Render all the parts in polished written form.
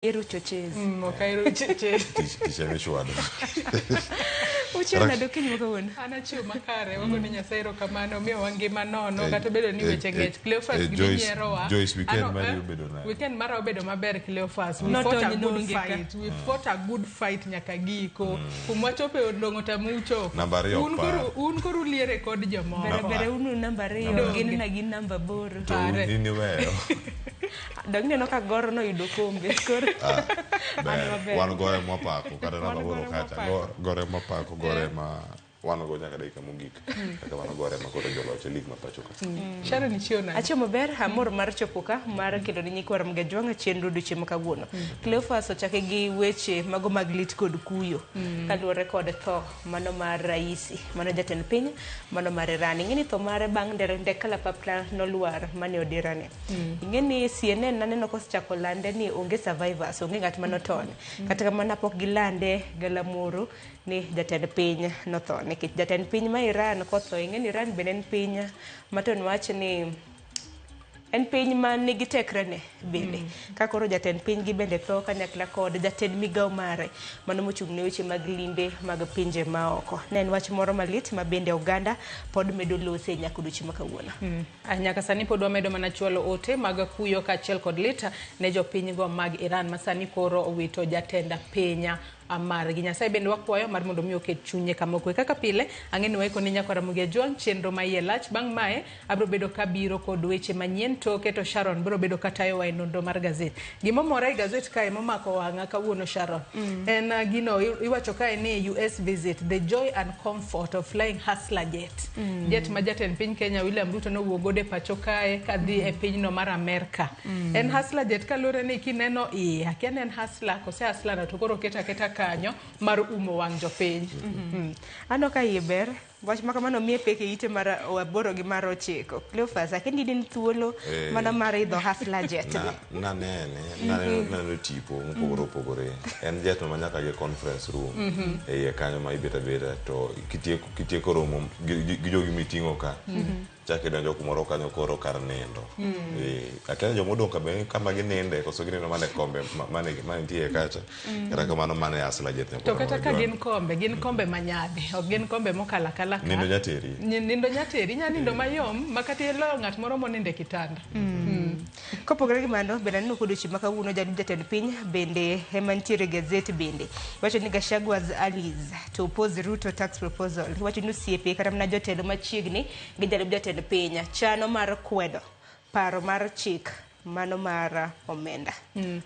Ahero chochezi. Ok ahero chochezi. Tich tich ema ichwado. Uchiew nade okinyi ma kawuono? An achiew makare, wago ne Nyasaye erokamano, omiyowa ngima nono, Eh, kata obedo ni eh, weche eh, ng'ech. Cleophas eh, gima Joyce- inyierowa. Joyce, weekend Ano, mari eh, obedo nade? Weekend mara obedo maber Cleophas. We Notony fought a good noonge ka. fight. We fought a good fight nyaka giko. Kuma wachope odong'o tamucho. Namba ariyo Un ok koro par. un koro uliere kod jomoko. Bere bere unu namba ariyo, Namba- gin na gin namba aboro. To Pare. in iweyo. Dong ineno ka Gor noyudo kombe. Koro Ah, an ber. maber. Wan gore mwapako kata namba Wan aboro gore kacha. mwapako. Gore mwapako, gore ma wan go nyaka dakika mogik. Kaka wan gore ma koro joloch e lig ma pacho ka. Sharon ichiew nade? Achiew maber, amor mar chopo ka mar kelo ne nyikwa Ramogi Ajwang'a chenro odiochieng' ma kawuono. Cleophas ochake gi weche mago mag lit kod kuyo kaluwore kod tho mano mar Raisi, mano jatend piny mano mar Iran. Ing'e ni tho mare bang' ndere ndek kalapapla nolwar mane odirane. Ing'e ni CNN naneno kosechako lande ni onge survivors, onge ng'at mane otony. Kata kamano pok gilande galamoro ni jatend piny notho nikech jatend piny ma Iran kotho, ing'e ni Iran bende en piny ma to niwach ni en piny ma nigi tekrene bende. Ka koro jatend piny gi bende tho kanyakla kod jatend migawo mare mano mochung' ne weche mag limbe mag pinje maoko. Ne en wach moro malit ma bende oganda pod medo lose nyaka odiochieng' ma kawuono. Nyaka sani pod wamedo mana chwalo ote mag kuyo kaachiel kod lit ne jopinygo mag Iran ma sani koro owito jatend piny margi. Nyasaye bende wakwayo mar mondo mi oket chunye kama okwe. Kaka pile, ang'e ni waiko ni nyakwa Ramogi Ajwang' chenro ma iye lach. Bang' mae, abiro bedo kabiro kod weche manyien toke to Sharon biro bedo katayowa e nonro mar gazet. Gima omora e gazet kae momako wang'a kawuono Sharon, en gino iwacho kae ni US visit, the joy and comfort of flying hustler jet. Jet ma jatend piny Kenya William Ruto nowuok godo e pacho kae kadhi e pinyno mar Amerka. En hustler jet kaluwore ni kineno iye, akia ni en hustler kose hustler no to koro oket aketa kanyo mar umo wang' jopiny. Aneno ka iye ber. Wach ma kamano miye pek e ite mar aboro gi mar ochiko. Cleophas, akia ni in thuolo Eh. mana mar idho hustler jet ni. Nanene, naneno tipo mopogore opogore. En jet ma nyaka gi conference room e iye kanyo ma ibet abeta to kitieko romo gi jogi miting'o ka chak idonjo kumoro kanyo koro kar nindo. Akia ni joma odong' ka be kama gininde koso ginindo mana e kombe mantie kacha. Kata kamano mano e hustler jet To kata ka gin kombe, gin kombe manyadhi, ok gin kombe mokalo akala ka. Nindo nyateri. Nindo nyateri, inya nindo mayom ma kata iloyo ng'at moro monindo e kitanda. Kopogore gi mano, bende aneno kodiochieng' ma kawuono jalup jatend piny bende ema nitiere e gazet bende. Iwacho ni Gachagwa's allies to oppose Ruto tax proposal. Iwacho ni osiepe kata mana jotelo machiegni gi jalup jatend piny chano mar kwedo paro mar chik mano mar omenda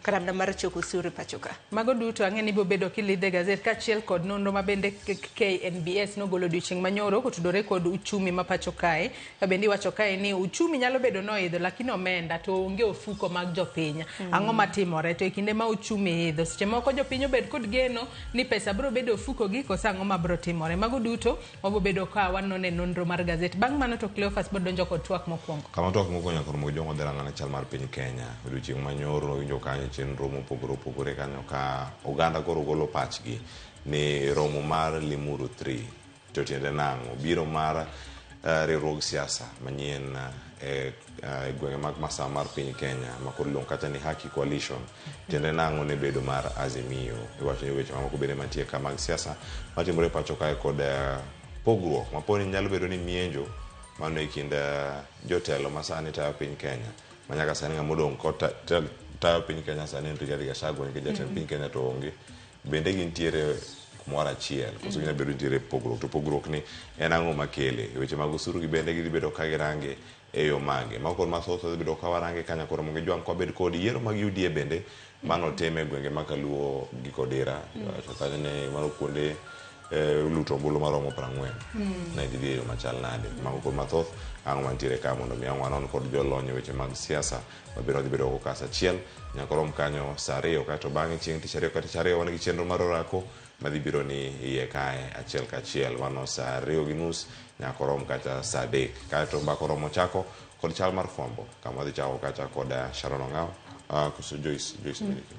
kata mana mar choko osuru e pacho ka. Mago duto ang'e ni ibiro bedo kilidho e gazet kaachiel kod nonro ma bende KNBS nogolo odiochieng' manyoro kotudore kod uchumi ma pacho kae. Ka bende iwacho kae ni uchumi nyalo bedo noidho lakini omenda to onge ofuko mag jopiny. Ang'o matimore? To e kinde ma uchumi idho, seche moko jopiny obed kod geno ni pesa biro bedo e ofuko gi koso ang'o mabiro timore. Mago duto wabiro bedo ka wanone e nonro mar gazet. Bang' mano to Cleophas biro donjo kod twak mokwongo. Kama twak mokwongo nyaka romo gi jogo madhi rango chal mar piny Kenya. Odiochieng' manyoro winjo kanyo chenro mopogore opogore kanyo ka oganda koro golo pachgi ni romo mar Limuru 3 to tiende nang'o? Biro mar riwruog siasa manyien e gwenge mag masawa mar piny Kenya ma koro iluongo kacha ni Haki Coalition tiende nang'o ne bedo mar Azimio? Iwacho ni weche mamoko bende mantie ka mag siasa matimore pacho kae kod pogruok maponi nyalo bedo ni mienjo mano e kind jotelo ma sani tayo piny Kenya ma nyaka sani ng'ama odong' tayo piny Kenya sani en Rigathi Gachagua nikech jatend piny Kenya to onge. Bende gintiere kumoro achiel koso ginyalo bedo nitiere pogruok to pogruok ni en ang'o makele? Weche mag osuru gi bende gidhi bedo ka girange e yo mage? Mago kod mathoth wadhi bedo ka warange ka nyaka Ramogi Jwang' kwabed kod yiero mag UDA bende manotim e gwenge ma Kaluo gi Kodira. Iwacho kanyo ni mano kuonde luto ombulu maromo 40 ne gidhi e yo machal nade? Mago kod mathoth ang'o mantiere ka mondo mi ang' wanon kod jolony e weche mag siasa mabiro wadhi bedo go ka saa achiel nyaka rom kanyo saa ariyo kaeto bang'e chieng' tich ariyo ka tich ariyo wan gi chenro mar orako madhi biro ni iye kae achiel kachiel mano saa 2:30 nyaka orom kata saa 3 kaeto mbaka oromo chako kod chal mar fwambo kama wadhi chako kacha kod Sharon Ong'aw koso Joyce Joyce Miliki.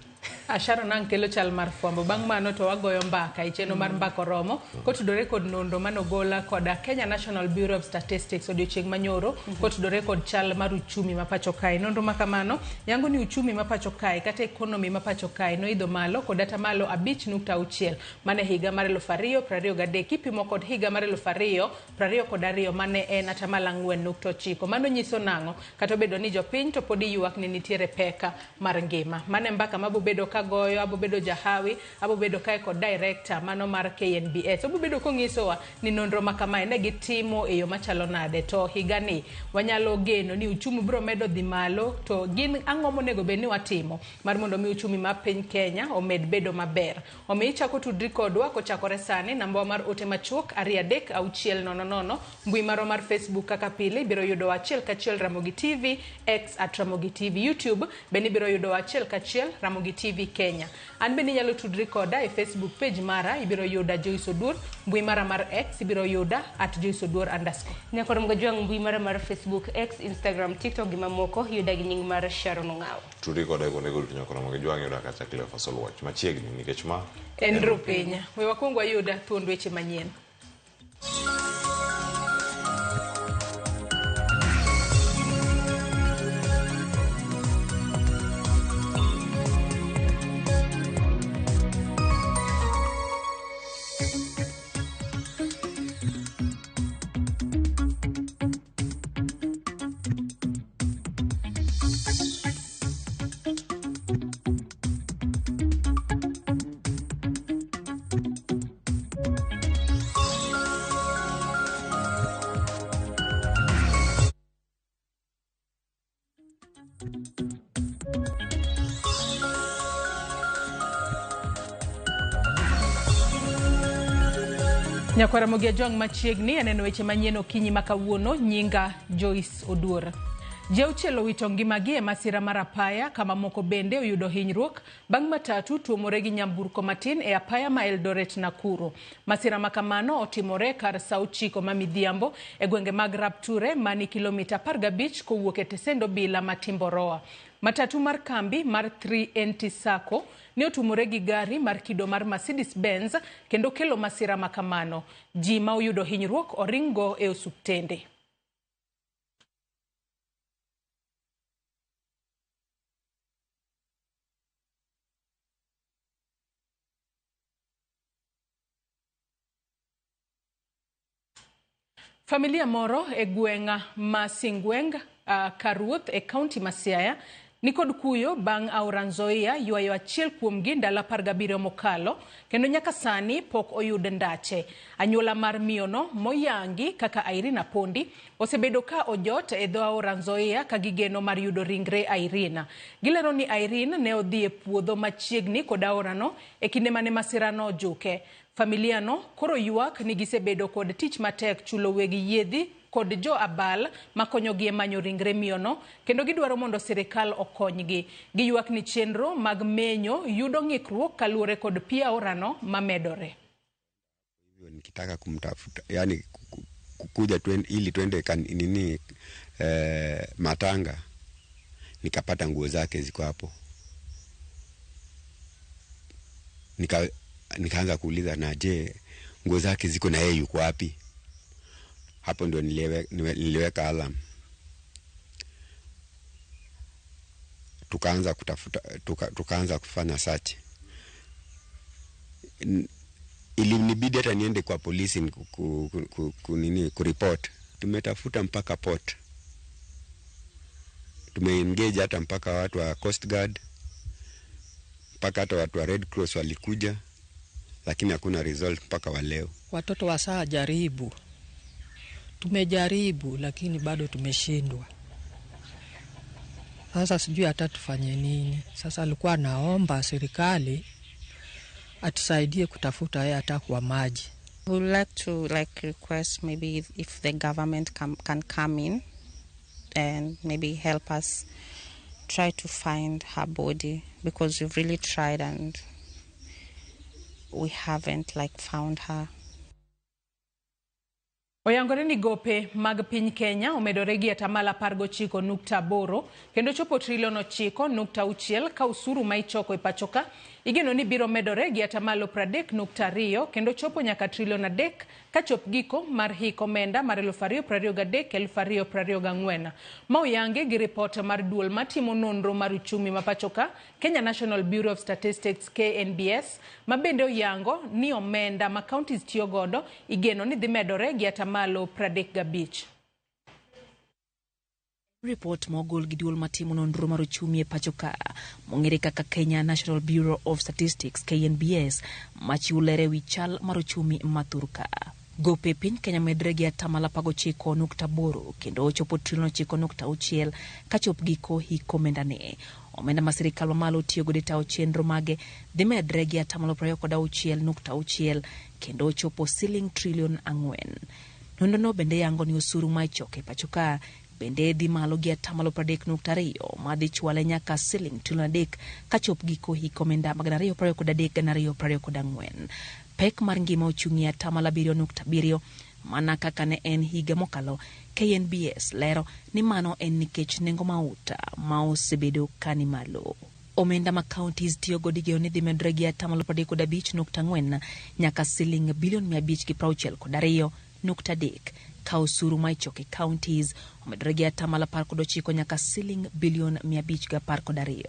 Sharon ang' kelo chal mar fwambo. Bang' mano to wagoyo mbaka e chenro mar Mbaka Oromo kotudore kod nonro manogola koda Kenya National Bureau of Statistics odiochieng' manyoro kotudore kod chal mar uchumi ma pacho kae. Nonro ma kamano yango ni uchumi ma pacho kae kata economy ma pacho kae noidho malo kod atamalo 5.6 mane higa mar 2023 kipimo kod higa mar 2022 mane en atamalo 4.9. Mano nyiso nang'o? Kata obedo ni jopiny to pod ywak ni nitiere peka mar ngima. Mane mbaka mabobedo kagoyo, abobedo jahawi, abobedo kae kod director mano mar KNBS. Obobedo konyisowa ni nonro ma kamae ne gitimo e yo machalo nade, to higani wanyalo geno ni uchumi biro medo dhi malo, to gin ang'o monego bed ni watimo mar mondo mi uchumi ma piny Kenya omed bedo maber. Omiyo ichako tudri kodwa kochakore sani, namba mar ote machuok 23600, mbui marwa mar Facebook kaka pile ibiro yudo achiel kachiel Ramogi TV, X at Ramogi TV, YouTube bende ibiro yudo achiel kachiel Ramogi TV Kenya. An bende inyalo tudri koda e Facebook page mara, ibiro yuda Joyce Oduor, mbui mara mar X ibiro yuda at Joyce Oduor underscore. Nyakoro Mgajwang' mbui mara mar Facebook, X, Instagram, TikTok gi mamoko yuda gi nying mar Sharon Ong'awo. Tudri koda e kuondego duto Nyakoro Mgajwang' yuda kacha Cleophas Oluoch machiegni nikech ma en Rupinya. We wakwong wayuda thuond weche manyien. Nyakwara Ramogi Ajwang' machiegni aneno weche manyien okinyi ma kawuono, nyinga Joyce Oduor. Ji auchiel owito ngimagi e masira mar apaya kama moko bende oyudo hinyruok bang' matatu tuomore gi nyamburko matin e apaya ma Eldoret Nakuru. Masira ma kamano otimore kar sa 9 ma midhiambo e gwenge mag Rapture mani kilomita 15 kowuok e tesend obila ma Timboroa. Matatu mar kambi mar 3NT Sacco ne otumore gi gari mar kido mar Mercedes Benz kendo kelo masira ma kamano. Ji ma oyudo hinyruok oringgo e osuptende. Familia moro e gweng' ma Singweng Karuoth e kaunti ma Siaya nikod kuyo bang' aora Nzoia ywayo achiel kuomgi ndalo 17 mokalo kendo nyaka sani pok oyud ndache. Anyuola mar miyono moyangi kaka Irene Apondi osebedo ka ojot e dho aora Nzoia ka gigeno mar yudo ringre Irene. Gilero ni Irene ne odhi e puodho machiegni kod aorano e kinde mane masirano ojuke. Familia no koro ywak ni gisebedo kod tich matek chulo weg yiedhi kod jo abal makonyogi e manyo ringre miyono kendo gidwaro mondo sirikal okonygi. Giywak ni chenro mag menyo yudo ng'ikruok kaluwore kod pi aorano mamedore. Nikitaka kumtafuta, yani kuja ili twende nini matanga, nikapata nguo zake ziko hapo. Nikaanza kuuliza na je, nguo zake ziko na yeye yuko wapi? Hapo ndio niliweka alarm. Tukaanza kutafuta, tukaanza kufanya search. Ilinibidi hata niende kwa polisi kureport. Tumetafuta mpaka port. Tumeengage hata mpaka watu wa Coast Guard, mpaka hata watu wa Red Cross walikuja, lakini hakuna result mpaka wa leo. Watoto wa saa jaribu. Tumejaribu lakini bado tumeshindwa. Sasa sijui hata tufanye nini. Sasa alikuwa naomba serikali atusaidie kutafuta yeye hata kwa maji. We would like to request maybe if the government can come in and maybe help us try to find her body, because we've really tried and we haven't found her. Oyangore ni gope mag piny Kenya omedore gi atamalo 19.8 kendo chopo trilion 9.6 ka osuru ma ichoko e pachoka igeno ni biro medore gi atamalo 30.2 kendo chopo nyaka trilion 3 kachop giko mar hik omenda mar 2023 2024. Ma oyange gi ripot mar duol matimo nonro mar uchumi ma pachoka Kenya National Bureau of Statistics KNBS ma bende oyango ni omenda ma counties tiyo godo igeno ni dhi medore gi atamalo 35. Ripot ma ogol gi duol matimo nonro mar ochumi e pacho ka mong'ere kaka Kenya National Bureau of Statistics KNBS machiwo ler ewi chal mar ochumi ma thurka. Gope piny Kenya medre gi atamalo 19.8 kendo ochopo trilion 9.6 kachop giko hik omenda ne. Omenda ma sirikal mamalo tiyo godo e tayo chenro mage dhi medre gi atamalo 26.6 kendo ochopo siling trilion 4. Nonrono bende yango ni osuru ma ichoko e pacho ka bende dhi malo gi atamalo 30.2 madhi chwale nyaka siling trilion 3 kachop giko hik omenda mag 2023 2024. Pek mar ngima ochung' e atamalo 7.7 mana kaka ne en higa mokalo. KNBS lero ni mano en nikech nengo mauta ma osebedo ka ni malo. Omenda ma counties tiyo godo igeno ni dhi medore gi atamalo 35.4 nyaka siling bilion 562.3 ka osuru ma ichoko e counties omedore gi atamalo 19 nyaka siling bilion 512.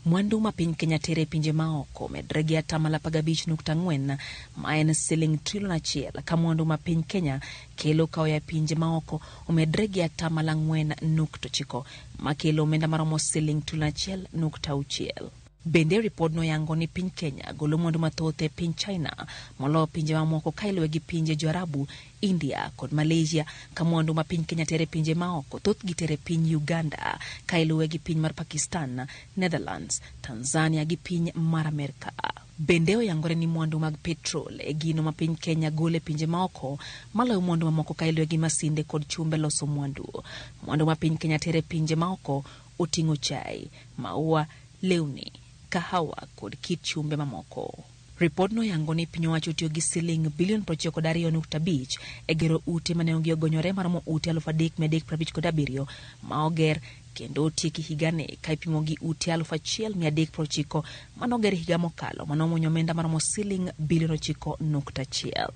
Mwandu ma piny Kenya tere e pinje maoko omedore gi atamalo 15.4 ma en siling trilion 1 ka mwandu ma piny Kenya kelo ka oya e pinje maoko omedore gi atamalo 4.9 makelo omenda maromo siling trilion 1.6. Bende ripodno yango ni piny Kenya golo mwandu mathoth e piny China moloyo pinje mamoko ka iluwe gi pinje Joarabu, India kod Malaysia ka mwandu ma piny Kenya tere pinje maoko thothgi tere piny Uganda ka iluwe gi piny mar Pakistan, Netherlands, Tanzania gi piny mar Amerka. Bende oyangore ni mwandu mag petrol e gino ma piny Kenya golo e pinje maoko maloyo mwandu mamoko ka iluwe gi masinde kod chumbe loso mwandu. Mwandu ma piny Kenya tere pinje maoko oting'o chai, maua, lewni, kahawa kod kit chumbe mamoko. Ripodno yango ni piny owacho tiyo gi siling bilion 92.5 e gero ute ma nengogi ogonyore maromo ute 3,357 ma oger kendo otieki higani ka ipimo gi ute 1,390 manoger higa mokalo manomuonyo omenda maromo siling bilion 9.1.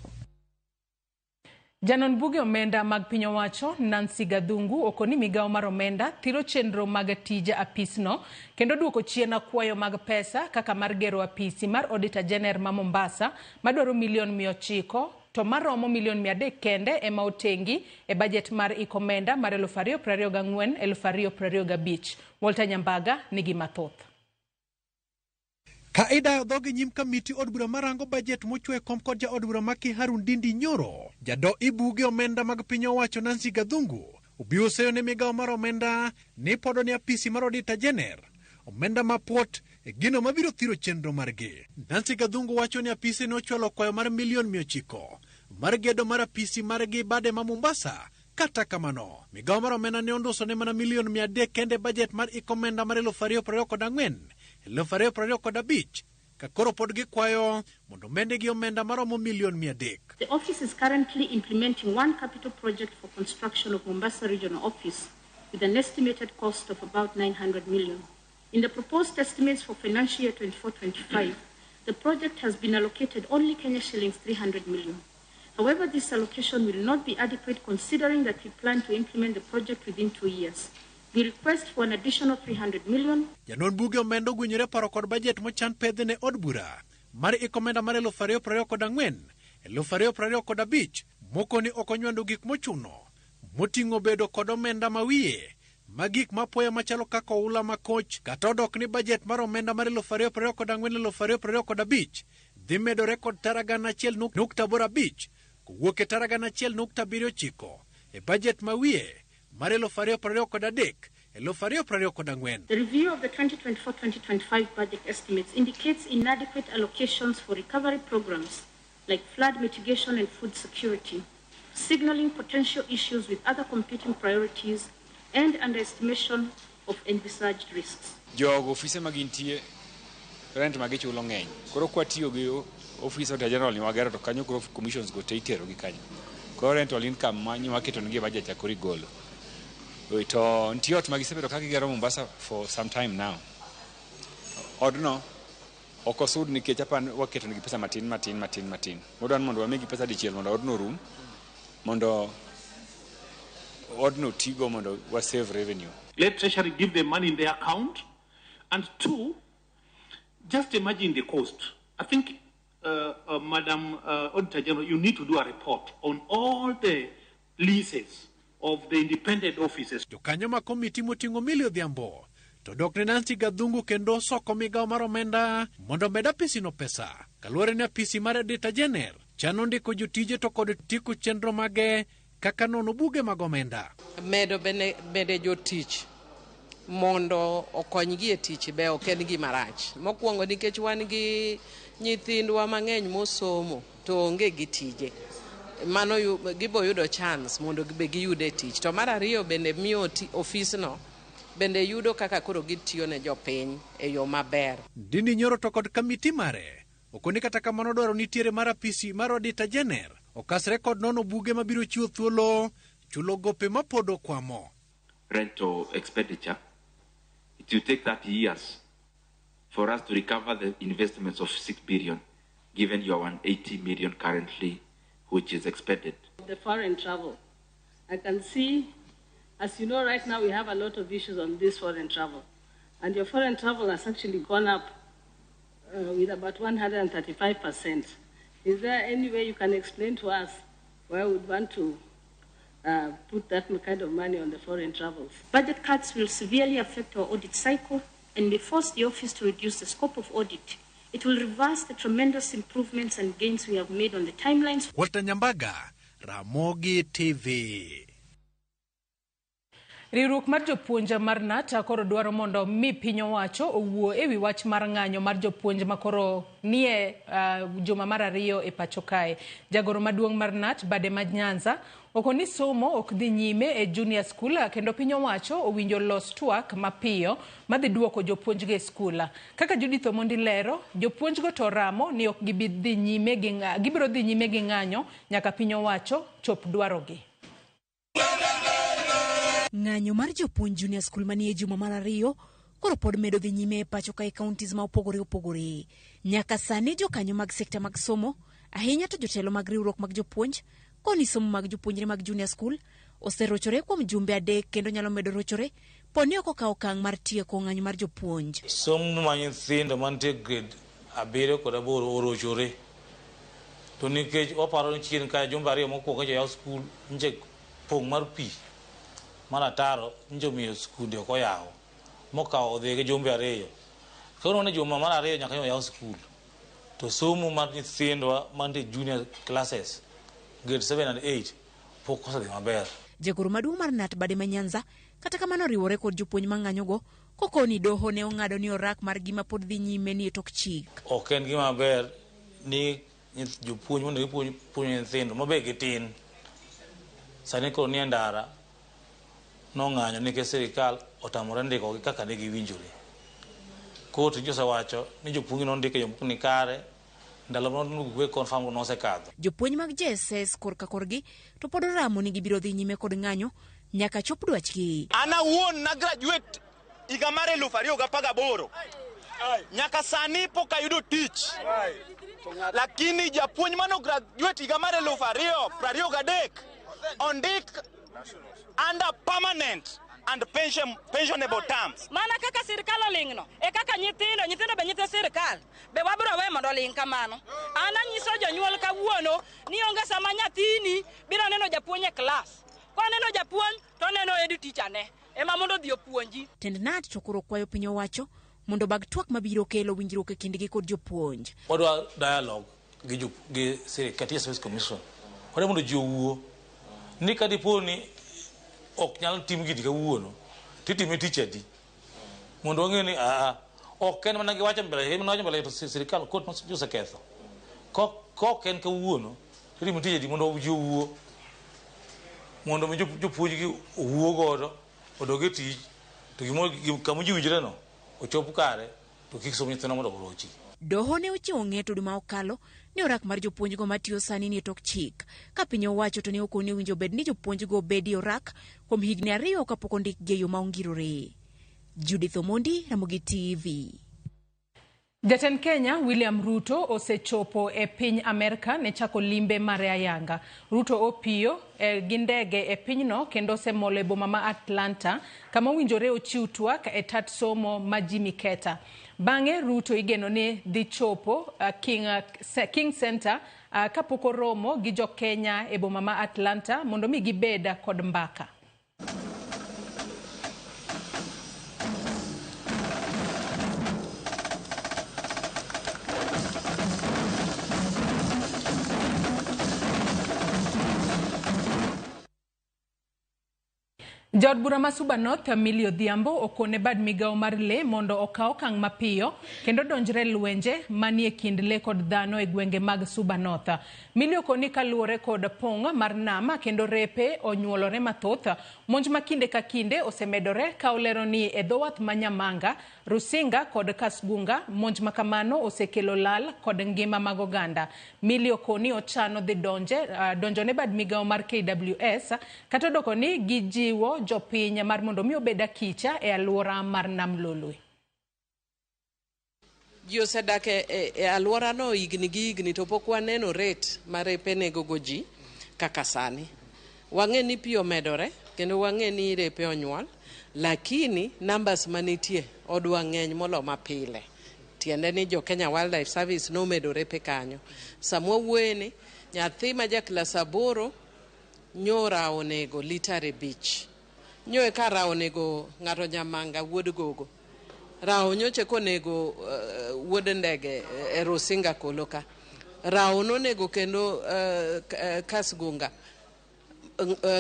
Janon buge omenda mag piny owacho Nancy Gathungu okoni migawo mar omenda thiro chenro mag tij apisno kendo duoko chien akwayo mag pesa kaka mar gero apisi mar Auditor General ma Mombasa madwaro milion 900 to maromo milion 300 kende ema otengi e bajet mar hik omenda mar 2024 2025. Walter Nyambaga nigi mathoth. Ka idayo dhogi nyim kamiti od bura marango bajet mochwe kom kod jaod bura ma Kiharu Ndindi Nyoro, jado ibuge omenda mag piny owacho Nancy Gathungu obiro seyo ne migawo mar omenda ni podo ni apisi mar Auditor General omenda mapuot e gino mabiro thiro chenro margi. Nancy Gathungu wacho ni apisi nochwalo kwayo mar milion 900 mar gedo mar apisi margi bade ma Mombasa. Kata kamano, migawo mar omenda ne onduso ne mana milion 300 kende bajet mar hik omenda mar 2024 2025 ka koro pod gikwayo mondo omendgi omenda maromo milion 300. The office is currently implementing one capital project for construction of Mombasa Regional Office with an estimated cost of about 900 million. In the proposed estimates for financial year 24-25, the project has been allocated only Kenya shillings 300 million. However, this allocation will not be adequate considering that we plan to implement the project within 2 years. We request for an additional 300 million. Janon buge omenda ogwenyore paro kod bajet mochan pedhe ne od bura mar hik omenda mar 2024 2025 mokoni ok onywando gik mochuno moting'o bedo kod omenda mawiye ma gik mapoya machalo kaka oula makoch kata odok ni bajet mar omenda mar 2024 2025 dhi medore kod tara 1.85 kowuok e tara 1.79 e bajet mawiye mar 2023 2024. The review of the 2024-2025 budget estimates indicates inadequate allocations for recovery programs like flood mitigation and food security, signaling potential issues with other competing priorities and underestimation of envisaged risks. Jogo ofise ma gintie rent ma gichulo ng'eny. Koro kwatiyo gi office Auditor General ni wagero to kanyo koro commissions go te itero gi kanyo. Koro rental income ma waketo negi e budget cha koro igolo. To nitie ot ma gisebedo ka gigero Mombasa for some time now. Odno ok osud nikech apa waketo negi pesa matin matin matin matin. Wadwaro mondo wamigi pesa dichiel mondo odno orum, mondo odno tigo mondo wa save revenue. Let Treasury give them money in their account. And two, just imagine the cost. I think, Madam Auditor General, you need to do a report on all the leases of the independent offices. Jokanyo ma komiti moting'o Millie Odhiambo to dok ne Nancy Gathungu kendo soko migawo mar omenda mondo omed apisino pesa kaluwore ni apisi mar Auditor General chano ndiko jotije to kod tieko chenro mage kaka nono buge mag omenda. Medo bende bende jotich mondo okonygi e tich be ok en gima rach. Mokwongo nikech wan gi nyithindwa mang'eny mosomo to onge gi tije. Mano gibo yudo chance mondo be giyude tich. To mar ariyo bende miyo ofisno bende yudo kaka koro gitiyo ne jopiny e yo maber. Ndindi Nyoro to kod kamiti mare okoni kata kamano dwaro nitiere mar apisi mar Auditor General okasre kod nono buge mabiro chiwo thuolo chulo gope mapod okwamo. Rental expenditure, it will take 30 years for us to recover the investments of 6 billion, given your 180 million currently, which is expected. The foreign travel. I can see, as you know, right now we have a lot of issues on this foreign travel. And your foreign travel has actually gone up with about 135%. Is there any way you can explain to us why we would want to put that kind of money on the foreign travels? Budget cuts will severely affect our audit cycle and may force the office to reduce the scope of audit. It will reverse the tremendous improvements and gains we have made on the timelines. Walter Nyambaga, Ramogi TV. Riwruok mar jopuonj mar KNUT koro dwaro mondo mi piny owacho owuo ewi wach mar ng'anyo mar jopuonj ma koro nie juma mar ariyo e pacho kae. Jagoro maduong' mar KNUT bade ma Nyanza okoni somo ok dhi nyime e junior school kendo piny owacho owinjo los twak mapiyo madhi duoko jopuonjgo e skul. Kaka Judith Omondi lero, jopuonjgo to oramo ni ok gibi dhi nyime gi gibiro dhi nyime gi ng'anyo nyaka piny owacho chop dwarogi. Ng'anyo mar jopuonj junior school manie juma mar ariyo koro pod medo dhi nyime e pacho kae counties ma opogore opogore. Nyaka sani jokanyo mag sekta mag somo, ahinya to jotelo mag riwruok mag jopuonj, koni somo mag jopuonjre mag junior school oserochore kuom jumbe 3 kendo nyalo medo rochore poni ok okaw okang' mar tieko ng'anyo mar jopuonj. Somo ma nyithindo mantie grade 7 kod 8 orochore. To nikech waparo ni chien ka jumbe 2 mokwongo nyocha oyaw skul, nyocha pong' mar pi mar ataro nyocha omiyo skunde ok oyaw mokawo odhi gi jumbe 2. Koro ne juma mar 2 nyaka oyaw skul. To somo mar nyithindwa mantie junior classes grade 7 and 8 pok osedhi maber. Jagoro maduong' mar KNUT bade ma Nyanza kata kamano oriwore kod jopuonj mang'anyogo kokoni doho ne ong'ado ni orak mar gima pod dhi nyime ni e tok chik. Ok en gima ber ni jopuonj mondo gipuonj nyithindo mabe gitin. Sani koro nie ndara nong'anyo nikech sirikal otamore ndikogi kaka ne giwinjore. Kot osewacho ni jopuonj nondiko e yo mok ni kare, ndalo ma confirm nosekadho. Jopuonj mag JSS korka korgi to pod oramo ni gibiro dhi nyime kod ng'anyo nyaka chop dwachgi. An awuon na graduate higa mar 2018. Nyaka sani pok ayudo tich. Lakini japuonj mano graduate higa mar 2023 ondik under permanent and pensionable terms. Mana kaka sirikal oling'no, e kaka nyithindo be nyithind sirikal, be wabiro we mondo oling' kamano. An anyiso jonyuol kawuono ni onge sama nyathini biro neno japuonj e klas. Koneno japuonj to oneno head teacher ne, ema mondo odhi opuonji. Tend KNUT to koro kwayo piny owacho mondo bag twak mabiro kelo winjruok e kindgi kod jopuonj. Wadwa dialogue gi sirikal, Teacher Service Commission. Wadwa mondo ji owuo ni ka dipo ni ok nyal tim gini kawuono, titime tich adi? Mondo wang'e ni ok en mana giwacho mbele, en mana wacho mbele to sirikal kot oseketho. Kok en kawuono, titime tich adi mondo ji owuo. Mondo mi jopuonj gi owuo godo, odog e tich, to gimoro kama ji winjre no, ochop kare, to kik som nyithindo mondo orochi. Doho ne ochiwo ng'eto dwe ma okalo ni orak mar jopuonjgo matiyo sani ni e tok chik. Ka piny owacho to ne okoni owinjo bed ni jopuonjgo bedi orak kuom higni 2 kapok ondikgi e yo ma ongirore. Judith Omondi, Ramogi TV. Jatend Kenya William Ruto osechopo e piny Amerka ne chako limbe mare ayanga. Ruto opiyo gi ndege e pinyno kendo osemolo e boma ma Atlanta kama owinjore ochiw twak e tat somo ma Jimmy Carter. Bang'e Ruto igeno ni dhi chopo King Center kapok oromo gi jo Kenya e boma ma Atlanta mondo mi gibed kod mbaka. Jaod bura ma Suba North Millie Odhiambo okone bad migawo mar le mondo okaw okang' mapiyo kendo donjre lwenje manie kind le kod dhano e gwenge mag Suba North. Millie okoni kaluwore kod pong' mar nam kendo repe onyuolore mathoth, monj ma kinde ka kinde osemedore ka olero ni e dho wath ma Nyamanga, Rusinga kod Kasgunga, monj ma kamano osekelo lal kod ngima mag oganda. Millie okoni ochano dhi donjo ne bad migawo mar KWS kata odoko ni gijiwo jopiny mar mondo mi obed akicha e alwora mar Nam Lolwe. Ji osedak e alworano higni gi higni to pok waneno rate ma repe nego go ji kaka sani. Wang'e ni pi omedore kendo wang'e ni repe onyuol, lakini numbers manitie odwa ng'eny molo mapile. Tiende ni jo Kenya Wildlife Service nomedo repe kanyo. Sama wawuoye ni nyathi ma ja klas 8 nyo rawo onego litare beach. Nyo eka rawo onego ng'ato Nyamanga wuod gogo. Rawo nyocha konego wuod ndege e Rusinga kolo ka. Rawo nonego kendo Kasgunga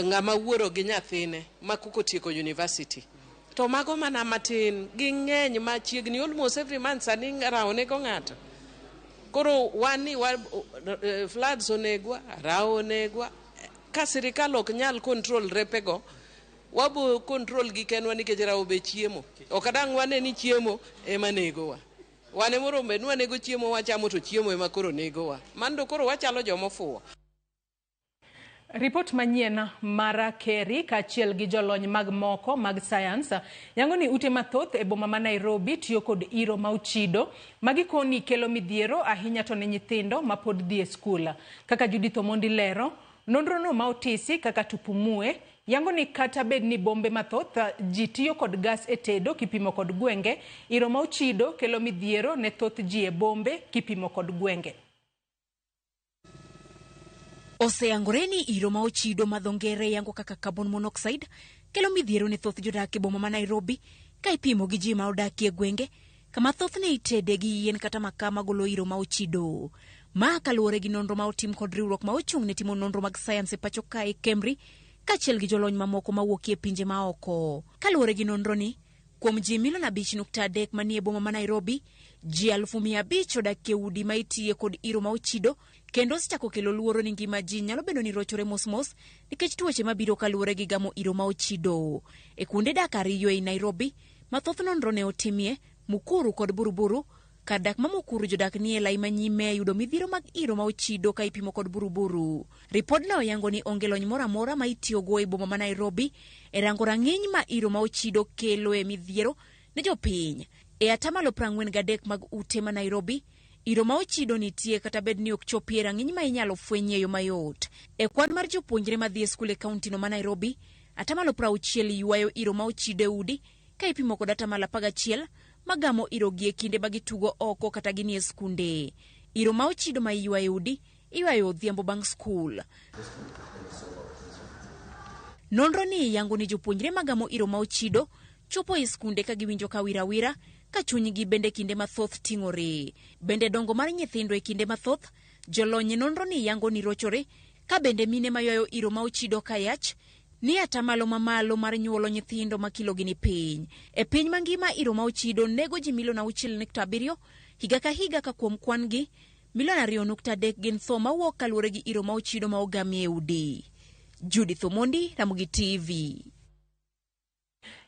ng'ama wuoro gi nyathine ma koko tieko university. To mago mana matin, ging'eny machiegni almost every month sani rawo nego ng'ato. Koro wan ni floods onegwa, rawo onegwa. Ka sirikal ok nyal control repego, wabo control gi kendwa nikech rawo be chiemo. Ok dang' wane ni chiemo ema negowa. Wan ema oromo bed ni wanego chiemo wachamo to chiemo ema koro negowa. Mano koro wachalo joma ofuwo. Ripot manyien mar Kerry kaachiel gi jolony mag moko mag sayans yango ni ute mathoth e boma ma Nairobi tiyo kod iro ma ochido ma gikoni kelo midhiero ahinya to ne nyithindo ma pod dhi e skul. Kaka Judith Omondi lero, nonrono ma otisi kaka Tupumue yango ni kata bed ni bombe mathoth ji tiyo kod gas e tedo kipimo kod gwenge, iro ma ochido kelo midhiero ne thoth ji e bombe kipimo kod gwenge. Oseyangore ni iro ma ochido ma dho ngere yango kaka carbon monoxide kelo midhiero ne thoth jodak e boma ma Nairobi ka ipimo gi ji ma odak e gwenge kama thothne itede gi yien kata makaa magolo iro ma ochido. Ma kaluwore gi nonro ma otim kod riwruok ma ochung' ne timo nonro mag sayans e pacho kae KEMRI kaachiel gi jolony mamoko mawuok e pinje maoko. Kaluwore gi nonro ni, kuom ji milion 5.3 manie boma ma Nairobi, ji 500,000 odak e udi ma itiye kod iro ma ochido kendo osechako kelo luoro ni ngima ji nyalo bedo ni rochore mos mos nikech tuoche mabiro kaluwore gi gamo iro ma ochido. E kuonde dak 2 ei Nairobi ma thoth nonro ne otimie, Mukuru kod Buruburu, kar dak ma Mukuru jodak nie lai manyime yudo midhiero mag iro ma ochido ka ipimo kod Buruburu. Ripodno yango ni onge lony moro amora ma itiyogo e boma ma Nairobi e rango rang'iny ma iro ma ochido kelo e midhiero ne jopiny. E 43% mag ute ma Nairobi, iro ma ochido nitie kata bed ni ok chopi e rang'iny ma inyalo fweny e yo mayot. E kwan mar jopuonjre madhi e skul e kaunti no ma Nairobi, 60% ywayo iro ma ochido e udi ka ipimo kod 11% magamo iro gi e kinde ma gitugo oko kata ginie skunde. Iro ma ochido ma iywayo e udi iywayo odhiambo bang' skul. Nonro ni yango ni jopuonjre magamo iro ma ochido chopo e skunde ka giwinjo ka wirawira ka chunygi bende kinde mathoth ting'ore. Bende dongo mar nyithindo e kinde mathoth, jolony e nonro ni yango ni rochore ka bende mine maywayo iro ma ochido ka yach ni atamalo mamalo mar nyuolo nyithindo ma kilogi ni piny. E piny mangima iro ma ochido nego ji milion 6.7 higa ka higa ka kuom kwan gi milion 2.3 gin tho mawuok kaluwore gi iro ma ochido ma ogami e udi. Judith Omondi, Ramogi TV.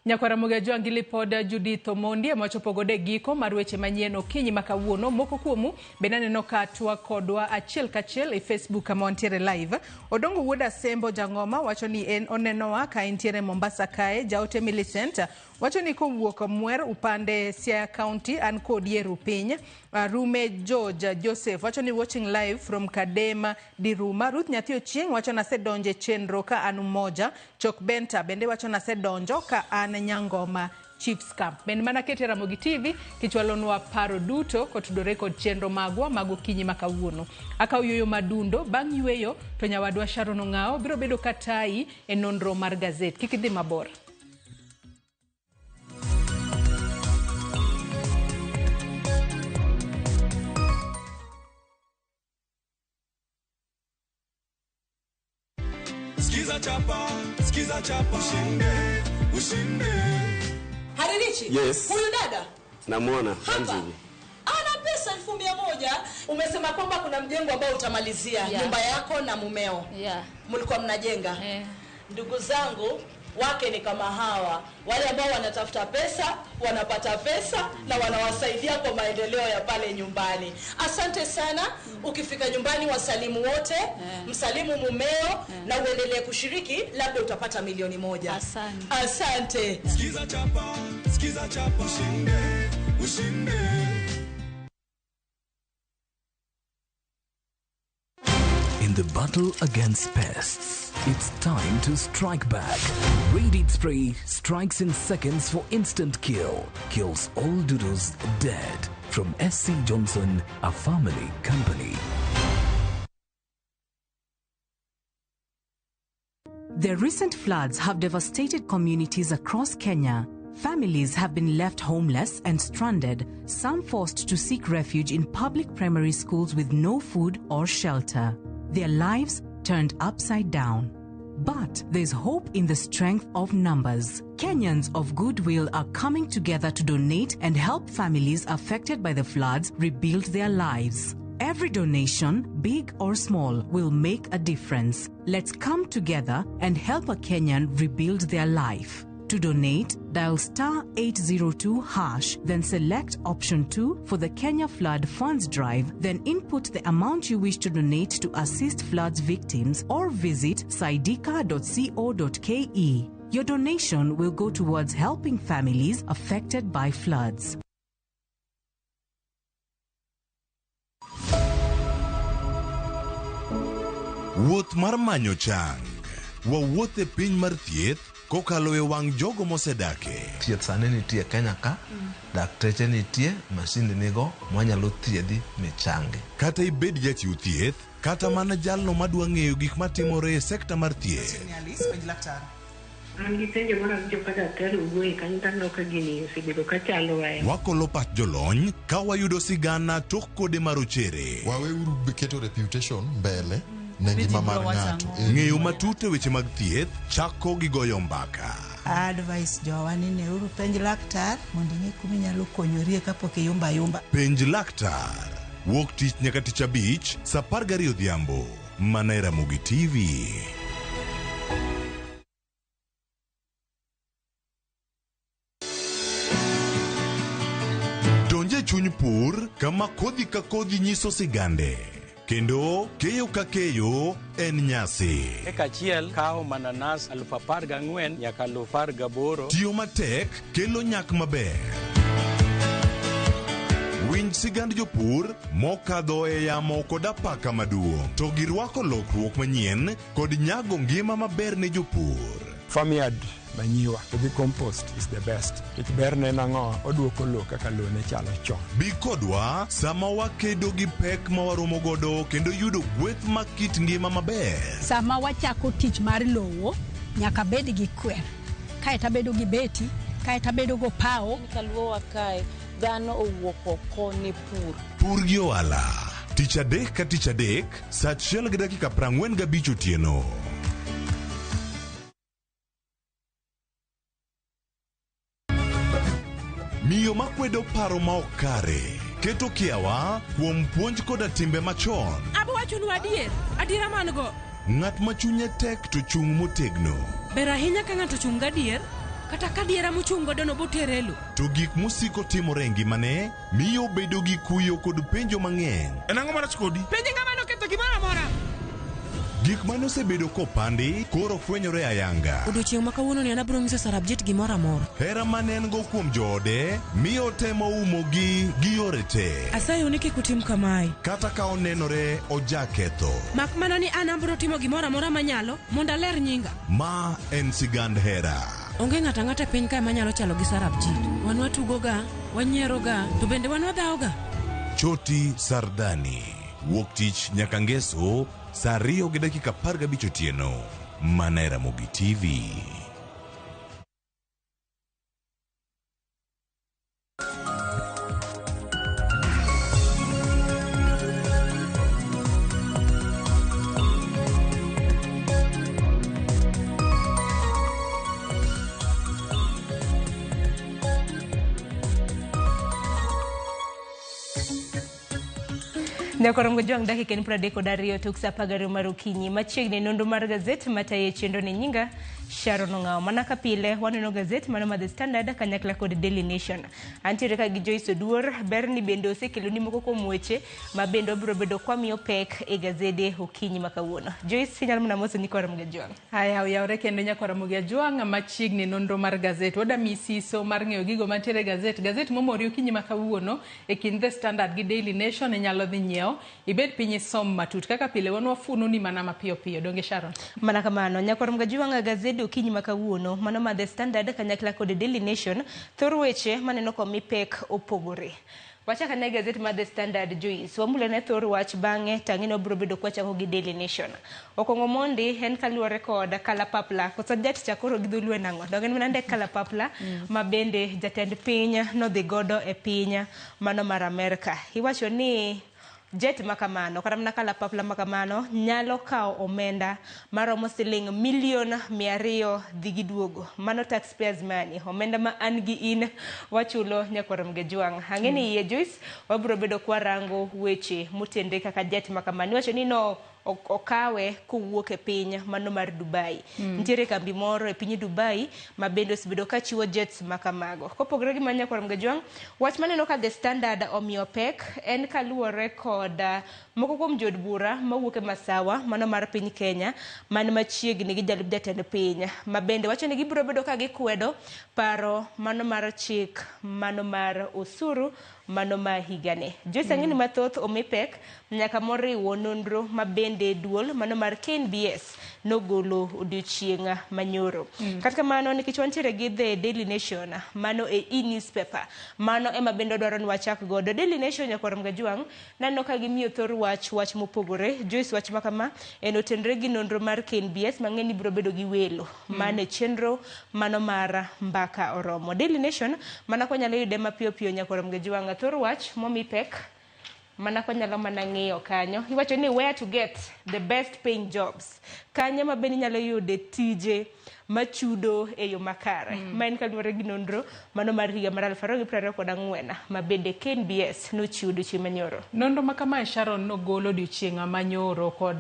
Nyakwara Ramogi Ajwang' gi Lipod Judith Omondi ema wachopo godo e giko mar weche manyien okinyi ma kawuono. Moko kuomu bende aneno ka twak kodwa achiel kachiel e Facebook kama wantiere live. Odongo wuod Asembo Jang'oma wacho ni en onenowa ka entiere Mombasa kae. Jaote Millicent wacho ni kowuok Mwer upande Siaya County an kodi e Rupiny. Rume George Joseph wacho ni watching live from Kadema Diruma. Ruth Nyathi Ochieng wacho nasedonjo e chenro ka an Umoja. Chok Benta bende wacho nasedonjo ka an Nyangoma Chiefs Camp. Bende mana kete Ramogi TV kichwalonwa paro duto kotudore kod chenro magwa mag okinyi ma kawuono. Akaw yueyo madundo, bang' yueyo to nyawadwa Sharon Ong'ao biro bedo ka tayi e nonro mar gazet. Kik idhi mabor. Skiza chapa, skiza chapa, ushinde, ushinde. Haririchi, Yes. huyu dada Namwona Ramzi. ana pesa 100,000. Umesema kwamba kuna mjengo ambao utamalizia nyumba yako na mumeo mlikuwa mnajenga. Ndugu zangu wake ni kama hawa, wale ambao wanatafuta pesa wanapata pesa na wanawasaidia kwa maendeleo ya pale nyumbani. Asante sana. Ukifika nyumbani wasalimu wote, msalimu mumeo na uendelee kushiriki, labda utapata 1,000,000. Asante. Asante. Skiza chapa, skiza chapa, ushinde, ushinde. In the battle against pests, it's time to strike back. Raid Spray strikes in seconds for instant kill. Kills all doodles dead. From SC Johnson, a family company. The recent floods have devastated communities across Kenya. Families have been left homeless and stranded, some forced to seek refuge in public primary schools with no food or shelter. Their lives turned upside down. But there's hope in the strength of numbers. Kenyans of goodwill are coming together to donate and help families affected by the floods rebuild their lives. Every donation, big or small, will make a difference. Let's come together and help a Kenyan rebuild their life. To donate, dial star 802#, then select option 2 for the Kenya Flood Funds Drive, then input the amount you wish to donate to assist floods victims or visit saidika.co.ke. Your donation will go towards helping families affected by floods. Wuoth mar manyo chang. Wawuoth e piny mar thieth kokalo e wang' jogo mosedake. Thieth sani nitie Kenya ka, dakteche nitie, masinde nigo mwanyalo thiedhi michangi. Kata ibed jachiw thieth, kata mana jalno madwa ng'eyo gik matimore e sekta mar thieth. An gi penjo moro awinjo ka daktari owuoye kanyo to aneno ka gini osebedo ka chando wa. Wakolo pach jolony ka wayudo sigana tok kode marochere. Waweuru keto reputation mbele ne ngima mar ng'ato. Ng'eyo matut e weche mag thieth chako gi goyo mbaka. Advice jowa ni neuru penj laktar mondo ing'e kuma inyalo konyorie kapok iyumba ayumba. Penj laktar. Wuok tich nyaka tich abich saa 12 odhiambo. Mana e Ramogi TV. Donje chuny pur kama kodhi ka kodhi nyiso sigande. Kendo keyo ka keyo en nyasi. Eka achiel kawo mananas 14,000 nyaka 18,000. Tiyo matek kelo nyak maber. Winj sigand jopur mokadho e yamo kod apaka maduong' to girwako lokruok manyien kod nyago ngima maber ne jopur. Farmyard manyiwa to gi compost is the best. Nikech berne en ang'o? Oduoko lowo kaka lowo ne chalo chon. Bi kodwa sama wakedo gi pek ma waromo godo kendo yudo gweth mag kit ngima maber. Sama wachako tich mar lowo, nyaka bed gi kwer. Kaeto abedo gi beti, kaeto abedo go pawo. Kaluowa kae, dhano owuok oko ne pur. Pur gi ohala. Tich adek ka tich adek, saa 1:45 otieno. Miyo makwedo paro ma ok kare, keto kiawa kuom puonj koda timbe machon. Abo wachonu adier, adiera man go. Ng'at ma chunye tek to chung' motegno. Ber ahinya ka ng'ato chung' gadier, Kata ka diera mochung' godo no botere e lo. To gik mosiko timore e ngimane miyo obedo gi kuyo kod penjo mang'eny. En ang'o marach kodi? Penj ng'ama noketho gimoro amora. Gik mane osebedo kopandi koro fwenyore ayanga. Odiochieng' ma kawuono ni an abiro nyiso Sarabjit gimoro amora. Hera mane en go kuom joode miyo otemo umogi gi yore te. Asayou ni kik utim kamae. Kata ka onenore ojaketho. Mak mana ni an abiro timo gimoro amora manyalo mondo aler nyinga. Ma en sigand hera. Onge ng'ato ang'ata e piny kae manyalo chalo gi Sarabjit. Wan watugoga, wanyieroga, to bende wan wadhawoga. Choti Sardani. Wuok tich nyaka ngeso saa 2:15 otieno. Mana e Ramogi TV. Nyakorongo Jwang' dakika en 32 tok sa 12 mar okinyi. Machiegni nonro mar gazet matayo e chenro ni nyinga Sharon Ong'awo. Mana ka pile waneno gazet mano ma The Standard kanyakla kod Daily Nation. Antiere ka gi Joyce Oduor, ber ni bende osekeloni moko kuom weche ma bende wabiro bedo kwamiyo pek e gazede okinyi ma kawuono. Joyce, inyalo mana moso nyikwa Ramogi Ajwang'. Haya, oyawre kendo nyakwa Ramogi Ajwang' machiegni nonro mar gazet. Wadami siso mar ng'eyo gigo mantiere e gazet. Gazet momori okinyi ma kawuono e kind The Standard gi Daily Nation inyalo dhi nyiewo. Ibed piny isom matut kaka pile wan wafuno ni mana mapiyo piyo. Donge Sharon? Mana kamano, nyakwa Ramogi Ajwang' gazede okinyi ma kawuono mano ma The Standard kanyakla kod Daily Nation thor weche maneno komi pek opogore. Wachak ane gazet mar The Standard Joyce, wamulene thor wach bang'e tang'e ni wabiro bedo kwachako gi Daily Nation. Okwongo mondi en kaluwore kod kalapapla, koso jet cha koro gi dholuo en ang'o? Donge en mana ndek kalapapla ma bende jatend piny nodhi godo e piny mano mar Amerka. Iwacho ni jet makamano kata mana kalapapla makamano nyalo kawo omenda maromo siling milion 200 dhi gi duogo. Mano taxpayers money, omenda ma an gi in wachulo nyakwar Ramogi Ajwang'. Ang'e ni iye Joyce, wabiro bedo kwarango weche motenre kaka jet makamano. Iwacho ni no okawe kowuok e piny mano mar Dubai. Nitiere kambi moro e piny Dubai ma bende osebedo ka chiwo jets makamago. Kopogore gi mano nyakwar Ramogi Ajwang', wach maneno ka The Standard omiyo pek en kaluwore kod moko kuom jood bura mawuok e masawa mano mar piny Kenya man machiegni gi jalup jatend piny ma bende wacho ni gibiro bedo ka gikwedo paro mano mar chik mano mar osuru mano ma higani. Joyce ang'e ni mathoth omi pek nyaka moriwo nonro ma bende duol mano mar KNBS nogolo odiochieng' manyoro. Kata kamano nikech wantiere gi The Daily Nation mano e e-newspaper mano ema bende odwaro ni wachak godo. Daily Nation nyakwar Ramogi Ajwang' naneno ka gimiyo thor wach wach mopogore. Joyce wach makama en otenre gi nonro mar KNBS mang'e ni biro bedo gi welo mane chenro mano mar mbaka oromo. Daily Nation mana kwanyalo yude mapiyo piyo nyakwar Ramogi Ajwang' thor wach momi pek mana kwanyalo mana ng'iyo kanyo. Iwacho ni where to get the best paying jobs. Kanye ma bende inyalo yude tije machudo e yo makare. Ma en kaluwore gi nonro mano mar higa mar 2024 ma bende KNBS nochiwo odiochieng' manyoro. Nonro ma kamae Sharon nogolo odiochieng' manyoro kod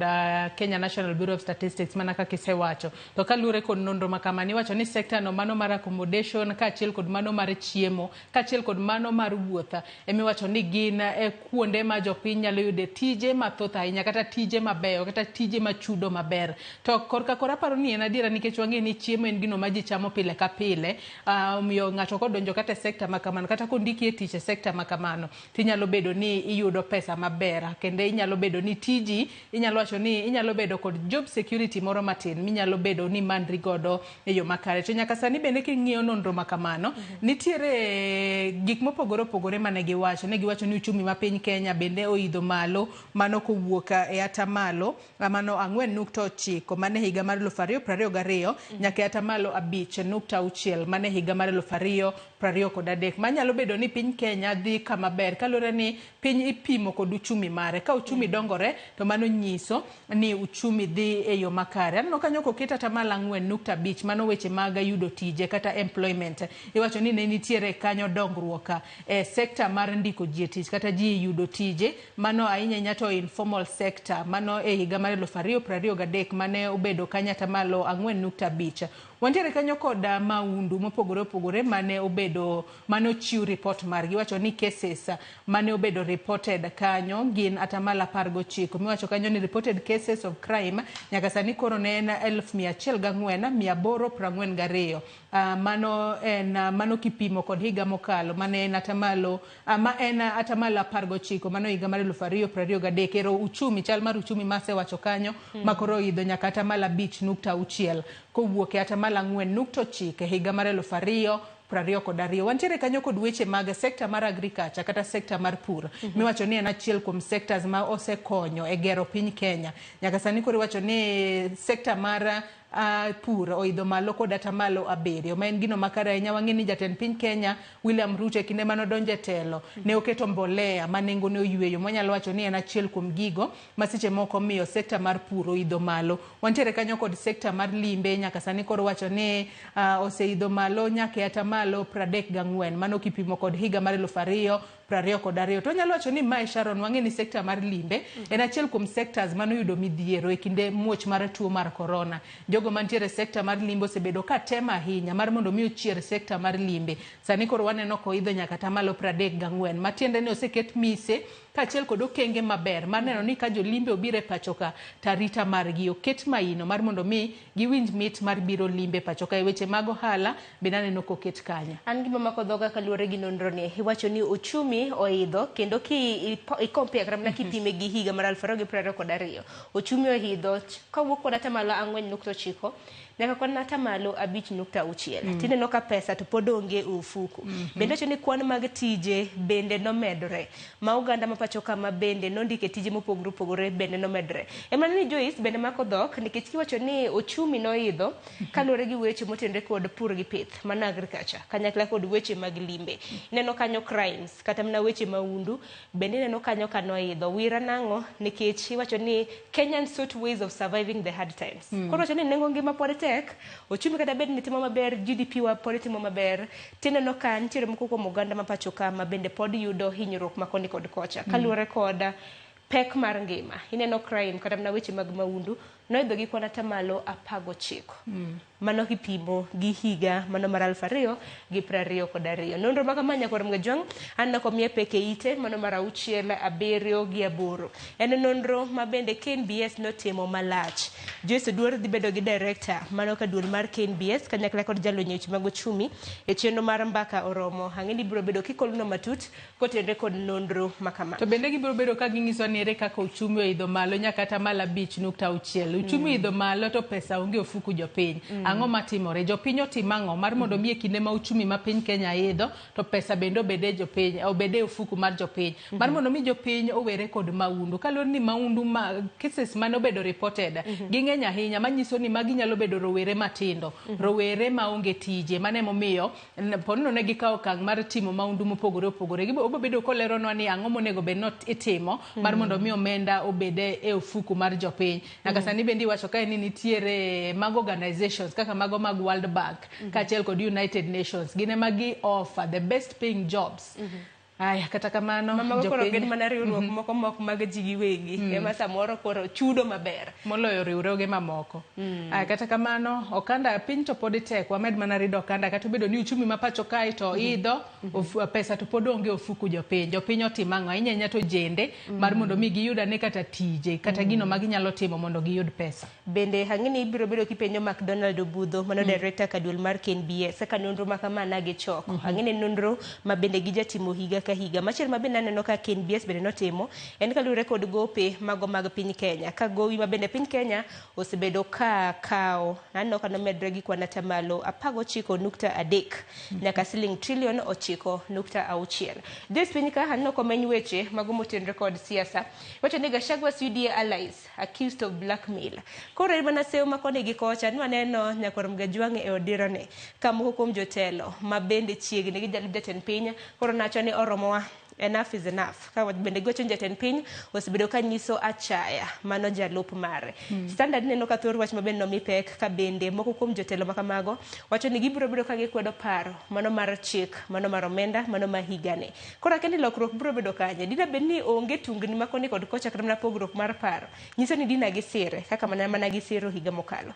Kenya National Bureau of Statistics mana kaka isewacho. To kaluwore kod nonro ma kama niwacho ni sekta no mano mar accommodation kaachiel kod mano mar chiemo kaachiel kod mano mar wuoth emiwacho ni gin e kuonde ma jopiny nyalo yude tije mathoth ahinya kata tije mabeyo kata tije machudo maber. To korka koro aparo ni en adiera nikech wang'e ni chiemo en gino ma ji chamo pile ka pile, omiyo ng'ato kodonjo kata e sekta ma kamano kata kondiki e tich e sekta ma kamano tinyalo bedo ni iyudo pesa maber kendo inyalo bedo ni tiji inyalo wacho ni inyalo bedo kod job security moro matin minyalo bedo ni mandri godo e yo makare. To nyaka sani bende king'iyo nonro ma kamano nitiere gik mopogore opogore mane giwacho. Ne giwacho ni uchumi ma piny Kenya bende oidho malo mano kowuok e atamalo mano 4.9 mane higa mar 2022 nyaka e atamalo 5.6 mane higa mar 2023. Manyalo bedo ni piny Kenya dhi kama ber kaluwore ni piny ipimo kod uchumi mare. Ka uchumi dongore to mano nyiso ni uchumi dhi e yo makare. Aneno kanyo koket atamalo 4.5 mano weche mag yudo tije kata employment. Iwacho ni ne nitiere kanyo dongruok e sekta mar ndiko ji e tich kata ji yudo tije mano ahinya ahinya to informal sector mano e higa mar 2023 mane obedo kanyo atamalo 4.5. Wantiere kanyo kod maundu mopogore opogore mane obedo mane ochiw report margi. Iwacho ni cases mane obedo reported kanyo gin 19%. Miwacho kanyo ni reported cases of crime nyaka sani koro ne en 104,842. Mano en mano kipimo kod higa mokalo mane en atamalo ma en 19%, mano higa mar 2023. Ero uchumi, chal mar uchumi masewacho kanyo makoro oidho nyaka 5.6% kowuok e 4.9% higa mar 2022. Wantiere kanyo kod weche mag sekta mar agriculture kata sekta mar pur. Miwacho ni en achiel kuom sectors ma osekonyo e gero piny Kenya. Nyaka sani koro iwacho ni sekta mar pur oidho malo kod 7%, ma en gino makare ahinya. Wang'e ni jatend piny Kenya William Ruto e kinde mane odonjo e telo ne oketo mbolea ma nengone oyweyo, mwanyalo wacho ni en achiel kuom gigo ma seche moko miyo sekta mar pur oidho malo. Wantiere kanyo kod sekta mar limbe, nyaka sani koro wacho ni oseidho malo nyaka e 34%, mano kipimo kod higa mar 2022. To wanyalo wacho ni mae, Sharon, wang'e ni sekta mar limbe en achiel kuom sectors manoyudo midhiero e kinde muoch mar tuo mar corona. Jogo mantiere sekta mar limbe osebedo ka temo ahinya mar mondo mi ochier sekta mar limbe. Sani koro waneno koidho nyaka 34%, matiende ni oseket mise kaachiel kod okenge maber mar neno ni ka jolimbe obiro e pacho ka, tarita margi oket maino mar mondo mi giwinj mit mar biro limbe pacho ka. E weche mag ohala bende aneno koket kanyo. An gima mako dhoga kaluwore gi nonro ni, iwacho ni uchumi oidho, kendo ki i-compare kata mana kipime gi higa mar 2022, uchumi oidho kawuok kod 4.9% nyaka kod 5.6%. Tineno ka pesa to pod onge e ofuku. Bende wacho ni kwan mag tije bende nomedore, ma oganda ma pacho ka ma bende nondike tije mopogore opogore bende nomedore. Ema ni Joyce bende mako dhok, nikech kiwacho ni ochumi noidho kaluwore gi weche motenore kod pur gi pith, mano agriculture, kanyakla kod weche mag limbe. Ineno kanyo crimes, kata mana weche maundu bende ineno kanyo ka noidho. Wira nang'o? Nikech iwacho ni Kenyans sought ways of surviving the hard times. Koro wacho ni nengo ngima pod tek, ochumi kata bed ni timo maber, GDP wa pod timo maber, tineno ka nitiere moko kuom oganda ma pacho ka ma bende pod yudo hinyruok ma koni kod kocha kaluwore kod pek mar ngima. Ineno crime kata mana weche mag maundu noidho gi kwan 19%. Mano kipimo gi higa mano mar 2022. Nonro ma kama nyakwar Mgajwang' aneno komiye pek e ite mano mar 6, 7 gi 8. En nonro ma bende KNBS notimo malach. Joyce Oduor dhi bedo gi director mano ka duol mar KNBS kanyakla kod jalony e weche mag ochumi e chenro mar Mbaka Oromo. Ang'e ni biro bedo kikolono matut kotenore kod nonro ma kama. To bende gibiro bedo ka ging'iso ni ere kaka uchumi oidho malo nyaka 5.6%. Uchumi oidho malo to pesa onge ofuku jopiny. Ang'o matimore? Jopiny otimo ang'o mar mondo mi e kinde ma uchumi ma piny Kenya idho to pesa bende obede jopiny, obede ofuku mar jopiny. Mar mondo mi jopiny owere kod maundu. Kaluwore ni maundu ma cases mane obedo reported ging'eny ahinya, manyiso ni magi nyalo bedo rowere matindo, rowere maonge tije. Mano emomiyo ponono ne gikawo okang' mar timo maundu mopogore opogore. Obiro bedo koleronwa ni ang'o monego bed ni itimo mar mondo mi omenda obede e ofuku mar jopiny. Nyaka sani bende iwacho kae ni nitiere mag organizations kaka mago mag World Bank kaachiel kod United Nations, gin ema gi offer the best paying jobs. Aya, kata kamano Mamago koro gin mana riwruok moko mok mag ji giwegi ema samoro koro chudo maber moloyo riwruoge mamoko. Aya, kata kamano okanda piny to pod tek, wamed mana rido okanda kata obedo ni uchumi ma pacho kae to idho, pesa to pod onge ofuku jopiny. Jopiny otimo ang'o? Ahinya ahinya to jende mar mondo mi giyud ane kata tije kata gino ma ginyalo timo mondo giyud pesa. Bende ang'e ni ibiro bedo kipenjo McDonald Obudho, mano director ka duol mar KNBS, kaka nonro ma kama na gichoko. Ang'e ni nonro ma bende gijatimo higa ka higa. Machielo ma bende aneno ka KNBS bende notimo en kaluwore kod gope mago mag piny Kenya. Ka gowi ma bende piny Kenya osebedo ka kawo, aneno ka nomedre gi kwan 19.3% nyaka siling trilion 9.6. Joyce, piny ka aneno komeny weche mago motenore kod siasa. Wacho ni Gachagua UDA allies accused of blackmail. Koro en mana sewo ma koni gi kocha nwaneno nyakwar Mgajwang' e odirone ka moko kuom jotelo ma bende chiegni gi jalup jatend piny koro nacho ni oromowa. Enough is enough. Ka bende giwacho ni jatend piny osebedo ka nyiso achaya mano jalup mare. Standard neno ka thor wach mabende nomi pek ka bende moko kuom jotelo makamago wacho ni gibiro bedo ka gikwedo paro mano mar chik mano mar omenda mano ma higani. Koro akia ni lokruok biro bedo kanye. Dina bed ni onge tungni ma koni kod kocha kata mana pogruok mar paro. Nyiso ni dina gisire kaka mana gisiro higa mokalo.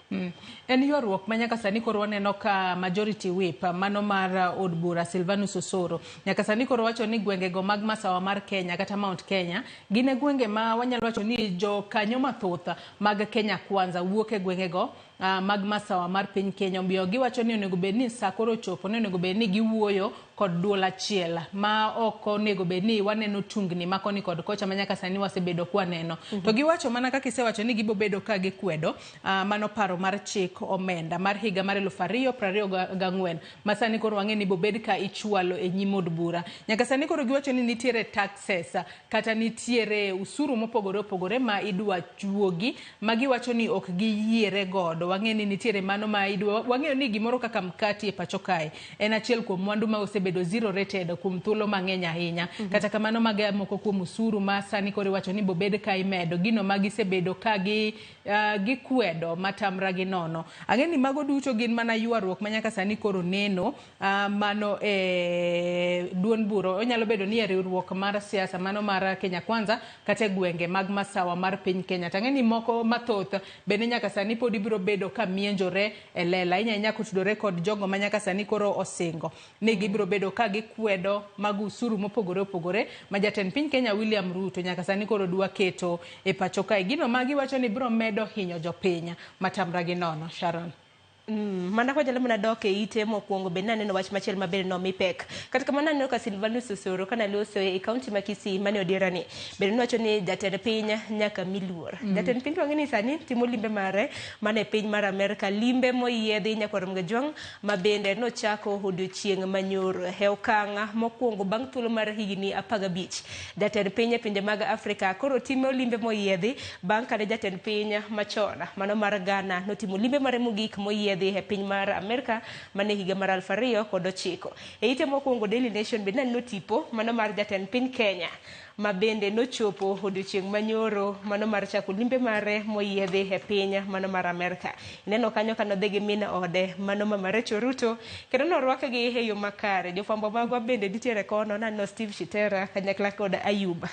En ywaruok ma nyaka sani koro waneno ka majority whip mano mar od bura Silvanus Osoro nyaka sani koro wacho ni gwengego mag masawa mar Kenya kata Mount Kenya gin e gwenge ma wanyalo wacho ni jokanyo mathoth mag Kenya Kwanza wuok e gwengego mag masawa mar piny Kenya. Omiyo giwacho ni onego bed ni sa koro ochopo ni onego bed ni giwuoyo kod duol achiel ma ok onego bed ni waneno tungni ma koni kod kocha ma nyaka sani wasebedo kwaneno. To giwacho mana kaka isewacho ni gibo bedo ka gikwedo mano paro mar chik omenda mar higa mar 2024 ma sani koro wang'e ni bobed ka ichwalo e nyim od bura. Nyaka sani koro giwacho ni nitiere taxes kata nitiere usuru mopogore opogore ma idwa chuogi ma giwacho ni ok giyiere godo. Wang'e ni nitiere mano ma idwa, wang'eyo ni gimoro kaka mkati e pacho kae en achiel kuom mwandu ma osebedo zero rated kuom thuolo mang'eny ahinya. Kata kamano mago moko kuom usuru ma sani koro iwacho ni bobed ka imedo gino ma gisebedo ka gikwedo matamra gi nono. Ang'e ni mago duto gin mana ywaruok ma nyaka sani koro neno mano e duond bura. Onyalo bedo ni e riwruok mar siasa mano mar Kenya Kwanza kata e gwenge mag masawa mar piny Kenya. To ang'e ni moko mathoth bende nyaka sani pod ibiro bedo ka mienjore e lela ahinya ahinya kotudore kod jogo ma nyaka sani koro osingo ni gibiro bedo ka gikwedo mag usuru mopogore opogore ma jatend piny Kenya William Ruto nyaka sani koro dwa keto e pacho kae. Gino ma giwacho ni biro medo hinyo jopiny matamra gi nono. Sharon. Mana kwa jalo mana dok e ite mokwongo bende naneno wach machielo maber nomi pek. Kata kamano naneno ka Silvanus Osoro kana loso e kaunti ma Kisii mane odiera ni bende nowacho ni jatend piny nyaka mi luor. Jatend piny wang'e ni sani timo limbe mare mane piny mar Amerka, limbe moyiedhi nyakwar Mgajwang' ma bende nochako odiochieng' manyoro e okang' mokwongo bang' thuolo mar higni 15. Jatend piny e pinje mag Afrika koro timo limbe moyiedhi bang' kane jatend piny machon mano mar Ghana notimo limbe mare mogik moyiedhi e piny mar Amerka mane higa mar 2009. E ite mokwongo Daily Nation bende naneno tipo mano mar jatend piny Kenya ma bende nochopo odiochieng' manyoro mano mar chako limbe mare moyiedhi e piny mano mar Amerka. Ineno kanyo ka nodhi gi min ode mano Mama Rachel Ruto kendo norwakgi e yo makare. Jofwambo magwa bende nitiere kono, naneno Steve Shitera kanyakla kod Ayub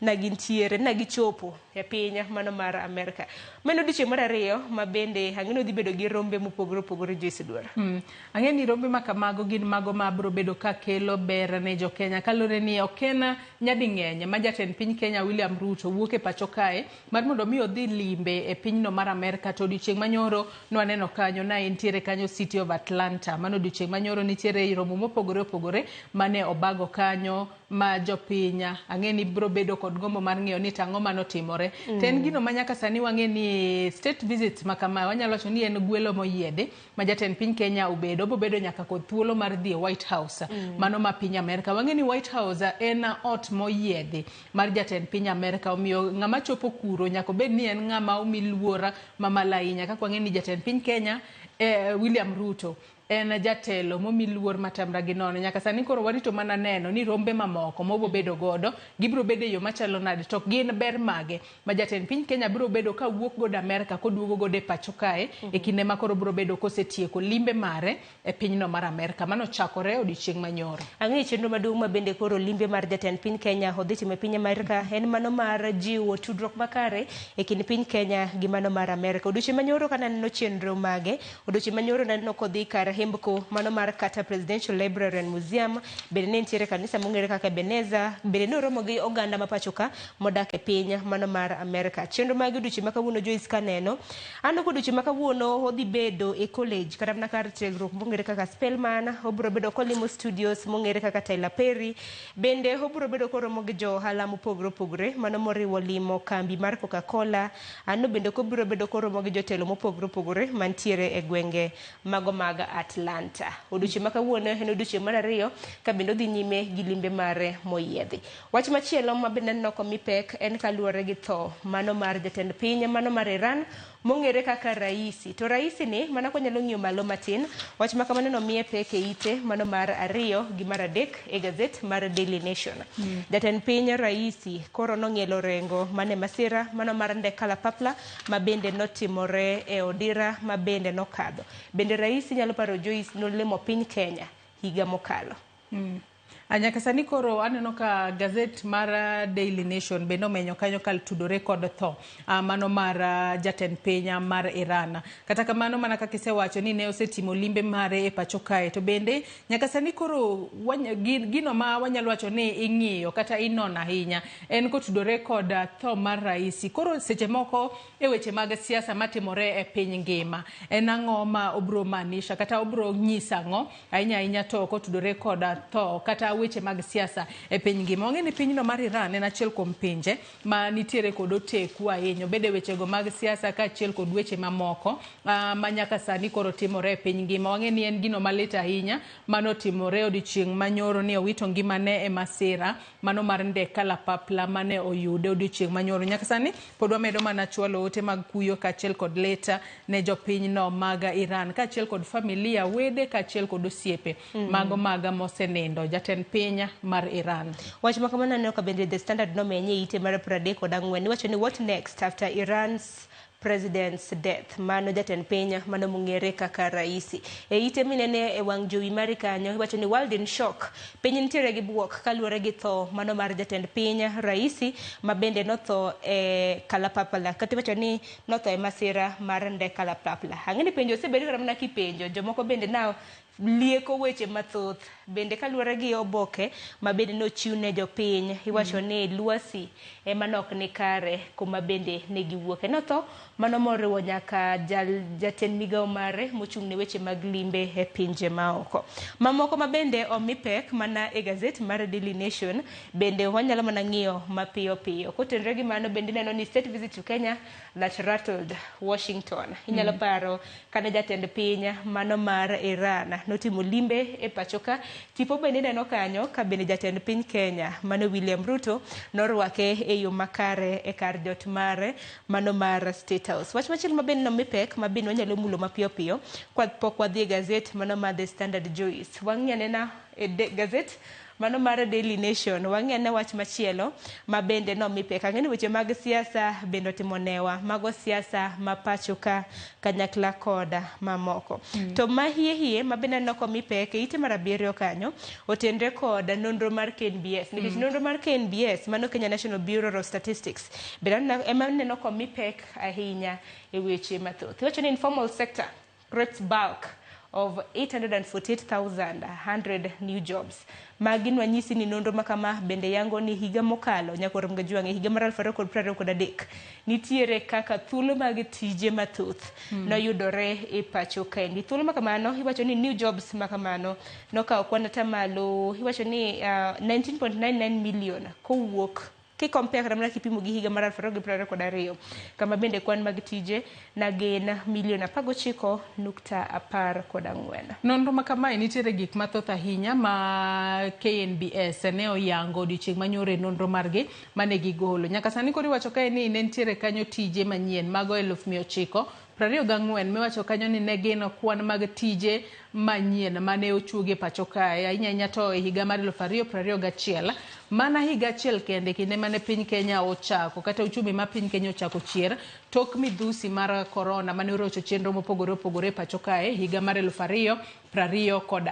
na gintiere na gichopo e piny mano mar Amerka. Mano odiochieng' mar ariyo ma bende ang'e ni odhi bedo gi rombe mopogore opogore Joyce Duara. Ang'e ni rombe ma kamago gin mago ma biro bedo ka kelo ber ne jokenya kaluwore ni ok en nyading'eny ma jatend piny Kenya William Ruto wuok e pacho kae mar mondo mi odhi limbe e pinyno mar Amerka. To odiochieng' manyoro nwaneno kanyo na entiere kanyo City of Atlanta. Mano odiochieng' manyoro nitiere romo mopogore opogore mane obago kanyo ma jopiny ang'e ni biro bedo kod gombo mar ng'eyo ni tang'o manotimore. To en gino ma nyaka sani wang'e ni state visits ma kama wanyalo wacho ni en gwelo moyiedhi ma jatend piny Kenya obedo obobedo nyaka kod thuolo mar dhi e White House mano ma piny Amerka. Wang'e ni White House en ot moyiedhi mar jatend piny Amerka, omiyo ng'ama chopo kuro nyaka obed ni en ng'ama omi luor mamalo ahinya. Kaka wang'e ni jatend piny Kenya William Ruto en jatelo momi luor matamra gi nono. Nyaka sani koro warito mana neno ni rombe mamoko mobobedo godo gibiro bedo e yo machalo nade, to gin ber mage ma jatend piny Kenya biro bedo ka wuok godo Amerka koduogo godo e pacho kae e kinde ma koro biro bedo kosetieko limbe mare e pinyno mar Amerka mano chakore odiochieng' manyoro. Ang'eyo chenro maduong' ma bende koro limbe mar jatend piny Kenya odhi timo e piny Amerka en mano mar jiwo tudruok makare e kind piny Kenya gi mano mar Amerka. Odiochieng' manyoro ka naneno chenro mage, odiochieng' manyoro naneno kodhi kar Hembko mano mar Carter Presidential Library and Museum, bende ne nitiere kanisa mong'ere kaka Ebenezer, bende noromo gi oganda ma pacho ka modak e piny mano mar Amerka. Chenro mag odiochieng' ma kawuono Joyce kaneno, aneno ka odiochieng' ma kawuono odhi bedo e college kata mana kar tiegruok mong'ere kaka Spellman, obiro bedo kolimo studios mong'ere kaka Tyler Perry, bende obiro bedo koromo gi jo ohala mopogore opogore mano moriwo limo kambi mar Coca-Cola, aneno bende kobiro bedo koromo gi jotelo mopogore opogore mantiere e gwenge mago mag Atlanta. Odiochieng' ma kawuono en odiochieng' mar ariyo ka bende odhi nyime gi limbe mare moyiedhi. Wach machielo ma bende aneno komi pek en kaluwore gi tho mano mar jatend piny mano mar Iran mong'ere kaka Raisi. To Raisi ni mana kwanyalo ng'iyo malo matin, wach ma kamano nomiye pek e ite mano mar ariyo gi mar adek e gazet mar Daily Nation. Jatend piny Raisi koro nong'ielo orengo mane masira mano mar ndek kalapapla ma bende notimore e odira ma bende nokadho. Bende Raisi nyalo paro Joyce nolemo piny Kenya higa mokalo. Nyaka sani koro aneno ka gazet mar Daily Nation bende omenyo kanyo kal tudore kod tho mano mar jatend piny mar Iran. Kata kamano mana kaka isewacho ni ne osetimo limbe mare e pacho kae, to bende nyaka sani koro gino ma wanyalo wacho ni ing'iyo kata inono ahinya en kotudore kod tho mar Raisi. Koro seche moko e weche mag siasa matimore e piny ngima, en ang'o ma obro maanisha kata obro nyiso ang'o ahinya ahinya to kotudore kod tho kata weche mag siasa e piny ngima. Wang'e ni pinyno mar Iran en achiel kuom pinje ma nitiere kod oteku ahinya, obed e wechego mag siasa kaachiel kod weche mamoko ma nyaka sani koro timore e piny ngima. Wang'e ni en gino malit ahinya manotimore odiochieng' manyoro ni owito ngimane e masira mano mar ndek kalapapla mane oyude odiochieng' manyoro. Nyaka sani pod wamedo mana chwalo ote mag kuyo kaachiel kod lit ne jopinyno mag Iran kaachiel kod familia, wede kaachiel kod osiepe mago maga mosenindo. Jatend piny mar Iran. Wach ma kamano aneno ka bende The Standard nomenye e ite mar 34 iwacho ni what next after Iran's president's death. Mano jatend piny mano mong'ere kaka Raisi. E ite minene e wang' jowi mari kanyo iwacho ni world in shock. Piny nitiere gi buok kaluwore gi tho mano mar jatend piny Raisi ma bende notho e kalapapla, kata iwacho ni notho e masira mar ndek kalapapla. Ang'e ni penjo osebedo kata mana kipenjo, jomoko bende na lieko weche mathoth bende kaluwore gi oboke ma bende nochiw ne jopiny iwacho ni lwasi ema nok ni kare kuma bende ne giwuoke. Notho mano moriwo nyaka jatend migawo mare mochung' ne weche mag limbe e pinje maoko. Mamoko ma bende omi pek mana e gazet mar Daily Nation bende wanyalo mana ng'iyo mapiyo piyo. Kotenore gi mano bende ineno ni state visit to Kenya that rattled Washington. Inyalo paro kane jatend piny mano mar Iran notimo limbe e pacho ka, tipo bende ineno kanyo ka bende jatend piny Kenya mano William Ruto norwake e yo makare e kar jot mare mano mar State House. Wach machielo ma bende nomi pek ma bende wanyalo mulo mapiyo piyo kapok wadhi e gazet mano mar The Standard Joyce. Wang'i anena e gazet mano mar Daily Nation, wang'i ane wach machielo ma bende nomi pek. Ang'e ni weche mag siasa bende otimo newa, mago siasa ma pacho ka kanyakla koda mamoko. To ma hie hie ma bende aneno komi pek e ite mar 7 kanyo otenre kod nonro mar KNBS. Nikech nonro mar KNBS mano Kenya National Bureau of Statistics bende ema aneno komi pek ahinya e weche mathoth. Iwacho ni informal sector creates bulk of 848,100 new jobs. Magi nwanyisi ni nonro makama bende yango ni higa mokalo nyaka Mgajuang' e higa mar 2023 nitiere kaka thuolo mag tije mathoth noyudore e pacho kaendi. Thuolo makamano iwacho ni new jobs makamano nokawo kwan atamalo iwacho ni 19.99 million kowuok kikompare kata mana kipimo gi higa mar 2022 kama bende kwan mag tije na gin milion 19.14. Nonro ma kamae nitiere gik mathoth ahinya ma KNBS ne oyango odiochieng' manyoro e nonro margi mane gigolo. Nyaka sani koro iwacho kae ni ne nitiere kanyo tije manyien mago 924 miwacho kanyo ni ne gin kwan mag tije manyien mane ochuogi e pacho kae ahinya ahinya to e higa mar 2021 mana higa achiel kende kinde mane piny Kenya ochako kata uchumi ma piny Kenya ochako chier tok midhusi mar corona mane orocho chenro mopogore opogore e pacho kae higa mar 2020 kod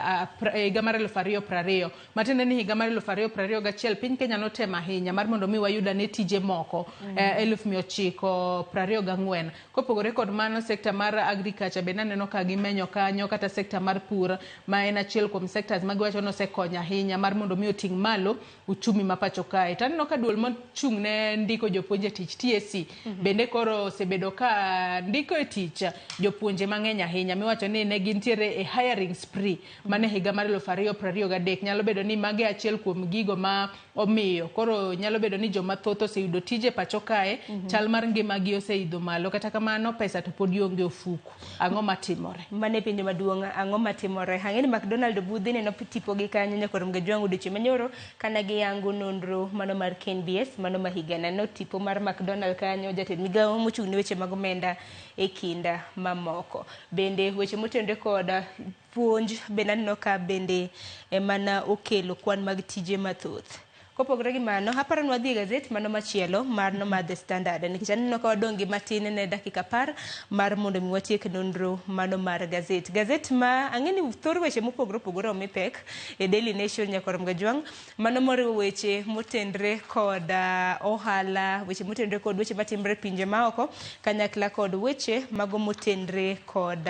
higa mar 2020 matiende ni higa mar 2021 piny Kenya notemo ahinya mar mondo mi wayud ane tije moko 924. Kopogore kod mano sekta mar agriculture bende aneno ka gimenyo kanyo kata sekta mar pur ma en achiel kuom sectors magiwacho ni osekonyo ahinya mar mondo mi oting' malo uchumi ma pacho kae. To aneno ka duol mochung' ne ndiko jopuonje e tich TSC bende koro osebedo ka ndiko e tich jopuonje mang'eny ahinya miwacho ni ne gintiere e hiring hiring spree mane higa mar 2023. Nyalo bedo ni magi achiel kuom gigo ma omiyo koro nyalo bedo ni joma thoth oseyudo tije pacho kae. Chal mar ngimagi oseidho malo, kata kamano pesa to pod onge ofuku. Ang'o matimore? Mano e penjo maduong', ang'o matimore? Ang'e ni McDonald Obudhi neno tipogi kanyo nyakoro Mgajwang' odiochieng' manyoro kana giyango nonro mano mar KNBS mano ma higa. Neno tipo mar McDonald kanyo, jatend migawo mochung' ne weche mag omenda e kinda mamoko. Bende weche motenore kod puonj bende aneno ka bende emana okelo kwan mag tije mathoth. Kopogore gi mano, aparo ni wadhi e gazet mano machielo mar no mar The Standard, nikech aneno ka wadong' gi matin ne dakika 10 mar mondo mi watiek nonro mano mar gazet. Gazet ma ang'e ni thor weche mopogore opogore omi pek e Daily Nation nyakoro Mgajwang', mano moriwo weche motenre kod ohala, weche motenre kod weche matimre pinje maoko, kanyakla kod weche mago motenre kod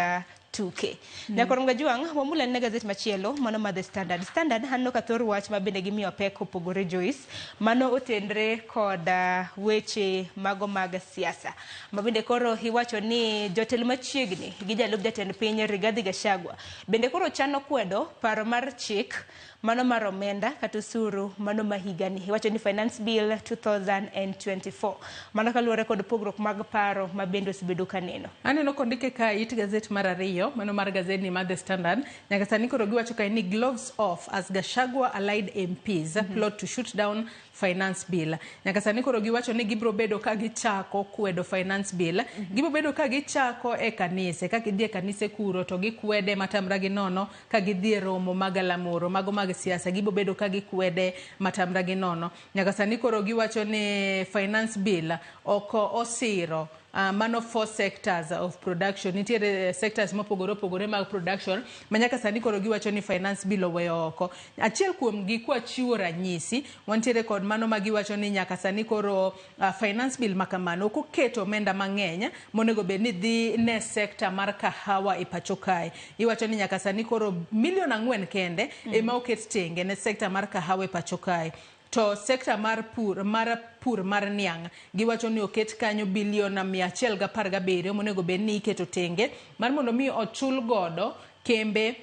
tuke. Nyakoro Mgajwang', wamul ane gazet machielo mano mar The Standard. Standard aneno ka thor wach ma bende gimiyo pek opogore Joyce, mano otenre kod weche mago mag siasa. Ma bende koro iwacho ni jotelo machiegni gi jalup jatend piny Rigathi Gachagua bende koro chano kwedo paro mar chik mano mar omenda kata osuru mano ma higani. Iwacho ni Finance Bill 2024. Mano kaluwore kod pogruok mag paro ma bende osebedo kaneno. Aneno kondike ka it gazet mar ariyo, mano mar gazet ni mar The Standard. Nyaka sani koro giwacho kae ni gloves off as Gachagua allied MPs plot to shoot down finance bill. Nyaka sani koro giwacho ni gibiro bedo ka gichako kwedo finance bill. Gibiro bedo ka gichako e kanise, ka gidhi e kanise kuro to gikwede matamra gi nono, ka gidhi e romo mag galamoro, mago mag siasa, gibiro bedo ka gikwede matamra gi nono. Nyaka sani koro giwacho ni finance bill ok osiro mano four sectors of production. Nitiere sectors mopogore opogore mag production ma nyaka sani koro giwacho ni finance bill oweyo oko. Achiel kuom gi kwachiwo ranyisi, wantiere kod mano ma giwacho ni nyaka sani koro finance bill makamano ok oketo omenda mang'eny monego bed ni dhi ne sector mar kahawa e pacho kae. Iwacho ni nyaka sani koro milion 4 kende ema oket tenge ne sector mar kahawa e pacho kae. To sector mar pur mar pur mar niang' giwacho ni oket kanyo bilion 117 monego bed ni iketo tenge mar mondo mi ochul godo kembe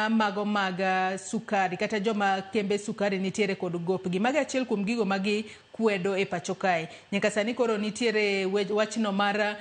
mago mag sukari kata joma kembe sukari nitiere kod gopgi. Mago achiel kuom gigo ma gikwedo e pacho kae. Nyaka sani koro nitiere wachno mar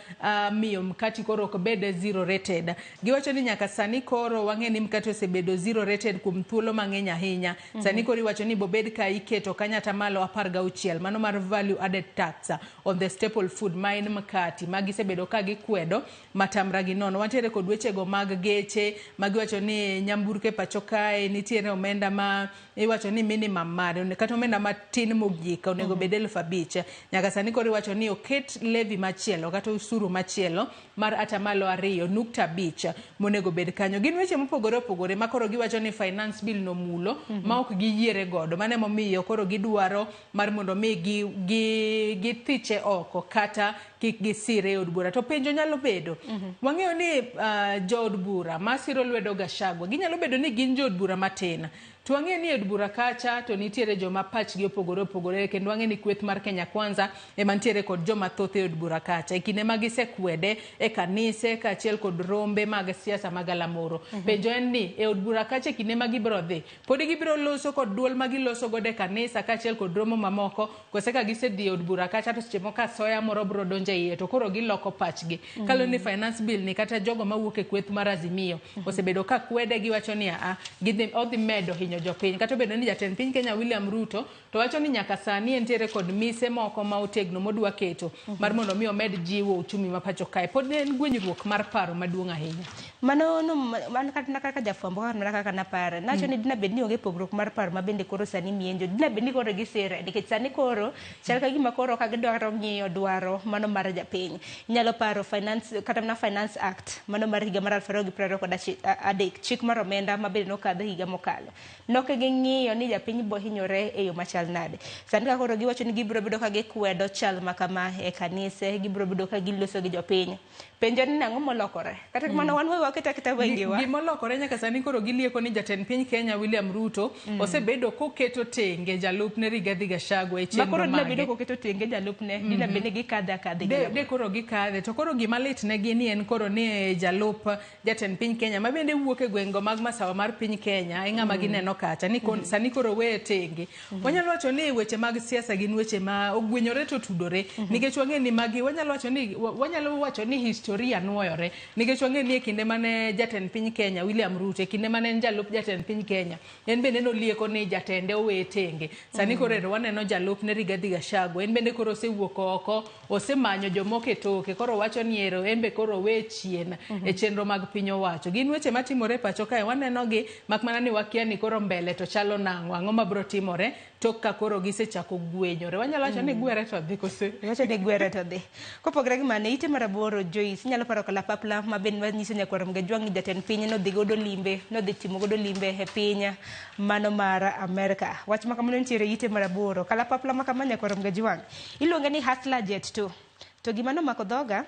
miyo mkati koro ok bed zero rated. Giwacho ni nyaka sani koro wang'e ni mkati osebedo zero rated kuom thuolo mang'eny ahinya. Sani koro iwacho ni bobed ka iketo kanyo atamalo 16 mano mar value added tax on the staple food ma en mkati ma gisebedo ka gikwedo matamra gi nono. Wantiere kod wechego mag geche ma giwacho ni nyamburko e pacho kae nitiere omenda ma iwacho ni minimum mare kata omenda matin mogik onego bed 5,000. Nyaka sani koro iwacho ni oket levy machielo kata osuru machielo mar atamalo 2.5 monego bed kanyo. Gin weche mopogore opogore ma koro giwacho ni finance bill nomulo ma ok giyiere godo. Mano emomiyo koro gidwaro mar mondo mi githiche oko kata kik gisire e od bura. To penjo nyalo bedo, wang'eyo ni jood bura masiro lwedo Gachagua ginyalo bedo ni gin jood bura matin. To wang'eyo ni e od bura kacha to nitiere joma pachgi opogore opogore kendo wang'eyo ni kweth mar Kenya Kwanza ema nitiere kod joma thoth e od bura kacha. E kinde ma gisekwede e kanise kaachiel kod rombe mag siasa mag galamoro. Penjo en ni e od bura kacha e kinde ma gibiro dhi, podi gibiro loso kod duol ma giloso godo e kanisa kaachiel kod romo mamoko, kose ka gisedhi e od bura kacha to seche moko asoya moro biro donjo e iye to koro giloko pachgi. Kaluwore ni finance bill ni kata jogo mawuok e kweth mar Azimio osebedo ka kwede giwacho ni aa, odhi medo hinyo jopiny. Kata obedo ni jatend piny Kenya William Ruto to wacho ni nyaka sani entiere kod mise moko ma otegno modwa keto mar mondo mi omed jiwo uchumi ma pacho kae. Pod en gwenyruok mar paro maduong' ahinya. Mano no man kata kaka jafwambo kaka mana kaka napare. Nacho ni dina bed ni onge pogruok mar paro ma bende koro sani mienjo. Dina bed ni koro gisire nikech sani koro chal ka gima koro ka gidwaro ng'iyo dwaro mano mar japiny. Inyalo paro finance kata mana Finance Act mano mar higa mar 2023 chik mar omenda ma bende nokadho higa mokalo. Nok ging'iyo ni japiny bo hinyore e yo machal nade. Sani ka koro giwacho ni gibiro bedo ka gikwedo chal ma kama e kanise, gibiro bedo ka giloso gi jopiny. Penjo ni nang'o molokore? Kata kamano wan we waket aketa wengewa. Gimolokore nyaka sani koro gilieko ni jatend piny Kenya William Ruto osebedo koketo tenge jalupne Rigathi Gachagua e Ma koro chenro dina bedo mage. koketo tenge jalupne, dina bed ni gikadhe akadha De, de koro gikadhe to koro gima lit negi ni en koro ni jalup jatend piny Kenya ma bende wuok e gwengego mag masawa mar piny Kenya e ng'ama gineno kacha ni sani koro weye tenge. Wanyalo wacho ni weche mag siasa gin weche ma ogwenyore to tudore nikech wang'e ni magi wanyalo wacho ni wanyalo wacho ni historia nuoyore nikech wang'e ni e kinde mane jatend piny Kenya William Ruto e kinde mane en jalup jatend piny Kenya en bende nolieko ni jatende oweye tenge. Sani koro ero waneno jalupne Rigathi Gachagua en bende koro osewuok oko osemanyo jomoko e toke koro wacho ni ero en be koro owe chien e chenro mag piny owacho. Gin weche matimore e pacho kae waneno gi mak mana ni wakia ni koro mbele to chalo nang'o ang'o mabiro timore tok ka koro gisechako gwenyore. Wanyalo wacho ni gwere to dhi kose Iwacho ni gwere to dhi. Kopogore gi mano, ite mar aboro Joyce, inyalo paro kalapapla ma bende manyiso nyakwar Mgajwang' ni jatend piny nodhi godo limbe, nodhi timo godo limbe e piny mano mar Amerka. Wach ma kamano nitiere ite mar aboro. Kalapapla ma kama nyakwar Mgajwang' iluonge ni Hustler Jet 2. To gima nomako dhoga,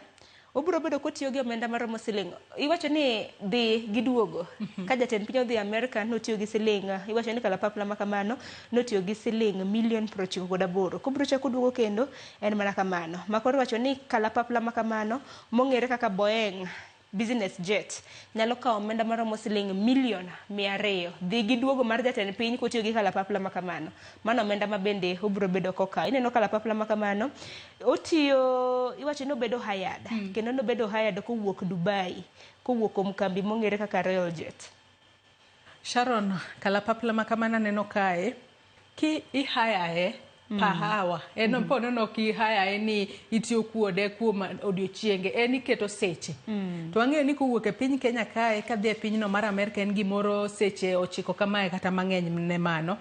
obiro bedo kotiyo gi omenda maromo siling iwacho ni dhi gi duogo. Ka jatend piny odhi Amerka notiyo gi siling iwacho ni kalapapla ma kamano notiyo gi siling milion 98. Kobiro chako duogo kendo en mana kamano. Ma koro iwacho ni kalapapla ma kamano mong'ere kaka Boeing business jet nyalo kawo omenda maromo siling milion 200. Dhi gi duogo mar jatend piny kotiyo gi kalapapla ma kamano. Mano omenda ma bende obiro bedo kokawo. Ineno kalapapla ma kamano otiyo iwacho ni obedo hired. Kendo nobedo hired kowuok Dubai, kowuok kuom kambi mong'ere kaka Royal Jet. Sharon, kalapapla ma kamano aneno kae ki ihayae per hour en po nono ki ihayae ni itiyo kuode kuom odiochienge en iketo seche. To wang'eyo ni kowuok e piny Kenya kae kadhi e pinyno mar Amerka en gimoro seche 9 kamae kata mang'eny ne mano.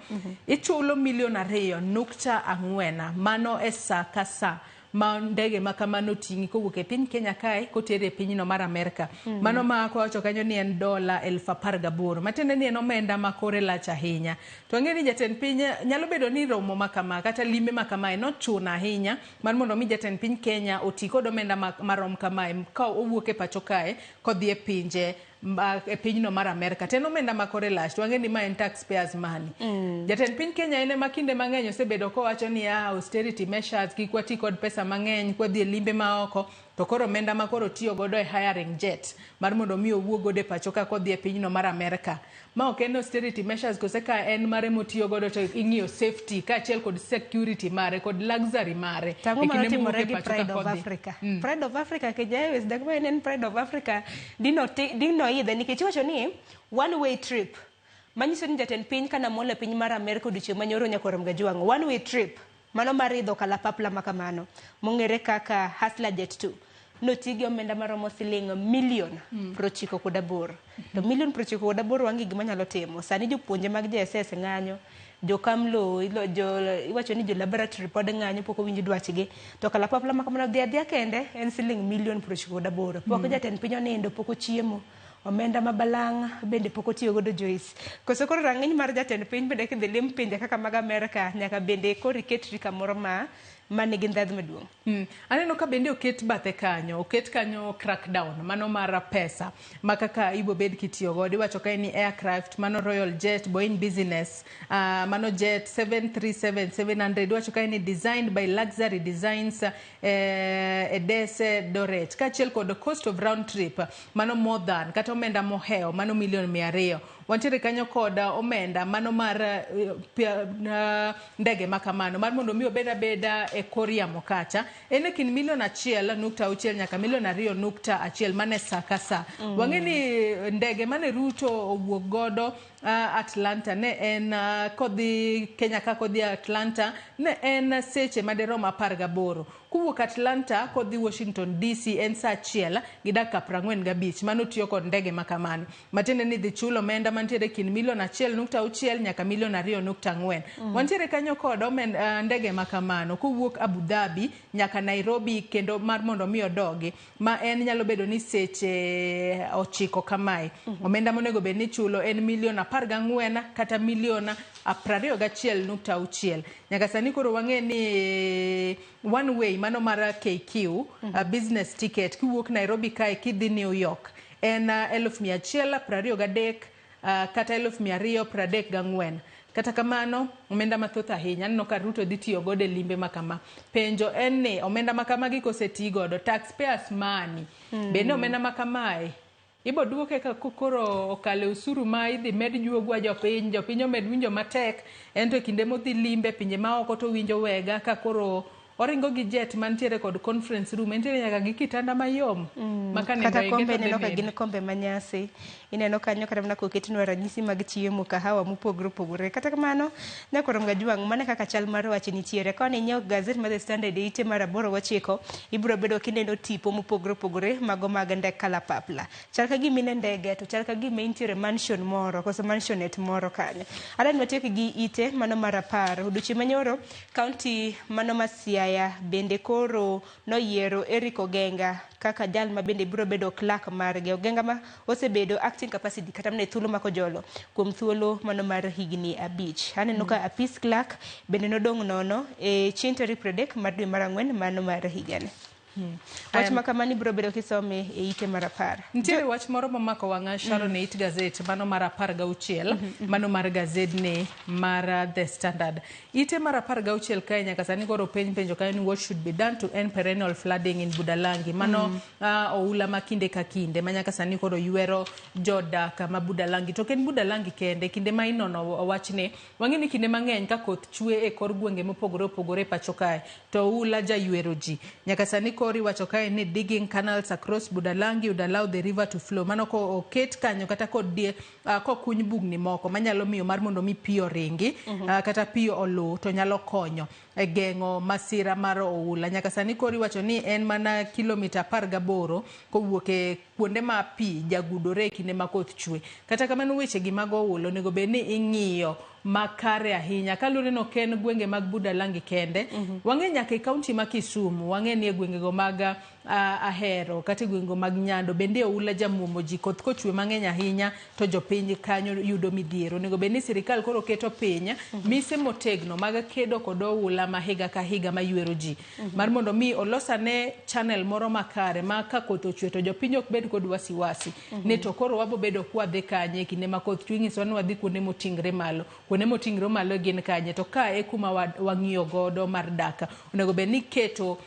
Ichulo milion 2.4 mano e sa ka sa ma ndege ma kamano ting'i kowuok e piny Kenya kae kotere e pinyno mar Amerka. Mano ma kowacho kanyo ni en dola 18,000 matiende ni en omenda ma kore lach ahinya. To ang'e ni jatend piny nyalo bedo ni romo ma kama kata limbe ma kamae nochuno ahinya mar mondo mi jatend piny Kenya oti kod omenda marom kamae ka owuok e pacho kae kodhi e pinje e pinyno mar Amerka. To en omenda ma kore lach to wang'e ni ma en taxpayers money. Jatend piny Kenya en ema kinde mang'eny osebedo kowacho ni austerity measures kik wati kod pesa mang'eny kwadhi e limbe ma oko to koro omenda ma koro tiyo godo e hiring jet mar mondo mi owuog godo e pacho ka kodhi e pinyno mar Amerka. Ma ok en austerity measures kose ka en mare motiyo godo to ing'iyo safety kaachiel kod security mare kod luxury mare. Tang'o E mano kinde mowuok timore e gi pacho ka Pride of kodhi. Africa. Pride of Africa Kenya Airways dak ma en Pride of Africa dino idhe nikech iwacho ni one way trip manyiso ni jatend piny kana mol e piny mar Amerka odiochieng' manyoro nyakwar Mgajwang' one way trip mano mar idho kalapapla ma kamano mong'ere kaka Hustler Jet 2 noti gi omenda maromo siling milion 98. To milion 98 wang'e gima nyalo timo. Sani jopuonje mag JSS ng'anyo, jokamlo iwacho ni jo laboratory pod ng'anyo pok owinj dwachgi. To kalapapla ma kamano dhi adhiya kende en siling milion 98. Pok jatend piny onindo, pok ochiemo. Omenda ma balang' bende pok otiyo godo Joyce. Koso koro rang'iny mar jatend piny bende kidhi lim pinje kaka mag Amerka nyaka bende koro iketri kamoro ma nigi ndhadhu maduong'. Aneno ka bende oket bathe kanyo, oket kanyo crackdown mano mar pesa ma kaka ibo bed kitiyo godo. Iwacho kae ni aircraft mano Royal Jet, Boeing Business, mano Jet 737-700. Iwacho kae ni designed by Luxury Designs Edese Doret kaachiel kod cost of round trip mano more than kata omenda mohewo mano milion 200. Wantiere kanyo kod omenda mano mar ndege ma kamano mar mondo mi obed abeda e kor yamo kacha en e kind milion 1.6 nyaka milion 2.1 mane sa ka sa. Wang'e ni ndege mane Ruto owuok godo Atlanta ne en kodhi Kenya ka kodhi Atlanta ne en seche madirom 18. Kowuok Atlanta kodhi Washington DC en sa 1:45 mano tiyo kod ndege ma kamano. Matiende ni dhi chulo omenda mantiere kind milion 1.6 nyaka milion 2.4. Wantiere kanyo kod ndege ma kamano kowuok Abu Dhabi nyaka Nairobi kendo mar mondo mi odogi ma en nyalo bedo ni seche 9 kamae. Omenda monego bed ni chulo en milion 14 kata milion 21.6. Nyaka sani koro wang'e ni one way mano mar KQ business ticket kiwuok Nairobi kae kidhi New York en 123,000 kata 234,000. Kata kamano omenda mathoth ahinya aneno ka Ruto dhi tiyo godo e limbe makama. Penjo en ni omenda makamagi koseti godo, taxpayers money, bende omenda makamae ibo duoke ka koro okale osuru ma idhi med juogwa jopiny, jopiny omed winjo matek. En to e kinde modhi limbe pinje maoko to winjo wega ka koro oringo gi jet mantiere kod conference room, entiere nyaka gi kitanda mayom. Kata kombe ineno ka gin kombe manyasi. Ineno kanyo kata mana koketnwa ranyisi mag chiemo, kahawa mopogore opogore. Kata kamano, Nyakwar Mgajwang', mana kaka chal mar wach nitiere. Koni inyiewo gazet mar The Standard e ite mar 8.9, ibiro bedo kineno tipo mopogore opogore mago mag ndek kalapapla. Chal ka gima in e ndege to chal ka gima intiere mansion moro koso mansionet moro kanyo. Adani watiek gi ite mano mar 10. Odiochieng' manyoro, kaunti mano ma Siaya bende koro noyiero Eric Ogenga kaka jal ma bende biro bedo clerk margi. Ogenga ma osebedo acting capacity kata mana e thuolo ma kojolo kuom thuolo mano mar higni 5. Aneno ka apis clerk bende nodong' nono e chieng' tarik 30 mar dwe mar 4 mano mar higani. Wach ma kamani biro bedo kisome e ite mar 10. Nitiere wach moro momako wang'a Sharon e it gazet mano mar 16, mano mar gazedni mar The Standard. Ite mar 16 kae nyaka sani koro penjo kae ni what should be done to end perennial flooding in Budalangi. Mano oula ma kinde ka kinde ma nyaka sani koro ywero jodak ma Budalangi. To ok en Budalangi kende, kinde ma inono wachni, wang'e ni kinde mang'eny ka koth chwe e kor gwenge mopogore opogore e pacho kae, to oula jaywero ji. Nyaka sani koro iwacho kae ni digging canals across Budalangi would allow the river to flow. Mano ko oket kanyo kata kokuny bugni moko manyalo miyo mar mondo mi pi oringi, kata pi oluw to nyalo konyo e geng'o masira mar oula. Nyaka sani koro iwacho ni en mana kilomita 18 kowuok e kuonde ma pi jagudore e kinde ma koth chwe. Kata kamano weche gi mag oula onego bed ni ing'iyo makare ahinya kaluwore ni ok en gwenge mag Budalangi kende. Wang'e nyaka e kaunti ma Kisumu, wang'e ni e gwengego mag Ahero kata e gwengego mag Nyando bende oula jamuomo ji. Koth kochwe mang'eny ahinya to jopiny kanyo yudo midhiero. Onego bed ni sirikal koro keto piny mise motegno mag kedo kod oula ma higa ka higa maywero ji, mar mondo mi olosane channel moro makare ma ka koth ochwe to jopiny ok bed kod wasiwasi ni to koro wabo bedo kwadhi kanye kinde ma koth chwe. Inyisowa ni wadhi kuonde moting're malo, kuonde moting're malo gin kanye, to ka e kuma wang'iyo godo mar dak. Onego bed ni keto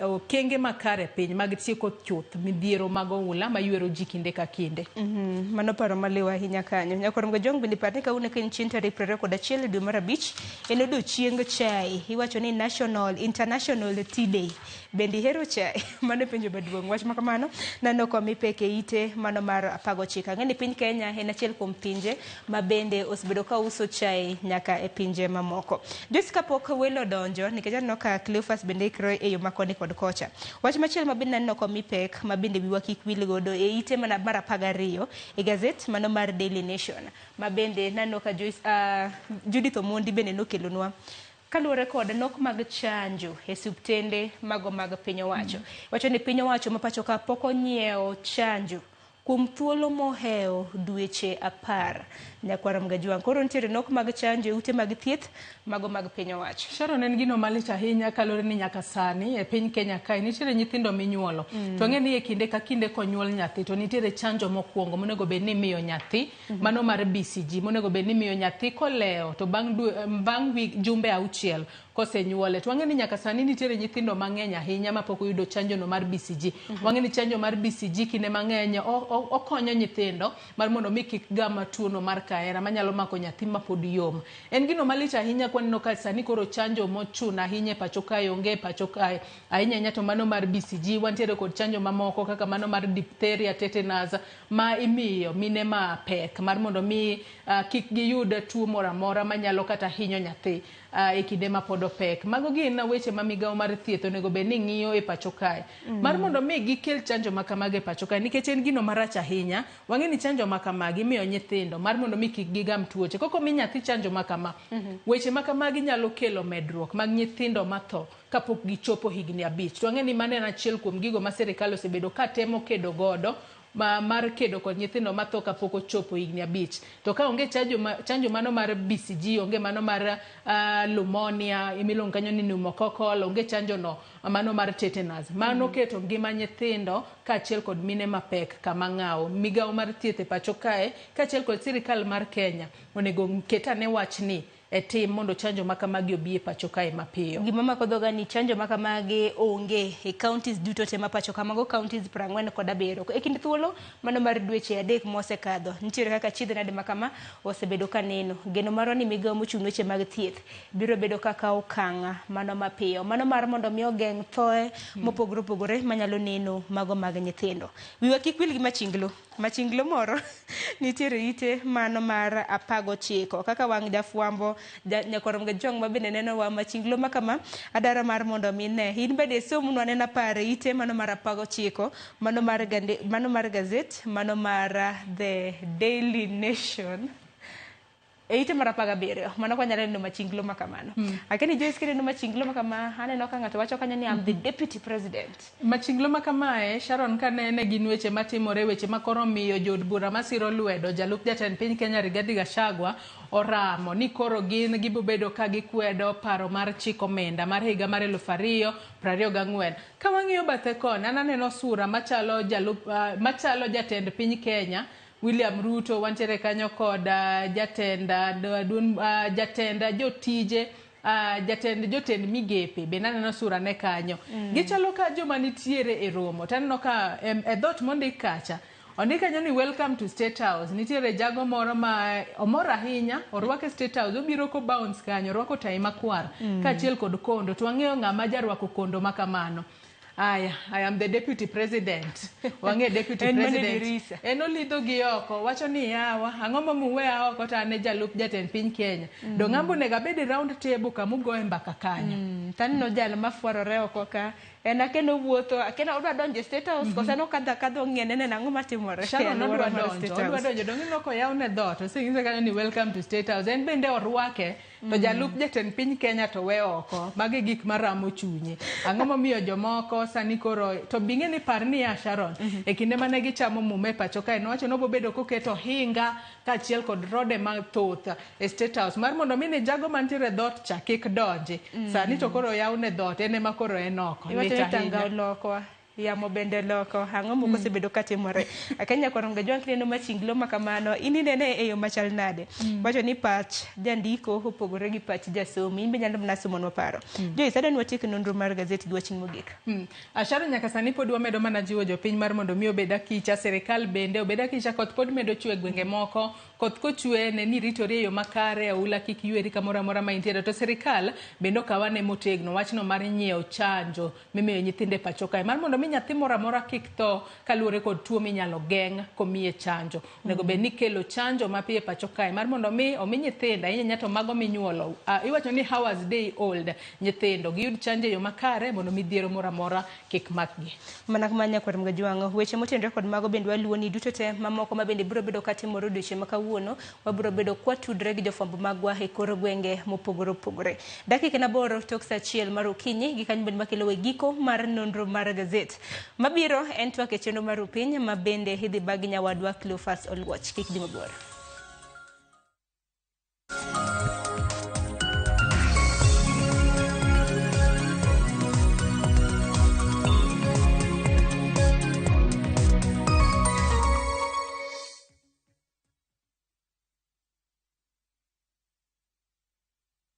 okenge makare piny mag tieko chuth midhiero mag oula maywero ji kinde ka kinde. Mano paro maliw ahinya kanyo. Nyakwar Mgajwang' bende par ni kawuono ka en chieng' tarik 21 dwe mar 5 en odiochieng chai. Iwacho ni National International Tea Day. Bende ihero chai? Mano penjo maduong'. Wach ma kamano naneno komi pek e ite mano mar 19. Ang'e ni piny Kenya en achiel kuom pinje ma bende osebedo ka uso chai nyaka e pinje mamoko. Joyce, kapok welo donjo, nikech aneno ka Cleophas bende ikre e yo ma koni kod kocha. Wach machielo ma bende naneno komi pek ma bende wiwa kik wil godo e ite mana mar 12 e gazet mano mar Daily Nation ma bende naneno ka Joyce, Judith Omondi bende nokelonwa kaluwore kod nok mag chanjo e osiptende mago mag piny owacho. Wacho ni piny owacho ma pacho ka pok onyiewo chanjo kuom thuolo mohewo dweche 10. Nyakwar Mgajwang', koro nitiere nok mag chanjo e ute mag thieth mago mag piny owacho. Sharon, en gino malich ahinya kaluwore ni nyaka sani e piny Kenya kae nitiere nyithindo minyuolo. To ang'e ni e kinde ka kinde konyuol nyathi to nitiere chanjo mokwongo monego bed ni imiyo nyathi, mano mar BCG monego bed ni imiyo nyathi kolewo to bang' jumbe 6 kosenyuole. To wang'e ni nyaka sani nitiere nyithindo mang'eny ahinya mapok oyudo chanjo no mar BCG. Wang'e ni chanjo mar BCG kinde mang'eny okonyo nyithindo mar mondo mi kik gam tuono mar kahera manyalo mako nyathi mapod yom. En gino malich ahinya kwaneno ka sani koro chanjo mochuno ahinya e pacho kae onge e pacho kae ahinya ahinya to mano mar BCG. Wantiere kod chanjo mamoko kaka mano mar diphtheria, tetanus ma imiyo mine ma pek mar mondo mi kik giyud tuo moro amora manyalo kata hinyo nyathi e kinde ma pod opek. Mago gin weche ma migawo mar thieth onego bed ni ng'iyo e pacho kae mar mondo mi gikel chanjo ma kamago e pacho kae, nikech en gino marach ahinya. Wang'e ni chanjo ma kamagi imiyo nyithindo mar mondo mi kik gigam tuoche. Koko mi nyathi chanjo ma kama, weche ma kamagi nyalo kelo medruok mag nyithindo matho kapok gichopo higni 5. To wang'e ni mano en achiel kuom gigo ma sirikal osebedo ka temo kedo godo mar kedo kod nyithindo matho kapok ochopo higni 5. To ka onge chanjo mano mar BCG, onge mano mar pneumonia, imiluongo kanyo ni pneumococcal, onge chanjo no mano mar tetanus. Mano keto ngima nyithindo kaachiel kod mine mapek kama ng'awo. Migawo mar thieth e pacho kae kaachiel kod sirikal mar Kenya onego ket ane wachni e tim mondo chanjo makamagi obi e pacho kae mapiyo. Gima mako dhoga ni chanjo makamagi onge e counties duto te ma pacho ka, mago counties 47. E kind thuolo mano mar dweche 3 mosekadho, nitiere kaka chiedh nade makama osebedo ka neno. Geno marwa ni migawo mochung' weche mag thieth biro bedo kaka okang' mano mapiyo, mano mar mondo mi ogeng' thoe mopogore opogore manyalo neno mago mag nyithindo. Wiwa kik wil gi machinglo. Machinglo moro nitiere ite mano mar 19 kaka wang' jafwambo nyakwar Mgajwang' ma bende neno wa machinglo makama adara mar mondo mi ne in bende somnwa nena pare ite mano mar 19 mano mar mano mar gazet mano mar The Daily Nation e ite mar 17 mano kwa nyalo neno machinglo makamano. Akeni Joyce kineno machinglo makama aneno ka ng'ato wacho kanyo ni I'm the deputy president. Machinglo makamae Sharon kanene gin weche matimore, weche makoro miyo jood bura masiro lwedo jalup jatend piny Kenya Rigathi Gachagua oramo ni koro gin gibobedo ka gikwedo paro mar chik omenda mar higa mar 2024. Ka wang'iyo bathe koni an aneno sura machalo jalup machalo jatend piny Kenya William Ruto, wantiere kanyo kod jatend jotije, jatend jotend migepe bende aneno sura ne kanyo. Gichalo ka joma nitiere e romo to aneno ka e dhoot mondik kacha ondik kanyo ni welcome to State House. Nitiere jago moro ma omor ahinya, orwake State House, obiro ko bounce kanyo, orwako tai makwar kaachiel kod kondo. To wang'eyo ng'ama jarwako kondo makamano. Aya, I am the deputy president. Wang'e deputy president. En olidho gi oko, wacho ni yawa, ang'o momuweya oko to an e jalup jatend piny Kenya. Dong' ambo onego abed e round table kamugoye mbaka kanyo. Taneno jal mafwarore oko ka, en akeno wuotho, akeno odwa donjo e State House, koso en okadho akadha ong'iyo nene nang'o matimore. Sharon odwa donjo, dong' ineno koyawne dhoot, oseng'ise kanyo ni welcome to State House. En bende orwake, to jalup jatend piny Kenya to we oko. Magi gik maramo chunye. Ang'o momiyo jomoko sani koro to bing'e ni par niya Sharon, e kinde mane gichamo muma e pacho kae nowacho ni obobedo koketo ohinga kaachiel kod rode mathoth e State House mar mondo mi ni jago mantiere e dhoot cha kik donji. Sani to koro oyawne dhoot, en ema koro en oko. Iwacho ni tanga oloko, yamo bende loko, ang'o moko osebedo katimore. Akenya koro Mgajwang' kineno machinglo makamano, in inene e yo machal nade? Wacho ni pach jandiko opogore gi pach jasomo, in be nyalo mana somonwa paro. Joyce, adwa ni watiek nonro mar gazet gi wachni mogik. Sharon, nyaka sani pod wamedo mana jiwo jopiny mar mondo mi obed akicha, sirikal bende obed akicha. Koth pod medo chwe e gwenge moko, koth kochwe ne ni ritori e yo makare, oula kik yweri kamoro amora ma intiere. To sirikal bende okawane motegno wachno mar nyiewo chanjo mimiyo nyithindo e pacho kae mar mondo mi nyathi moro amora kik tho kaluwore kod tuo minyalo geng' komiye chanjo. Onego bed ni kelo chanjo mapiyo e pacho kae mar mondo mi omi nyithindo, ahinya to mago minyuolo, iwacho ni hours day old nyithindo giyud chanjo e yo makare mondo midhiero moro amora kik makgi. Mana kamano nyakwar Mgajwang', weche motenore kod mago bende waluwo ni duto te mamoko ma bende biro bedo katimore odiochieng' ma kawuono, wabiro bedo kwatudre gi jofwambo magwa e kor gwenge mopogore opogore. Dakika 8 tok saa 1 mar okinyi, gi kanyo bende makelo e giko mar nonro mar gazet. Mabiro en twak e chenro mar Upiny ma bende idhi bag nyawadwa Cleophas Oluoch. Kik dhi mabor.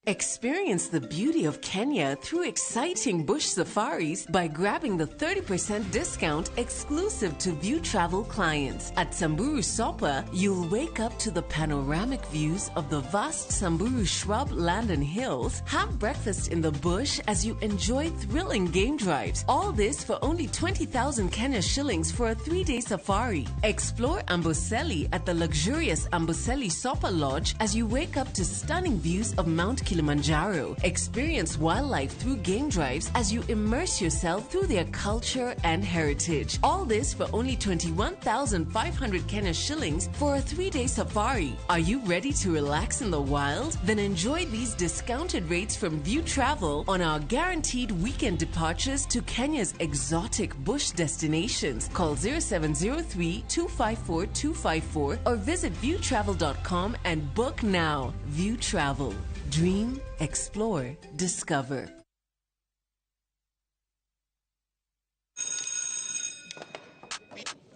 Experience the beauty of Kenya through exciting bush safaris by grabbing the 30% discount exclusive to View Travel clients. At Samburu Sopa, you'll wake up to the panoramic views of the vast Samburu shrub land and hills, have breakfast in the bush as you enjoy thrilling game drives. All this for only 20,000 Kenya shillings for a 3-day safari. Explore Amboseli at the luxurious Amboseli Sopa Lodge as you wake up to stunning views of Mount Kilimanjaro Kilimanjaro. Experience wildlife through game drives as you immerse yourself through their culture and heritage. All this for only 21,500 Kenya shillings for a 3-day safari. Are you ready to relax in the wild? Then enjoy these discounted rates from View Travel on our guaranteed weekend departures to Kenya's exotic bush destinations. Call 0703 254 254 or visit viewtravel.com and book now. View Travel. Dream, explore, discover.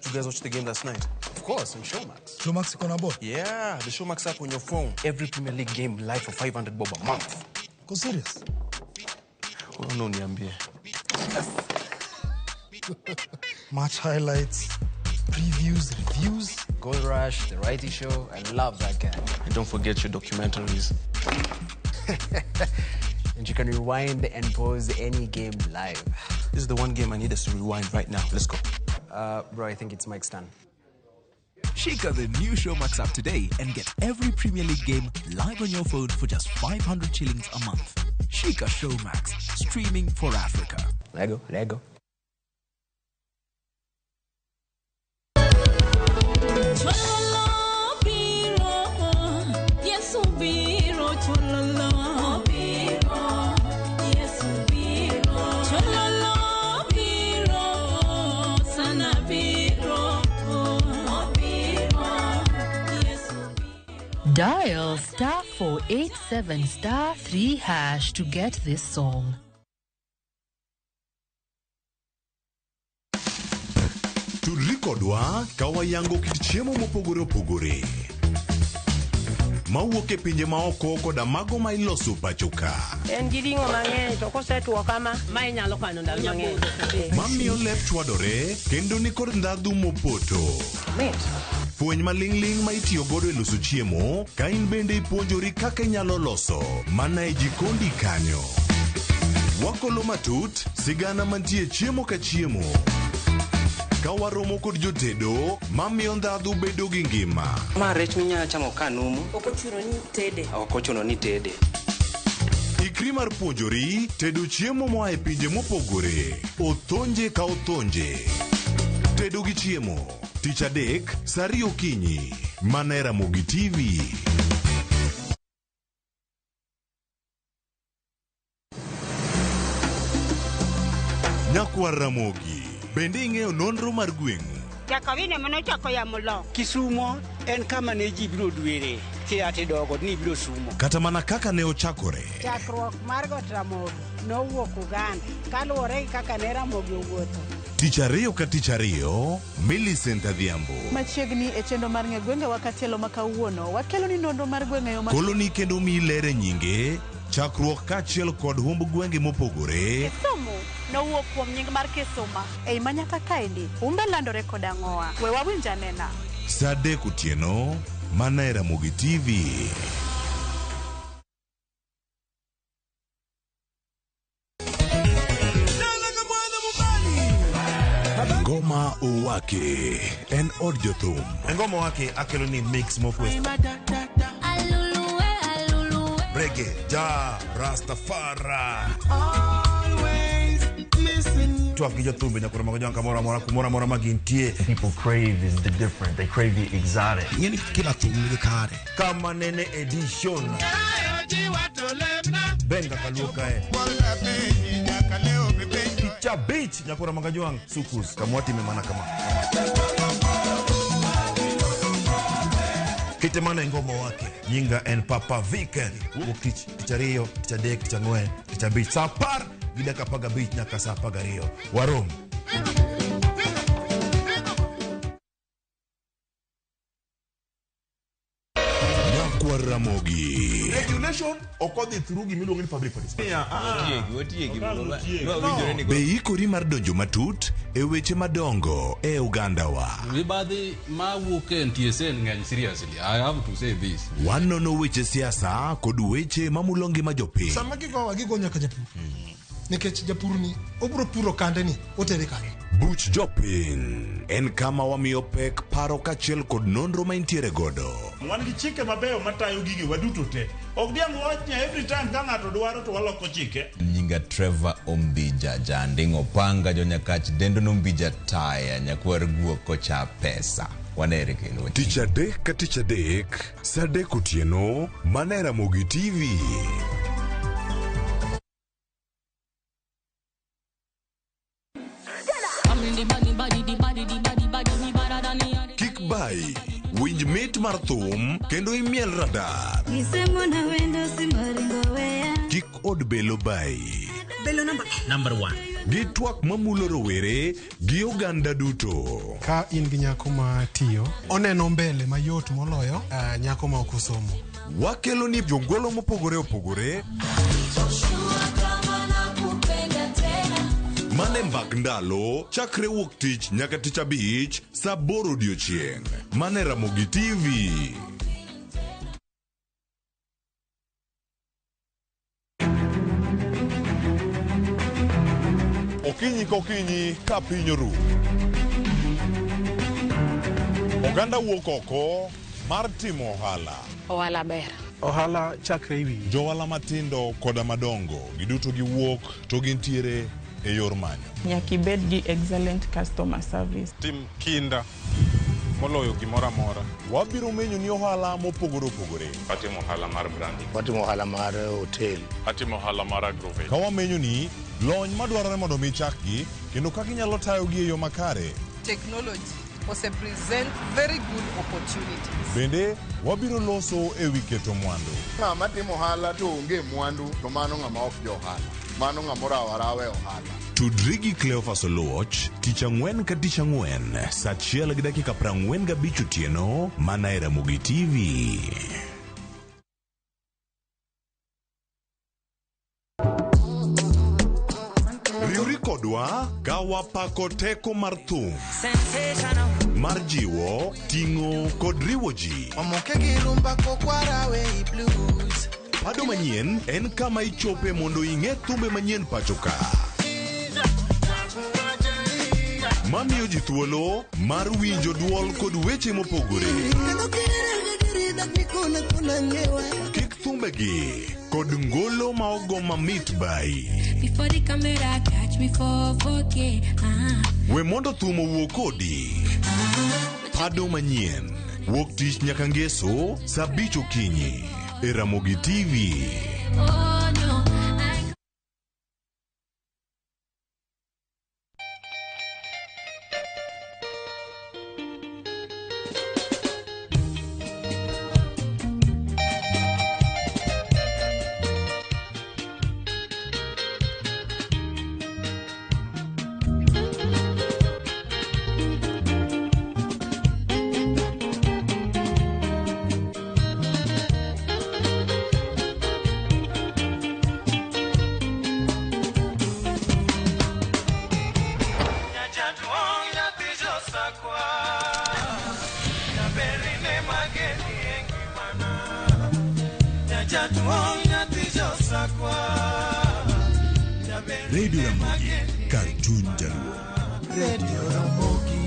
You guys watched the game last night? Of course, on Showmax. Showmax iko na ball? Yeah, the Showmax app on your phone. Every Premier League game live for 500 bob a month. Go serious? Oh, no, niambie. Yes. Match highlights, previews, reviews. Goal Rush, The Righty Show. I love that guy. And don't forget your documentaries. And you can rewind and pause any game live. This is the one game I need us to rewind right now. Let's go. Bro, I think it's Mike's turn. Shika the new Showmax app today and get every Premier League game live on your phone for just 500 shillings a month. Shika Showmax, streaming for Africa. Lego, Lego. Dial *487*3# to get this song. Tudri kodwa ka wayango kit chiemo mopogore opogore mawuok e pinje maoko koda mago ma iloso pacho ka. En gi ring'o mang'eny to kosetuo kama, ma inyalo kano ndalo mang'eny. Mamiyo lep chwadore kendo nikod ndhadhu mopoto. Mit. Fweny maling'ling' ma itiyo godo e loso chiemo ka in bende ipuonjori kaka inyalo loso mana e jikondi kanyo. Wakolo matut sigana mantie chiemo ka chiemo. Ka waromo kod jotedo mamiyo ndhadhu bedo gi ngima. Ma rech minyalo chamo ka numu. Ok ochuno ni tede. Ok ochuno ni tede. Ikri mar puonjori tedo chiemo moa e pinje mopogore. Othonje ka othonje. Tedo gi chiemo. Tich adek, saa ariyo okinyi. Mana e Ramogi TV. Nyakwar Ramogi, bende ing'eyo nonro mar gweng'u? Jakawine manochako yamo lo. Kisumo en kama ne ji biro dwere. Kia tidogo ni biro sumo. Kata mana kaka ne ochakore. Chakruok mar got Ramogi nowuok Uganda kaluwore gi kaka ne Ramogi owuotho. Tich ariyo ka tich ariyo, Millicent Adhiambo. Machiegni e chenro mar ng'e gwengewa katielo ma kawuono, wakelo ni nonro mar gwenge yo ma Koloni kendo miyi ler e nyinge, chakruok kaachiel kod humb gwenge mopogore. Kisumu nowuok kuom nying mar Kisuma. Ei manyaka kaendi, humbe landore kod ang'owa. We wawinj anena. Saa adek otieno, mana e Ramogi TV. Ngoma Owake en od jothum. Ngoma Owake akelo ni mix mokwe. Reggae, ja, Rastafari. Twak gi jothumbe nyakoro mago jwanka moro amora kumoro amora ma gintie. People crave is the different. They crave the exotic. Ing'eni kila thum nigi kare. Kama nene edition. Benga kaluo kae. Picha beach nyakoro mago jwang' sukus kamwatime mana kama. Kite mana e Ngoma Owake. Nyinga en Papa Vic. Wuok tich, tich ariyo, tich adek, tich ang'wen, tich abich. Saa apar gi dakika apar gabich nyaka saa apar gariyo. Warom. Nyakwar Ramogi. Regulation ok odhi through gimiluongo ni public participation. Otiegi, Be ikori mar donjo matut e weche madongo e ogandawa? Mibadhi mawuok e NTSA ng'eny seriously. I have to say this. Wanono weche siasa kod weche mamulo ngima jopiny. Sama gigowa gigo nyaka japur. Nikech japur ni obiro puro kande ni otere kanye. Buch Jopiny en kama wamiyo pek paro kaachiel kod nonro ma intiere godo. Wan gi chike mabeyo matayo gigewa duto te. Ok diang' wawach ni every time ka ng'ato dwaro to waloko chike. Nyinga Trevor Ombija Janding' Opanga jonyakach dendo nombija taya nyakwar guok kocha pesa. Wanere kendo. Tich adek ka tich adek, saa adek otieno, mana e Ramogi TV. Kik bai, winj mit mar thum kendo imiel radar. Kik od belo bai. Belo namba Number one. Gi twak mamulo rowere gi oganda duto. Ka in gi nyako ma tiyo, oneno mbele mayot moloyo nyako ma ok osomo. Wakelo ni jongolo mopogore opogore mane mbak ndalo chakre wuok tich nyaka tich abich saa aboro odiochieng' mane Ramogi TV. Okinyi kokinyi ka piny oru. Oganda wuok oko mar timo ohala. Ohala ber. Ohala chakre e wiyi. Johala matindo koda madongo giduto giwuok to gintiere e yor manyo. Nyaka ibed gi excellent customer service. Tim kinda moloyo gimoro amora. Wabiro menyo ni ohala mopogore opogore. Atimo ohala mar branding. Watimo ohala mar hotel. Atimo ohala mar agrovet. Ka wamenyo ni lony madwarore mondo mi chakgi kendo kaka inyalo tayogi e yo makare. Technology ose present very good opportunities. Bende wabiro loso e wi keto mwandu. Ng'ama timo ohala to onge mwandu to mano ng'ama ok jo ohala. Mano ng'ama orawo arawa e ohala. Tudri gi Cleophas Oluoch tich ang'wen ka tich ang'wen saa achiel gi dakika 45 otieno mana e Ramogi TV. Riwri kodwa ka wapako teko mar thum mar jiwo, ting'o kod riwo ji. Omoke gi rumba kokwarawe i blues. Pado manyien en kama ichope mondo ing'e thumbe manyien pacho ka. Mamiyo ji thuolo mar winjo duol kod weche mopogore. Kik thumbegi kod ngolo ma ogo mamit bai. Before the camera catch me for 4K. We mondo thum owuo kodi. Pado manyien wuok tich nyaka ngeso saa abich okinyi e Ramogi TV. Oh no, I Radio Ramogi kar chuny Jaluo. Radio Ramogi.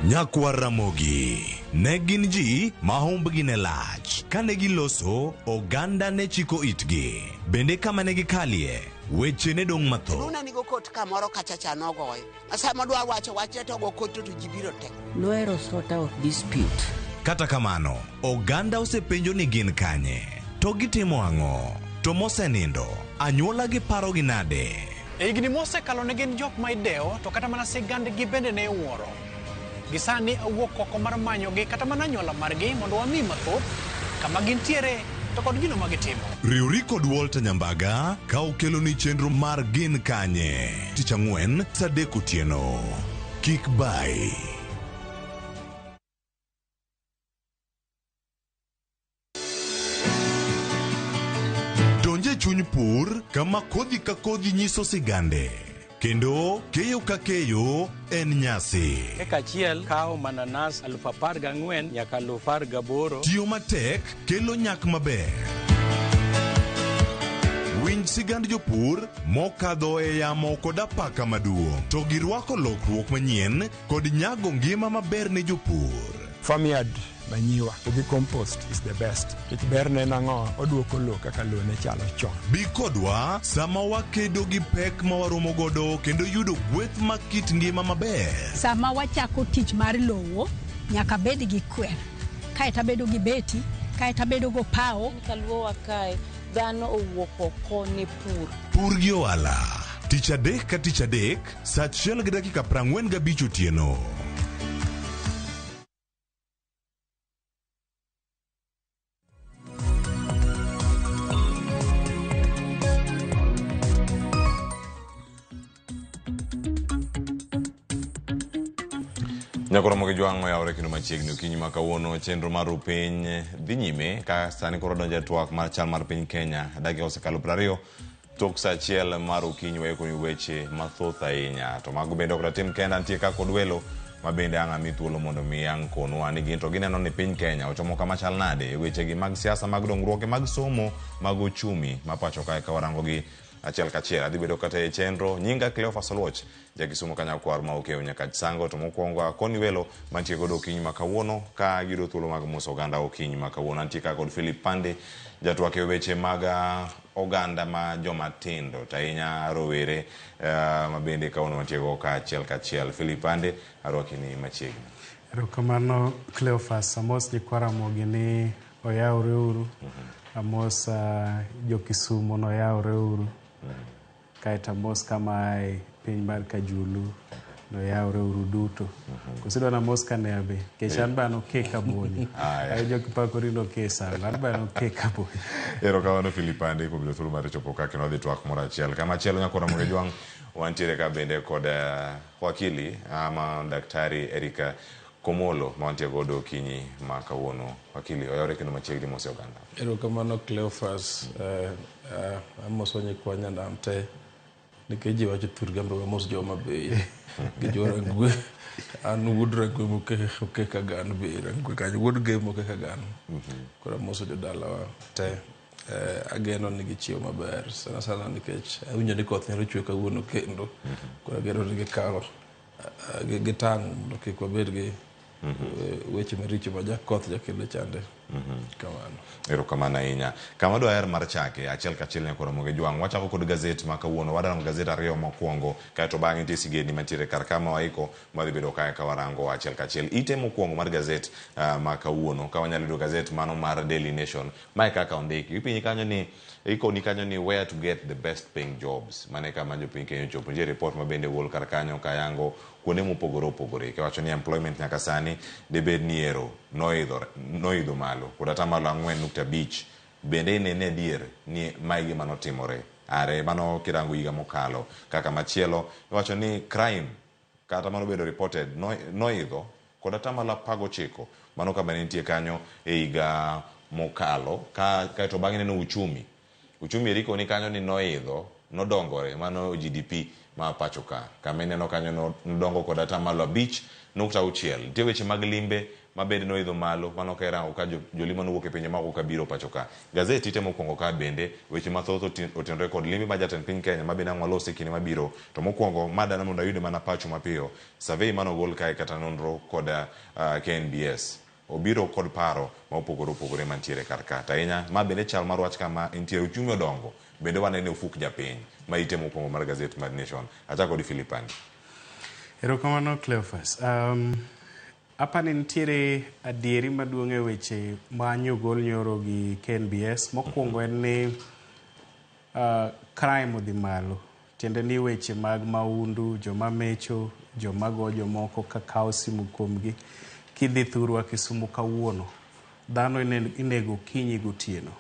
Nyakwar Ramogi ne gin ji ma humbgi ne lach. Kane giloso, oganda ne chiko itgi. Bende kama ne gikalie, weche ne dong' mathoth. Luna nigo kot kamoro kacha cha nogoyo. Ma sama dwa wacho wachne to ogo kot to ji biro te. Nohero sort out dispute. Kata kamano, oganda osepenjo ni gin kanye, to gitimo ang'o, to mosenindo, anyuola gi parogi nade? E higni mosekalo ne gin jok ma idewo to kata mana sigandgi bende ne iwuoro. Gi sani awuok oko mar manyogi kata mana anyuola margi mondo wami mathoth kama gintiere to kod gino ma gitimo. Riwri kod Walter Nyambaga ka okeloni chenro mar Gin Kanye tich ang'wen saa adek otieno. Kik bai. Donj e chuny pur kama kodhi ka kodhi nyiso sigande kendo keyo ka keyo en nyasi. Eka achiel kawo mananas 14,000 nyaka 18,000. Tiyo matek kelo nyak maber. sigand jopur mokadho e yamo kod apaka maduong' to girwako lokruok manyien kod nyago ngima maber ne jopur. Farmyard manyiwa gi compost is the best. Nikech berne en ang'o? Oduoko lowo kaka lowo ne chalo chon. Bi kodwa sama wakedo gi pek ma waromo godo kendo yudo gweth mag kit ngima maber. Sama wachako tich mar lowo, nyaka bed gi kwer, kaeto abedo gi beti, kaeto abedo gopawo. Kaluowa kae, dhano owuok oko ne pur. Pur gi ohala, tich adek ka tich adek, saa achiel gi dakika 45 otieno. Nyakoro mogi jwang' oyawore kendo machiegni okinyi ma kawuono chenro mar ru piny dhi nyime ka sani koro donjo e twak mar chal mar piny Kenya. Dakika osekalo 20 tok saa achiel mar okinyi waikoni weche mathoth ahinya. To mago bende ok datim kenda, nitie ka kod welo ma bende ang' ami thuolo mondo mi ang' konwa ni gin to gineno ni piny Kenya ochomo kama chal nade e wechegi mag siasa, mag dongruoke, mag somo, mag ochumi ma pacho kae ka warango gi achiel kachiel. Adhi bedo kata e chenro nyinga Cleophas Oluoch Jakisumo Kanyakwar ma okeyo nyaka Sango to mokwongo akoni welo mantie godo okinyi ma kawuono ka giyudo thuolo mag moso oganda okinyi ma kawuono. Antie ka kod Philip Pande, jatwak e weche mag oganda ma joma tindo to ahinya rowere ma bende kawuono wantie go ka achiel kachiel. Philip Pande, arwaki ni machiegni. Erokamano Cleophas, amos nyikwa Ramogi ni oyawre uru. Amos jo Kisumo ni oyawre uru. Kaeto amos kama ae piny mar Kajulu noyawre uru duto. Koso idwa namos Kanea be? Nikech an be an oke Kabonyo. Awinjo kipakori ni oke Sango. An be an oke Kabonyo. Erokamano Philip Ande kuom yudo thuolo mar chopo ka kendo wadhi twak moro achiel. Kama chielo nyakoro Ramogi Jwang' wantiere ka bende kod wakili ama daktari Erika Komolo ma wantie godo okinyi ma kawuono. Wakili, oyawre kendo machiegni mose oganda. Erokamano Cleophas, amoso nyikwa Nyanam te nikech ji wacho thurgi an be amos jo Homa Bay gi jo Rangwe. An wuod Rangwe moke Kagan be Rangwe kanyo, wuod Gem moke Kagan. Koro amoso jodalawa te. Ageno ni gichiew maber sana sana nikech awinjo ni koth nyalo chwe kawuono kendo. Koro ageno ni gikawo gitang' mondo kik wabed gi weche maricho ma jakoth jakelo chande. Kamano. Erokamano ahinya. Kama dwaher mar chake, achiel kachiel nyaka Ramogi Jwang'. Wachako kod gazet ma kawuono. Warango gazet ariyo mokwongo, kaeto bang'e nitie sigendni mantiere kar ka ma waiko madhi bedo kae ka warango achiel kachiel. Ite mokwongo mar gazet ma kawuono, ka wanyalo yudo gazet mano mar Daily Nation, mae kaka ondiki. Ipinyi kanyo ni, ikoni kanyo ni where to get the best paying jobs. Mane kama jopiny Kenya ochopo. Nitie report ma bende ogol kar kanyo kayango kuonde mopogore opogore. Kiwacho ni employment nyaka sani debed ni ero noidho malo kod atamalo 4.5. Bende inene adier ni mae gima notimore are mano kirango higa mokalo. Kaka machielo iwacho ni crime kata mano bedo reported noidho kod atamalo 19 mano kama ne nitie kanyo e higa mokalo. Kaeto bang'e neno uchumi. Uchumi eriko ni kanyo ni noidho, nodongore, mano GDP ma pacho ka. Kama ineno kanyo nodongo kod atamalo 5.6. Nitie weche mag limbe ma bende noidho malo, mano ka irango ka jolimo nowuok e pinje maoko ka biro pacho ka. Gazeti ite mokwongo ka bende weche mathoth otenore kod limbe ma jatend piny Kenya ma bende ang' walos e kinde mabiro. To mokwongo ma dana mondo ayude mana pacho mapiyo. Survey manogol kae kata nonro kod KNBS obiro kod paro ma opogore opogore mantiere kar ka. To ahinya ma bende chal mar wach kama nitie uchumi odongo bende wanene ofuk japiny ma ite mokwongo mar gazet mar Nation. Achako kod Philip Andi. Erokamano Cleophas. Apani nitiere adieri maduong' e weche ma nyogol nyoro gi KNBS. Mokwongo en ni crime odhi malo. Tiende ni weche mag maundu, joma mecho, joma go jomoko ka kawo simu kuomgi. Kidhi thurwa Kisumu kawuono, dhano inego okinyi gotieno.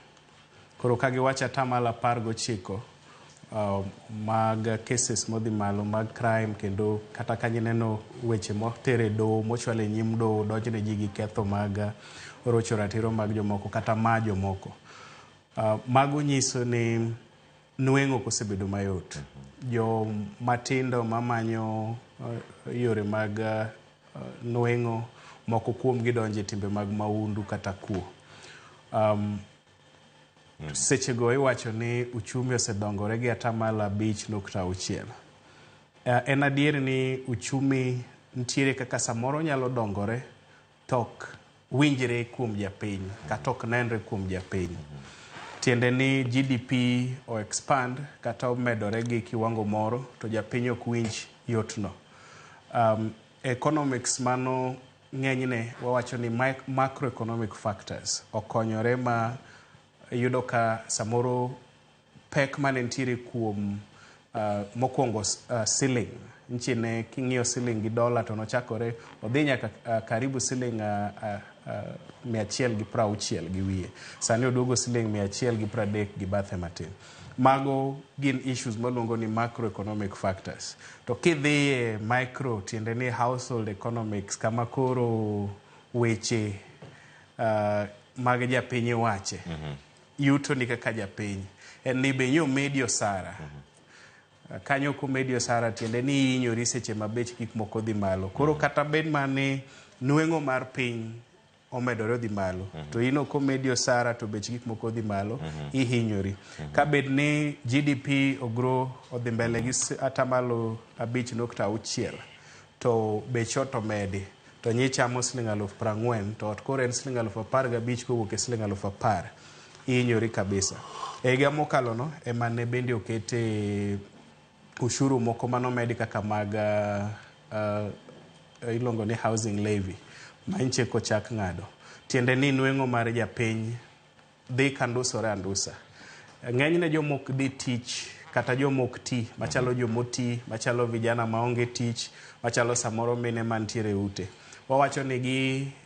Koro ka giwacho atamalo 19 mag cases modhi malo mag crime kendo kata ka gineno weche moter e doho, mochwal e nyim doho, donjne ji gi ketho mag rocho ratiro mag jomoko kata ma jomoko. Mago nyiso ni nweng'o ok osebedo mayot. Jo matindo mamanyo yore mag nweng'o moko kuom gi donjo e timbe mag maundu kata kuo. Sechego iwacho ni uchumi osedongore gi atamalo 5.6. En adier ni uchumi nitiere kaka samoro nyalo dongore to ok winjre kuom japiny kata ok nenre kuom japiny. Tiende ni GDP o expand kata omedore gi kiwango moro to japiny ok winj yotno. Economics mano ng'enyne wawacho ni macroeconomic factors okonyore ma yudo ka samoro pek mane nitiere kuom mokwongo siling nchi ne king'iyo siling gi dola to nochakore odhi nyaka karibu siling 160 gi wiye, sani oduogo siling 130 gi bathe matin. Mago gin issues maluongo ni macroeconomic factors. To kidhiye micro, tiende ni household economics, kama koro weche mag japiny iwache, yuto ni kaka japiny en ni be nyomedi osara. Kanyo komedi osara tiende ni ihinyori seche ma bech gik moko dhi malo. Koro kata bed mani nweng'o mar piny omedore odhi malo, to in ok omedi osara to bech gik moko dhi malo, ihinyori. Ka bed ni GDP ogro odhi mbele gi atamalo 5.6 to bech ot omedi to nyichamo siling 40,000 to ot koro en siling 15,000 kowuok e siling 10,000, ihinyori kabisa. E higa mokalo no ema ne bende okete ushuru moko manomedi kaka mag iluongo ni housing levy ma nche kochak ng'ado. Tiende ni nweng'o mar japiny dhi kandusore andusa. Ng'enyne jomok dhi tich kata jomok ti, machalo jomoti, machalo vijana maonge tich, machalo samoro mine mantiere ute. Wawacho ni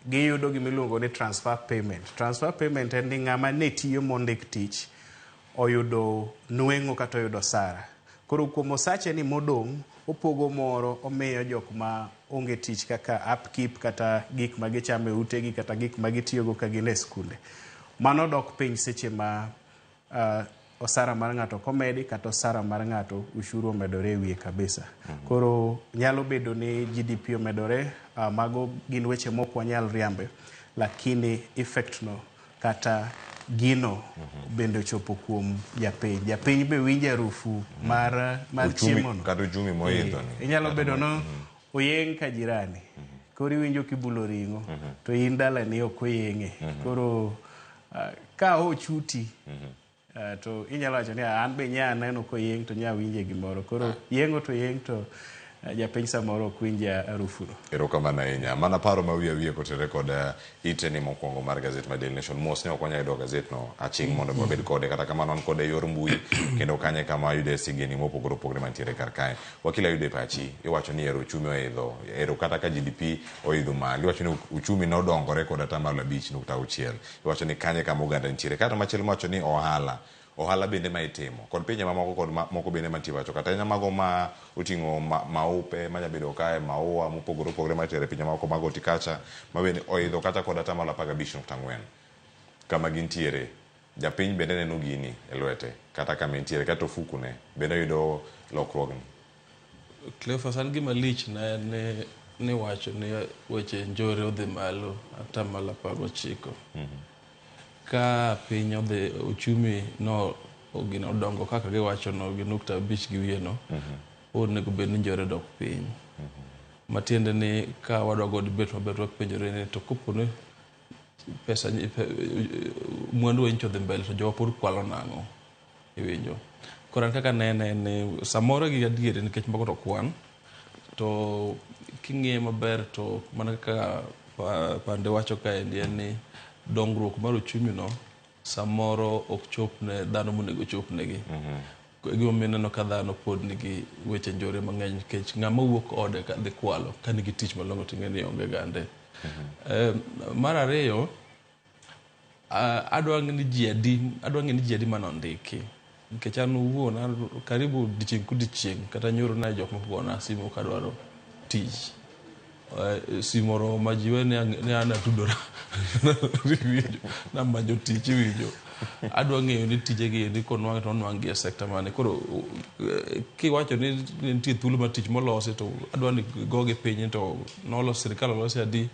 giyudo gimiluongo ni transfer payment. Transfer payment en ni ng'ama ne tiyo mondik tich oyudo nweng'o kata oyudo osara. Koro kuom osache ni modong', opogo moro omiyo jok ma onge tich kaka upkeep kata gik ma gichamo e utegi kata gik ma gitiyogo ka gin e skunde. Mano dok piny seche ma osara mar ng'ato ok omedi kata osara mar ng'ato ushuru omedore e wiye kabisa. Koro nyalo bedo ni GDP omedore, mago gin weche mok wanyal riambe, lakini effect no kata gino bende ochopo kuom japiny. Japiny be winjo harufu mar chiemo no. Kata uchumi moidho ni. Inyalo bedo no oyeng' ka jirani. Koro iwinjo kibulo ring'o to in dalani ok oyeng'e. Koro ka ochuti to inyalo wacho ni an be nya aneno koyeng' to nya winje gimoro. Koro yeng'o to yeng' to japiny samoro ok winj harufu no. Erokamano ahinya. Mana paro ma wiye wiye kotenore kod ite ni mokwongo mar gazet mar Daily Nation. Mos ne ok wanyal yudo gazet no aching' mondo wabed kode. Kata kamano wan kode e yor mbui kendo kanye kama wayude sigeni mopogore opogore mantiere kar kae. Wakil ayudo e pachi, iwacho ni ero uchumi oidho, ero kata ka GDP oidho malo, iwacho ni uchumi nodongore kod atamalo 5.6. Iwacho ni kanye kama oganda nitiere. Kata machielo mawacho ni ohala. Ohala bende ma itimo kod pinje mamoko kod moko bende mantie pacho kata ahinya mago ma oting'o maupe manya bedo kae, maua mopogore opogore matere pinje mamoko mag horticulture ma bende oidho kata kod atamalo 15.4 kama gintiere. Japiny bende neno gini e lwete kata kama entiere kata ofukune bende oyudo lokruogni. Cleophas, an gima lich na en ni wacho ni weche njore odhi malo atamalo 19. Ka piny odhi uchumi no gino odongo kaka giwacho no gi 0.5 gi wiye no, onego bed ni njore dok piny. Matiende ni ka wadwa go debate maber wapenjore ni to kopo ni pesa mwandu wa nchi odhi mbele to jowa pod kwalo nang'o, iwinjo. Koro an kaka nene ni samoro gi adieri nikech moko to kwan to king'iye maber to mana kaka pande wacho kaendi en ni dongruok mar uchumi no samoro ok chop ne dhano monego chop negi. Gimomiyo ineno ka dhano pod nigi weche njore mang'eny nikech ng'ama wuok ode ka dhi kwalo ka nigi tich malong'o to ing'e ni onge gande. Mar ariyo, adwa ng'e ni ji adi, adwa ng'e ni ji adi manondiki. Nikech an owuon karibu odiochieng' kodiochieng' kata nyoro ne jok moko gona simu kadwaro tich. Simu oromo ji we ni an atudora. Namanyo tich iwinjo. Adwa ng'eyo ni tije gi endi konwang'e to onwang' gi e sekta mane. Koro kiwacho ni nitie thuolo mar tich molosi to adwa ni gogi piny to nolos sirikal olosi adi,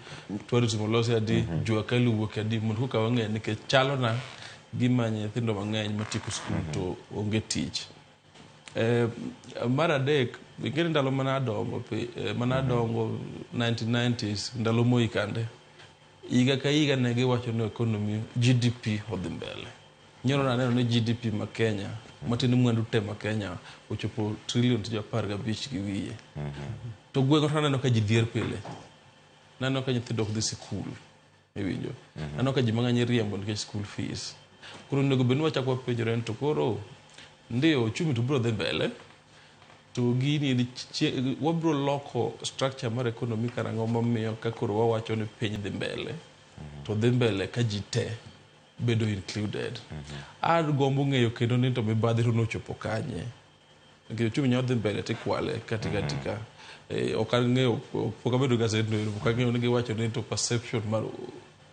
tourism olosi adi, jua kali owuok adi mondo koka wang'e nikech chalo na Gima nyithindo mang'eny matieko skul to onge tich. Mar adek, ing'eni ndalo mane adongo, mane adongo 1990s, ndalo Moi kande, higa ka higa ne giwacho ni economy GDP odhi mbele. Nyoro naneno ni GDP ma Kenya, matiende mwandu te ma Kenya, ochopo trillion tija 15 gi wiye. To gweng'wa to aneno ka ji dhier pile. Naneno ka nyithindo ok dhi sikul. Iwinjo. Aneno ka ji mang'eny iriembo nikech school fees. Koro onego bed ni wachako wapenjore ni to koro ndio uchumi to biro dhi mbele to gini wabiro loko structure mar economy karang'o mamiyo ka koro wawacho ni piny dhi mbele to dhi mbele ka ji te bedo included. Agombo ng'eyo kendo ni to mibadhi to nochopo kanye. Nikech uchumi nyalo dhi mbele tikwale katikati ka. Ok ang'eyo, pok abedo gaset no, pok ang'eyo ni giwacho ni to perception mar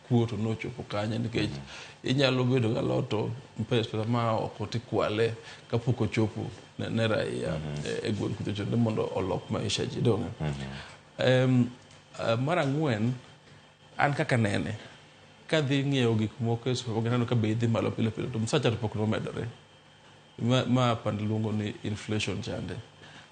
kuo to nochopo kanye nikech inyalo bedo galot to pesa ma oko tikwale kapok ochopo ne raia e gweng' kuchocho ni mondo olok maisha ji donge. Mar ang'wen, an kaka nene kadhi ng'iewo gik moko e supermarket aneno ka bei dhi malo pile pile to msacha to pok nomedore. Ma pand luongo ni inflation chande.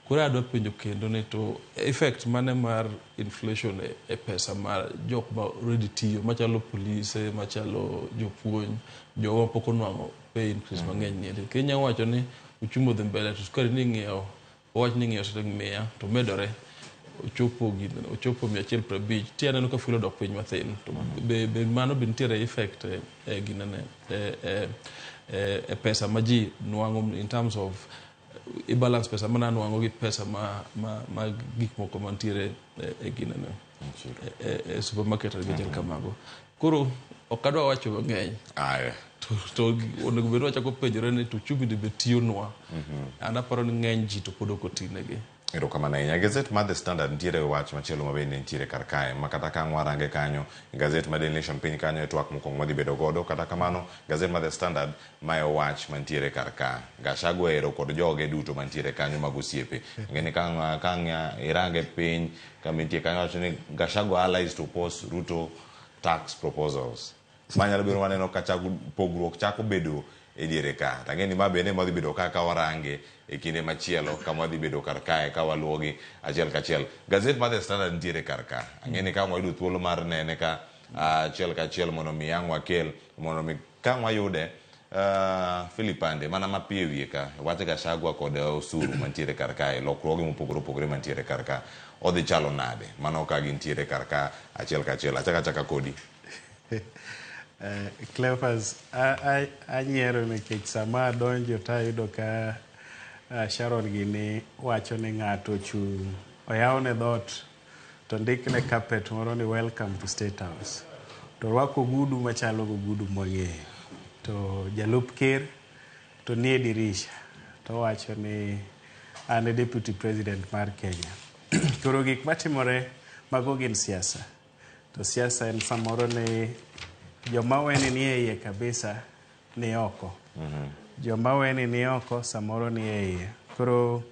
Koro adwa penjo kendo ni to effect mane mar inflation e pesa mar jok ma already tiyo machalo polise, machalo jopuonj, jowa pok onwang'o pay increase mang'eny ni. Kenya wacho ni uchumi odhi mbele to sukari ni ing'iewo, wawach ni ing'iewo siling 100 to medore ochopo 150 ti aneno ka fuel odok piny mathin to be mano be nitiere effect e ginene e pesa ma ji nwang'o in terms of i balance pesa mana nwang'o gi pesa ma gik moko mantiere e ginene e supermarket gi kamago. Koro ok adwa wacho mang'eny. To onego bed wachako penjore ni to uchumi di be tiyonwa. An aparo ni ng'eny ji to pod ok otinegi. Erokamano ahinya. Gazet mar The Standard nitiere wach machielo ma bende nitiere kar kae ma kata ka ang' warange kanyo gazet mar Daily Nation piny kanyo e twak mokwongo madhi bedo godo. Kata kamano gazet mar The Standard mae wach mantiere kar ka. Gachagua ero kod joge duto mantiere kanyo mag osiepe. Ng'eni ka ang' irange piny kama nitie kanyo wacho ni Gachagua allies to oppose Ruto tax proposals. Manyalo bedo waneno ka pogruok chako bedo e diere ka. Tang'eni ma bende madhi bedo kaka warange e kinde machielo kama wadhi bedo kar kae ka waluwogi achiel kachiel. Gazet mar The Standard nitiere kar ka. Ang'eni ka wayudo thuolo mar nene ka achiel kachiel mondo mi ang' wakel mondo mi ka wayude Philip Ande mana mapiyo wiye ka wach Gachagua kod osuru mantiere kar kae lokruoge mopogore opogore mantiere kar ka odhi chalo nade mano ka gintiere kar ka achiel kachiel. Achaka kodi. Cleophas, anyiero nikech sama adonjo tayudo ka Sharon gini wacho ni ng'ato ochung' oyawne dhoot to ndikne carpet moro ni welcome to State House to orwako ogudu machalo gogudu mwang'eyo to jalup ker to nie dirisha to wacho ni an e deputy president mar Kenya. Koro gik matimore mago gin siasa. To siasa en samoro ni joma weni ni e iye kabisa ni oko. Joma weni ni oko samoro ni e iye. Koro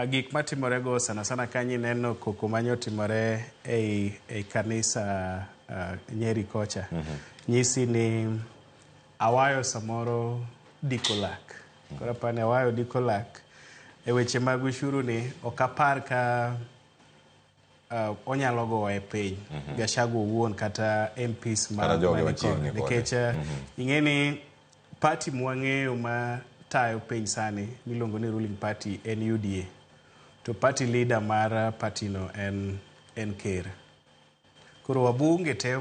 gik matimore go sana sana kanyo ineno koko manyo timore ei kanisa Nyeri kocha. Nyisi ni awayo samoro diko lak. Koro apani awayo diko lak e weche mag ushuru ni ok apar ka onyalo goye piny Gachagua owuon kata MPs ma nikech ing'e ni party mwang'eyo ma tayo piny sani miluongo ni ruling party en UDA to party leader mar party no en ker. Koro wabunge te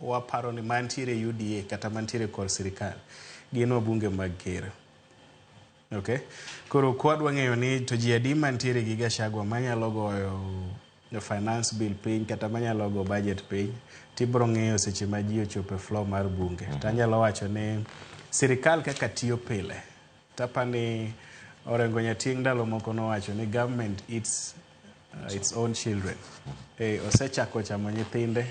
waparo ni mantiere UDA kata mantiere kor sirikal gin wabunge mag ker. Okay. Koro kwadwa ng'eyo ni to ji adi mantiere gi Gachagua manyalo goyo finance bill piny kata manyalo go budget piny tibro ng'eyo seche ma ji ochopo e floor mar bunge. To anyalo wacho ni sirikal kaka tiyo pile tapani Orengo Nyatieng' ndalo moko nowacho ni government eats its own children. Osechako chamo nyithinde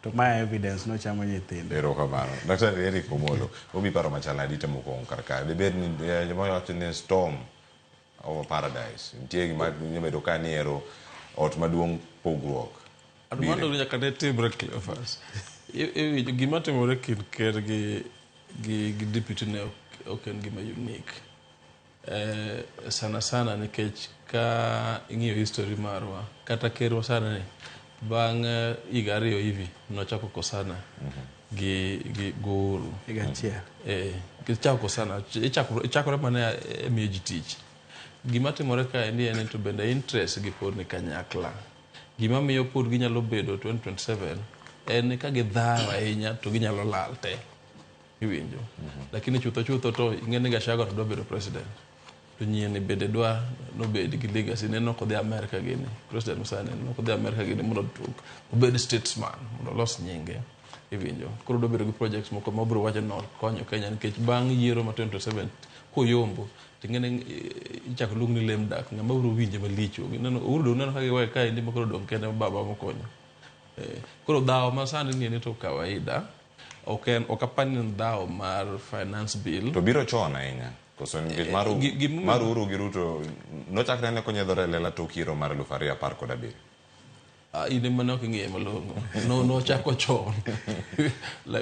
to ma evidence nochamo nyithinde. Erokamano. Dr. Eric Omolo, obi paro machal nade itemo kuom kar ka. Dibed ni joma wacho ni storm over paradise. Nitie gima nyabedo ka ni ero ot maduong' pogruok. Mano nyaka ne timre Cleophas. Gima timore kind ker gi gi deputy ne ok en gima unique. Sana sana nikech ka ing'iyo history marwa, kata kerwa sana ni bang' higa 2 hivi nochako kosana gi Uhuru. Higa achiel. Gichako kosana, ichakore mana e miyo ji tich. Gima timore kaendi en ni to bende interest gi pod ni kanyakla. Gima miyo pod ginyalo bedo 2027 en ni ka gidhawo ahinya to ginyalo lal te. Iwinjo. Lakini chutho chutho to ing'e ni Gachagua to dwa bedo president. To nyieni bende dwa nobed gi legacy ne nok odhi Amerika gini. President Museveni nok odhi Amerika gini mondo obed statesman, mondo olos nyinge. Iwinjo. Koro dwa bedo gi projects moko ma obiro wacho ni okonyo Kenya nikech bang' yiero ma 2027 koyombo to ing'e ni ichako luong ni lame duck, ng'ama biro winje malich. Uhuru dong neno ka giweye kaendi ma koro dong' kende baba mokonyo. Koro dhawo ma sani ni to kawaida. Ok apar ni en dhawo mar finance bill. To biro chon ahinya. Koso nikech mar Uhuru gi Ruto nochakre ne konyiedhore e lela tok yiero mar 2017. In ema ne ok ing'iye malong'o. Nochako chon.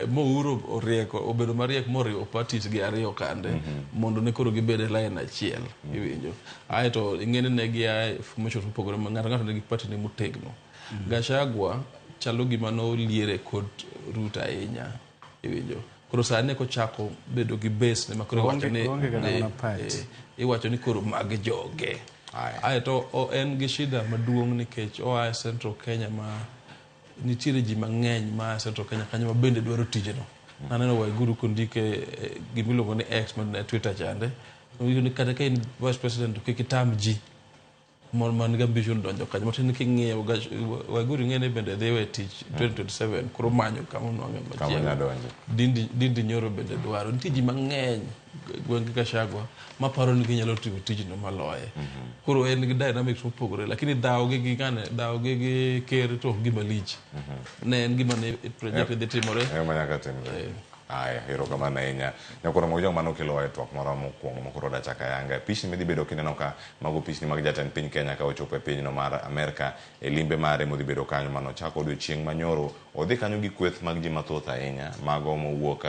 Mo Uhuru orieko, obedo mariek moriwo parties gi ariyo kande mondo ne koro gibed e line achiel. Iwinjo. Aeto ing'e ni ne gia e formations mopogore ma ng'ato nigi party ne motegno. Gachagua chalo gima noliere kod Ruto ahinya. Iwinjo. Koro sani kochako bedo gi base ne makoro iwacho ni iwacho ni koro mag joge. Aeto en gi shida maduong' nikech oa e Central Kenya ma nitiere ji mang'eny ma Central Kenya kanyo ma bende dwaro tijeno. Naneno Waiguru kondike gimiluongo ni X ma Twitter chande. Ni kata ka in vice president to kik itam ji man gi ambition donjo kanyo. Matiende ni king'iyo Waiguru ing'e ni bende dhi we tich 2027 koro manyo kama onwang'e machielo. Dindi Nyoro bende dwaro. Nitie ji mang'eny gwenge Gachagua maparo ni ginyalo timo tijno maloye. Koro en gi dynamics mopogore, lakini dhawo gi ng'ane, dhawo gi ker to ok gima lich. Ne en gima ne project dhi timore. Ema nyaka timre. Aya, erokamano ahinya. Nyakoro Mojong mano kelo e twak moro mokwongo mokoro dachaka yanga. Pichni midhi bedo kineno ka mago pichni mag jatend piny Kenya ka ochopo e pinyno mar Amerka e limbe mare modhi bedo kanyo mano chako odiochieng' manyoro. Odhi kanyo gi kweth mag ji mathoth ahinya mago mowuok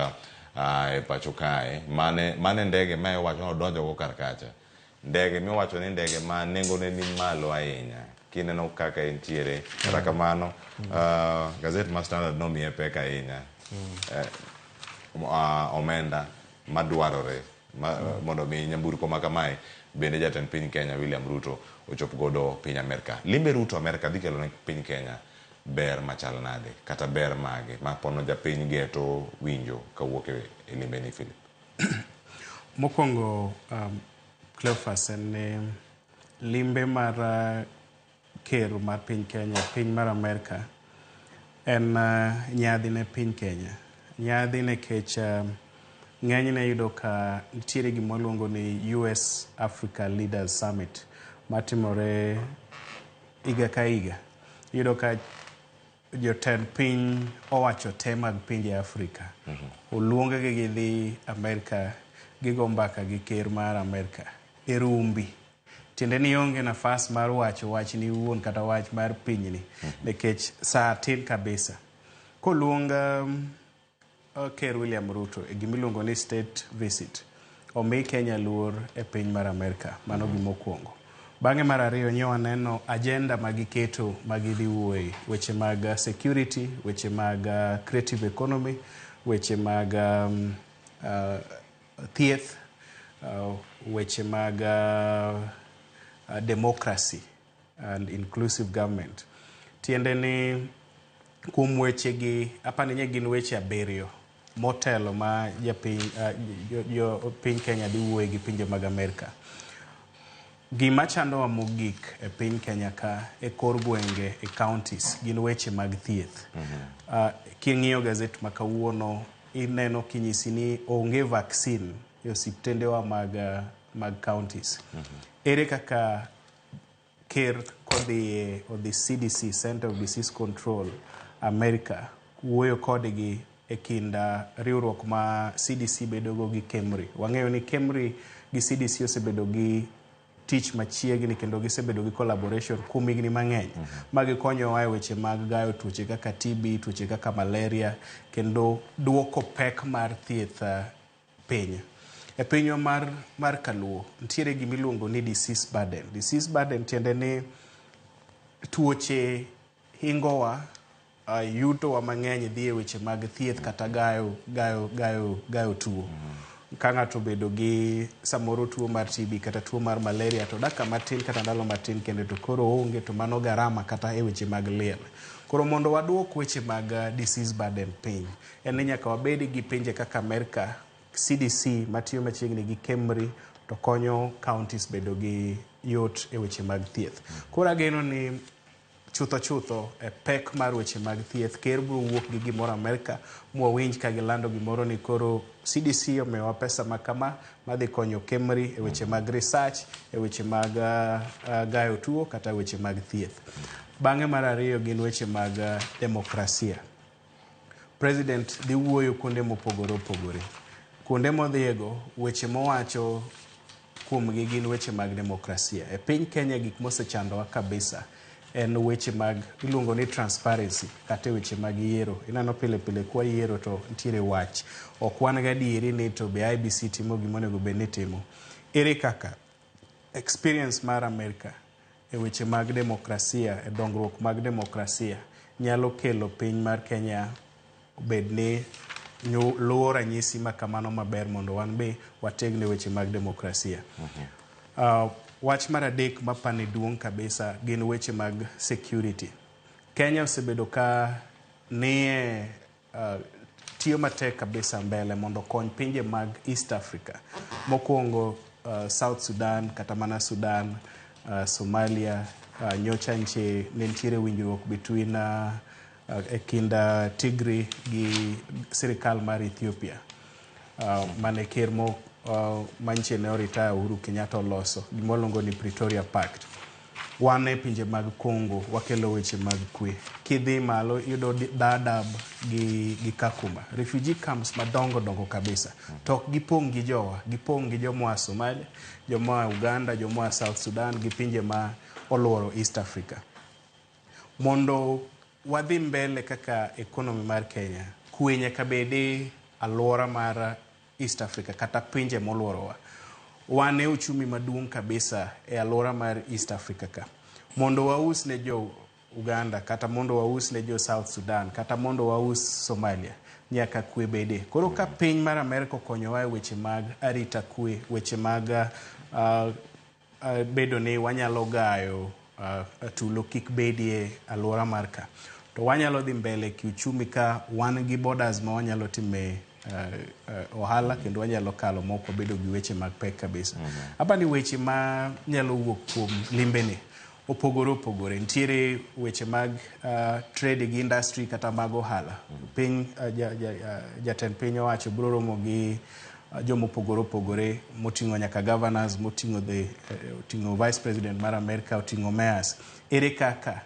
e pacho kae. Mane ndege ma iwacho ni odonjo go kar kacha. Ndege miwacho ni ndege ma nengone ni malo ahinya. Kineno kaka entiere. Kata kamano, gazet ma Standard nomiye pek ahinya. Omenda madwarore mondo mi nyamburko ma kamae bende jatend piny Kenya William Ruto ochop godo piny Amerka. Limbe Ruto Amerka dhi kelo ne piny Kenya ber machal nade kata ber mage ma pono japiny geto winjo kawuok e limbe ni Philip? Mokwongo Cleophas en ni limbe mar ker mar piny Kenya piny mar Amerka en nyadhi ne piny Kenya. Nyadhi nikech ng'enyne yudo ka nitiere gima waluongo ni US Africa Leaders Summit matimore higa ka higa. Iyudo ka jotend piny owacho te mag pinje Afrika. Oluong-gi gidhi Amerka gigo mbaka gi ker mar Amerka e rumbi. Tiende ni onge nafas mar wacho wachni iwuon kata wach mar pinyni nikech saa tin kabisa. Koluong Ker William Ruto e gimiluongo ni state visit, omi Kenya luor e piny mar Amerka. Mano gima okwongo. Bang'e mar ariyo nyo waneno agenda ma giketo ma gidhi wuoye, weche mag security, weche mag creative economy, weche mag thieth, weche mag democracy and inclusive government. Tiende ni kuom weche gi apani ni gin weche 7 motelo ma japiny jo piny Kenya dhi wuoye gi pinje mag Amerka. Gima chandowa mogik e piny Kenya ka e kor gwenge e counties gin weche mag thieth. King'iyo gazet ma kawuono ineno kinyisi ni onge vaccine e osiptendewa mag counties. Ere kaka ker kodhi odhi CDC, Center of Disease Control, America, wuoyo kodgi e kind riwruok ma CDC bedogo gi KEMRI. Wang'eyo ni KEMRI gi CDC osebedo gi tich machiegni kendo gisebedo gi collaboration kuom higni mang'eny ma gikonyowa e weche mag gayo tuoche kaka TB, tuoche kaka malaria kendo duoko pek mar thieth piny. E pinywa mar Kaluo nitiere gima iluongo ni disease burden. Disease burden tiende ni tuoche hingowa, yutowa mang'eny dhi e weche mag thieth kata gayo tuo. Ka ng'ato obedo gi samoro tuo mar TB kata tuo mar malaria to dakika matin kata ndalo matin kende to koro oonge, to mano garama kata e weche mag liel. Koro mondo waduok weche mag disease burden piny, en ni nyaka wabed gi pinje kaka Amerika, CDC matiyo machiegni gi KEMRI to konyo counties bedo gi yot e weche mag thieth. Koro ageno ni chutho e pek mar weche mag thieth, ker biro wuok gi gimoro Amerika mwawinj ka gilando gimoro ni koro CDC omiyowa pesa ma kama madhi konyo KEMRI e weche mag research, e weche mag gayo tuo kata weche mag thieth. Bang'e mar ariyo gin weche mag demokrasia. President dhi wuoyo kuonde mopogore opogore. Kuonde modhiyego, weche mowacho kuomgi gin weche mag demokrasia. E piny Kenya gik mosechandowa kabisa en weche mag iluongo ni transparency kata weche mag yiero. Ineno pile pile kwa yiero to nitiere wach. Ok wan gadieri ni to be IEBC timo gima onego bed ni timo. Ere kaka experience mar Amerika e weche mag demokrasia, e dongruok mag demokrasia nyalo kelo piny mar Kenya obed ni luwo ranyisi ma kamano maber mondo wan be wategne weche mag demokrasia. Wach mar adek mapani duong' kabisa gin weche mag security. Kenya osebedo ka nie tiyo matek kabisa mbele mondo okony pinje mag East Africa. Mokwongo South Sudan, kata mana Sudan, Somalia, nyocha nche ne nitiere winjruok between e kind Tigray gi sirikal mar Ethiopia. Mane ker mo manche ne oritaya Uhuru Kenyatta oloso gima waluongo ni Pretoria Pact. Wan e pinje mag Congo wakelo weche mag kwe. Kidhi malo iyudo Dadaab gi Kakuma. Refugee camps madongo dongo kabisa. To ok gipong' gi jowa, gipong' gi jomoa Somalia, jomoa Uganda, jomoa South Sudan gi pinje ma oluoro East Africa. Mondo wadhi mbele kaka economy mar Kenya, kwe nyaka bede alwora mar East Africa kata pinje moluorowa. Wan e uchumi maduong' kabisa e alwora mar East Africa ka. Mondo waus ne jo Uganda kata mondo waus ne jo South Sudan kata mondo waus Somalia, nyaka kwe bede. Koro ka piny mar Amerika okonyowa e weche mag arita kwe, weche mag bedo ni wanyalo gayo tulo kik bedie alwora mar ka, to wanyalo dhi mbele kiuchumi ka wan gi borders ma wanyalo time ohala kendo wanyalo kalo mok wabedo gi weche mag pek kabisa. Apa ni weche ma nyalo wuok kuom limbeni opogore opogore. Nitiere weche mag trade gi industry kata mag ohala. Piny jatend piny owacho biro romo gi jomopogore opogore moting'o nyaka governors, moting'o oting'o vice president mar Amerika, oting'o mayors. Ere kaka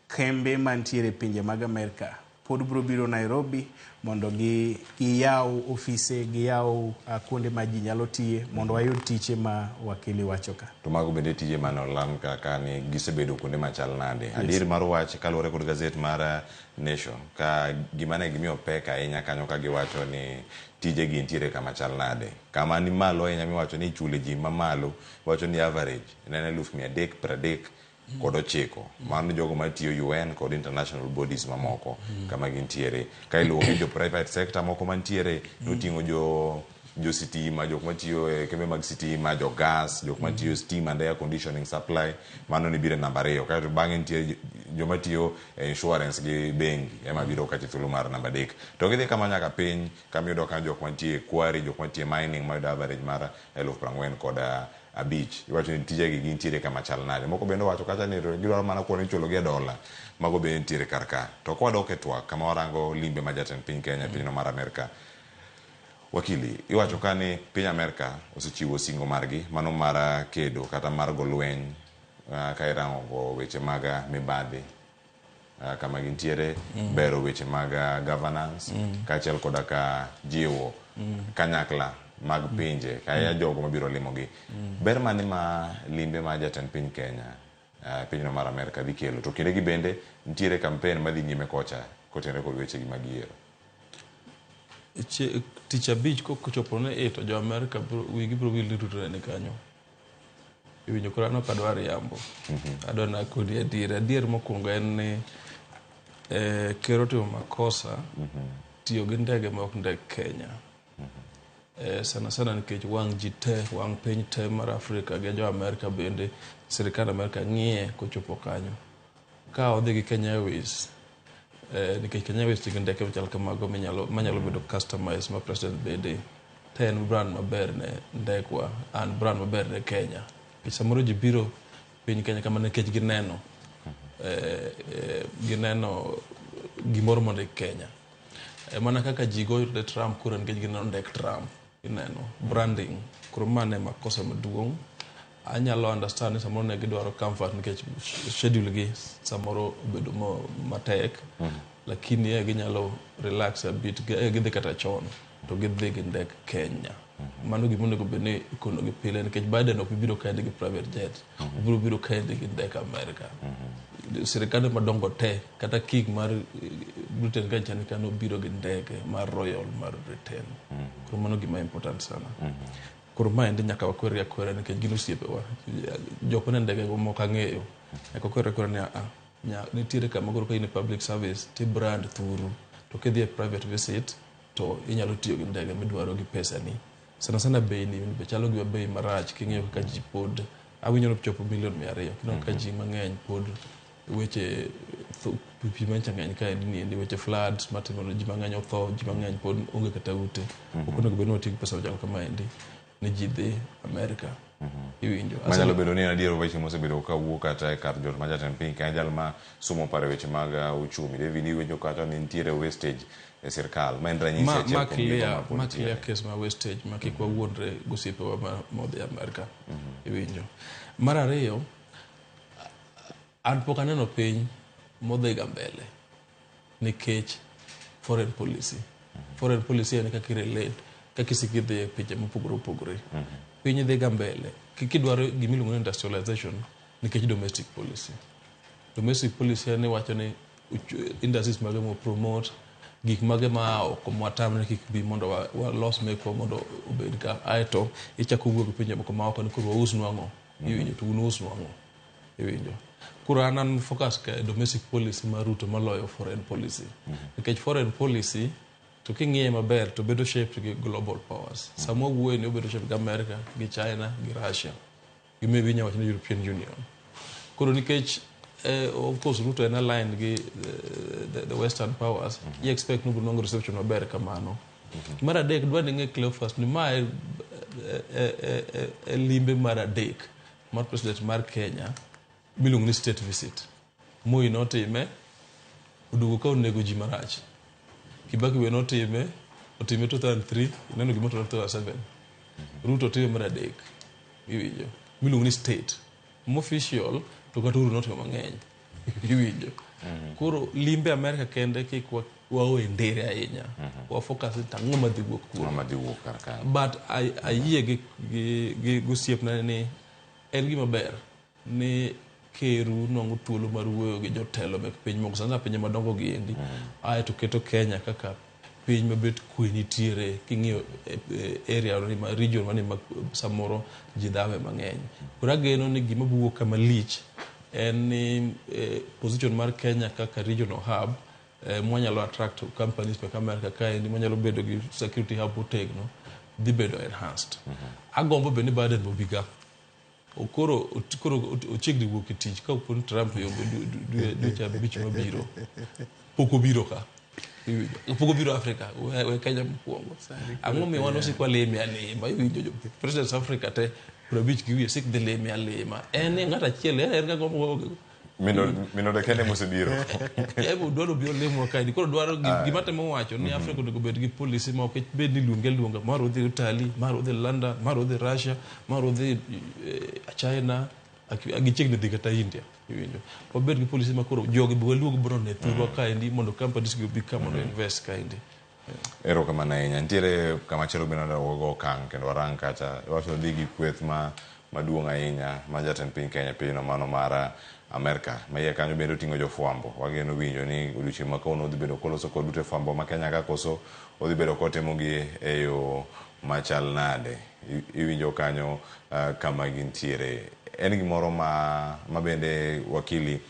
kembe mantiere e pinje mag Amerika pod biro biro Nairobi mondo giyaw ofise, giyaw kuonde ma ji nyalo tiye mondo wayud tiche ma wakili wacho ka. To mago bende tije mane oland kaka ni gisebedo kuonde machal nade. Yes. Adier mar wach kaluwore kod gazet mar Nation ka gima ne gimiyo pek ahinya kanyo ka giwacho ni tije gi nitiere kama chal nade. Kama ni malo ahinya miwacho ni ichule ji mamalo, wacho ni average en 339. Mano jogo matiyo UN kod international bodies mamoko kama gintiere. Ka iluwo gi jo private sector moko mantiere, noting'o jo sitima, jok matiyo e kembe mag sitima, jo gas, jok matiyo steam and air conditioning supply, mano ni biro e namba 2. Kaeto bang'e nitie joma tiyo e insurance gi bengi ema biro kacha thuolo mar namba 3. To gidhi kama nyaka piny kama iyudo ka jok mantie quarry, jok mantie mining mayudo average mar 45,000. Iwacho ni tijegi gintiere kama chal nade. Moko bende owacho kacha ni gidwaro mana kuonde ichulo gi e dola. Mago bende nitiere kar ka. To kwadok e twak kama warango limbe ma jatend piny Kenya pinyno mar Amerika. Wakili, iwacho ka ni piny Amerika osechiwo singo margi mano mar kedo kata mar go lweny ka irango go weche mag mibadhi kama gintiere, bero weche mag governance kaachiel koda ka jiwo kanyakla mag pinje kaya jogo mabiro limogi. Ber mane ma limbe ma jatend piny Kenya pinyno mar Amerka dhi kelo to kindegi bende nitiere campaign madhi nyime kocha kotenore kod wechegi mag yiero. Tich abich kochopo ne 8 to jo Amerka wigi biro wil ni Ruto ne ni kanyo. Iwinjo koro an ok adwar riambo. Adwa na kodi adier. Adier mokwongo en ni ker otimo makosa tiyo gi ndege ma ok ndeg Kenya. Sana sana nikech wang' ji te, wang' piny te mar Afrika gi jo Amerka bende, sirikand Amerka ng'iye kochopo kanyo. Ka odhi gi Kenya Airways, nikech Kenya Airways nigi ndeke machal kamago manyalo bedo customized ma president bede, te en brand maber ne ndekwa and brand maber ne Kenya. Nikech samoro ji biro piny Kenya kama nikech gineno gineno gimoro mondik Kenya. Mana kaka ji goyo ne Trump kura nikech gineno ndek Trump, gineno branding. Koro mano e makosa maduong'. Anyalo understand ni samoro ne gidwaro comfort nikech schedule gi samoro obedo matek. Lakini ginyalo relax a bit, gidhi kata chon to gidhi gi ndek Kenya. Mano gima onego bed ni ikono gi pile nikech Biden ok biro kaendi gi private jet. Obiro biro kaendi gi ndek Amerika. Sirikande madongo te kata king mar Britain ka chani ka nobiro gi ndege mar Royal mar Britain. Koro mano gima important sana. Koro maendi nyaka wakwergi akwera nikech gin osiepewa. Jok mane ndege go mok ang'eyo. Nyaka wakwergi akwera ni nitiere kama koro ka in e public service ti brand thuru. To kidhi e private visit to inyalo tiyo gi ndege midwaro gi pesani. Sana sana bei ni be chalo gi bei marach king'iyo kaka ji pod awinjo ni chopo milion 200. Kineno kaka ji mang'eny pod weche pi mancha ng'eny kaendi ni endi weche floods matimore ji mang'eny otho ji mang'eny pod onge kata ute. Ok onego bed ni wati gi pesa machalo kamaendi ni ji dhi Amerika. Iwinjo. Manyalo bedo ni en adier weche mosebedo kawuok kata e kar jot ma jatend piny Kenya jal ma somo paro weche mag uchumi. David iwinjo kata ni nitiere wastage e sirkal. Ma en ranyisi achiel kuom gigo ma pod Ma nitiere. clear case ma wastage ma kik wawuondre gosiepewa modhi Amerika. Iwinjo. Mar ariyo, an pok aneno piny modhiga mbele nikech foreign policy. Foreign policy en kaka irelate, kaka isiko idhi e pinje mopogore opogore. Piny dhiga mbele. Kidwaro gimiluongo ni industrialization nikech domestic policy. Domestic policy en iwacho ni industries mage mo promote, gik mage ma oko mwatamre kik bi mondo walos mekwa mondo obed ka. Aeto ichako wuoyo gi pinje moko ma oko ni koro wausnu ang'o. Iwinjo to un usnu ang'o. Iwinjo. Koro an focus ka domestic policy mar Ruto moloyo foreign policy. Nikech foreign policy to king'iye maber to bedo shaped gi global powers. Sama wawuoye ni obedo shaped gi America, gi China, gi Russia. Gi maybe inyalo wacho ni European Union. Koro nikech of course Ruto en aligned gi the Western powers, I expect ni obiro nwang'o reception maber kamano. Mar adek, dwa ni ing'e Cleophas ni ma e limbe mar adek mar president mar Kenya miluongo ni state visit. Moi notime, oduogo ka onego ji marach. Kibaki be notime, otime 2003, ineno gima otimore 2007. Ruto otime mar adek, iwinjo, miluongo ni state. Official to kata Uhuru notimo mang'eny, iwinjo. Koro limbe Amerika kende kik wawe ndere ahinya. Wa focus ni tang'o madhi wuok kuno. Ang'o madhi wuok kar kae. But ayie gi osiepna ni en gima ber ni keru nwang'o thuolo mar wuoyo gi jotelo mek piny moko, sana pinje madongo gi endi. Aeto keto Kenya kaka piny mabet kwe nitiere king'iyo area ni ma region mani ma samoro ji dhawe mang'eny. Koro ageno ni gima buwuok kama lich en ni position mar Kenya kaka regional hub mwanyalo attract companies mek America kaendi mwanyalo bedo gi security hub motegno dhi bedo enhanced. Agombo be ni Biden obi ka. Koro ochiegni wuok e tich ka opo ni Trump yombo dweche 5 mabiro. Pok obiro ka. Iwinjo. Pok obiro Africa, we Kenya mokwongo. Ang'o miyo wan osik walime alima? Iwinjo jo presidents Africa te 50 gi wiye sik dhi lime alima. En ni ng'at achiel en ga gombo Minode kende mosebiro. Ebo dwaro biro limo kaendi. Koro dwaro gima temo wacho ni Africa onego bed gi policy ma ok bed ni luonge aluonga. Mar odhi Italy, mar odhi London, mar odhi Russia, mar odhi China, gichiegni dhi kata India. Iwinjo. Wabed gi policy ma koro jogi be waluong biro ne thurwa kaendi mondo companies gi obi ka mondo invest kaendi. Erokamano ahinya. Nitiere kama chielo bende wadwa go okang' kendo warang kacha. Iwacho ni dhi gi kweth ma maduong' ahinya ma jatend piny Kenya pinyno mano mar Amerka. Ma iye kanyo bende oting'o jofwambo. Wageno winjo ni odiochieng' ma kawuono odhi bedo koloso kod ute fwambo ma Kenya ka koso odhi bedo kotimo gi e yo machal nade. Iwinjo kanyo kama gintiere. En gimoro ma ma bende wakili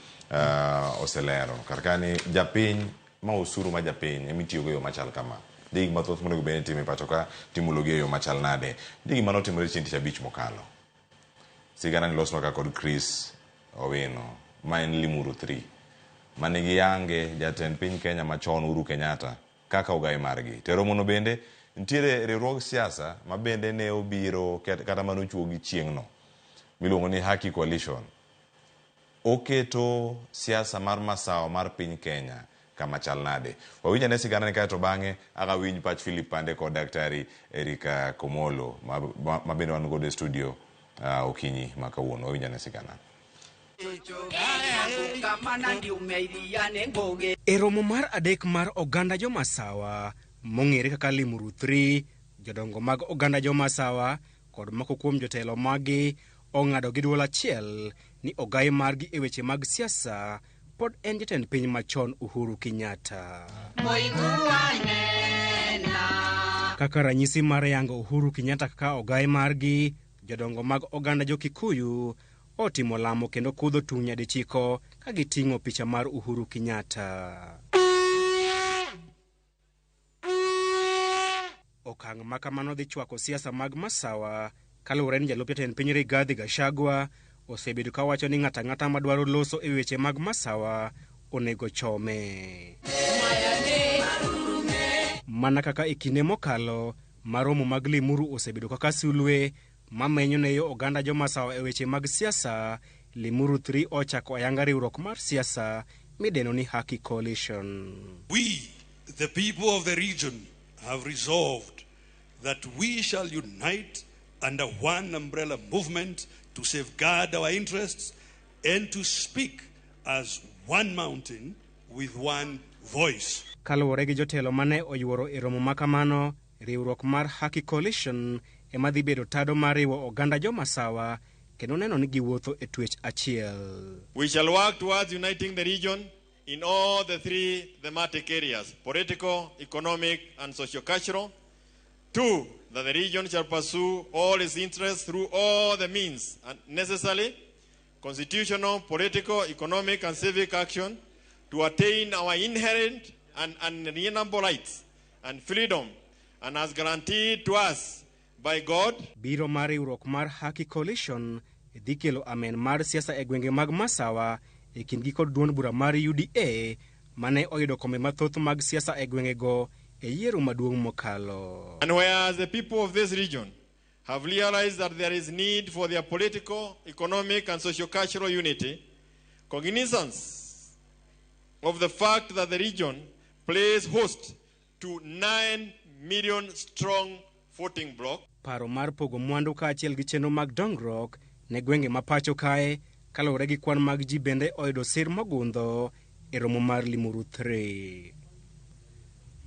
oselero kar ka ni japiny ma osuru ma japiny ema itiyogo e yo machal kama. Nitie gik mathoth monego bed ni itimo e pacho ka timulogi e yo machal nade. Nitie gima notimore chieng' tich abich mokalo. Sigana ni losnwa ka kod Chris Owino ma en Limuru 3 mane giyange jatend piny Kenya machon Uhuru Kenyatta kaka ogaye margi. To e romono bende nitiere riwruog siasa ma bende ne obiro kata mane ochuogi chieng'no miluongo ni Haki Coalition. Oketo siasa mar masawa mar piny Kenya kama chal nade? Wawinj ane siganani kaeto bang'e aga winj pach Philip Pande kod Daktari Eric Komolo ma bende wan godo e studio okinyi ma kawuono. Wawinj ane sigana. E romo mar adek mar oganda jo-Masawa mong'ere kaka Limuru 3, jodongo mag oganda jo-Masawa kod moko kuom jotelo maggi ong'ado gi duol achiel ni ogayi margi e weche mag siasa pod en jatend piny machon Uhuru Kenyatta. Kaka ranyisi mar yango Uhuru Kenyatta kaka ogayi margi, jodongo mag oganda jo-Kikuyu otimo lamo kendo kudho tung' nyadichiko ka giting'o picha mar Uhuru Kenyatta. Okang' ma kamano dhi chwako siasa mag Masawa kaluwore ni jalup jatend piny Rigathi Gachagua osebedo ka wacho ni ng'ato ang'ata madwaro loso e weche mag Masawa onego chome. Mana kaka e kinde mokalo ma romo mag Limuru osebedo kaka sulwe mamenyo ne yo oganda jo-Masawa e weche mag siasa, Limuru 3 ochako ayanga riwruok mar siasa midendo ni Haki Coalition. We, the people of the region, have resolved that we shall unite under one umbrella movement to safeguard our interests and to speak as one mountain with one voice. Kaluwore gi jotelo mane oyuoro e romo ma kamano, riwruok mar Haki Coalition ema dhi bedo tado mar riwo oganda jo-Masawa kendo neno ni giwuotho e twech achiel. We shall work towards uniting the region in all the three thematic areas, political, economic, and socio-cultural. 2, that the region shall pursue all its interests through all the means and necessary, constitutional, political, economic, and civic action to attain our inherent and unalienable rights and freedom, and as guaranteed to us by God. Biro mar riwruok mar Haki Coalition dhi kelo amen mar siasa e gwenge mag Masawa e kindgi kod duond bura mar UDA mane oyudo kombe mathoth mag siasa e gwengego e yiero maduong' mokalo. And whereas the people of this region have realized that there is need for their political, economic, and socio-cultural unity, cognizance of the fact that the region plays host to 9 million strong voting bloc. Paro mar pogo mwandu kaachiel gi chenro mag dongruok ne gwenge ma pacho kae kaluwore gi kwan mag ji bende oyudo sir mogundho e romo mar Limuru 3.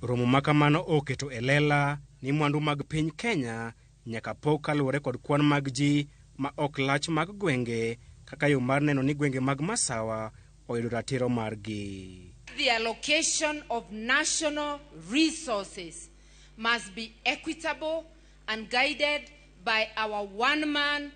Romo ma kamano oketo e lela ni mwandu mag piny Kenya nyaka pog kaluwore kod kwan mag ji ma ok lach mag gwenge kaka yo mar neno ni gwenge mag Masawa oyudo ratiro margi. The allocation of national resources must be equitable and guided by our one man,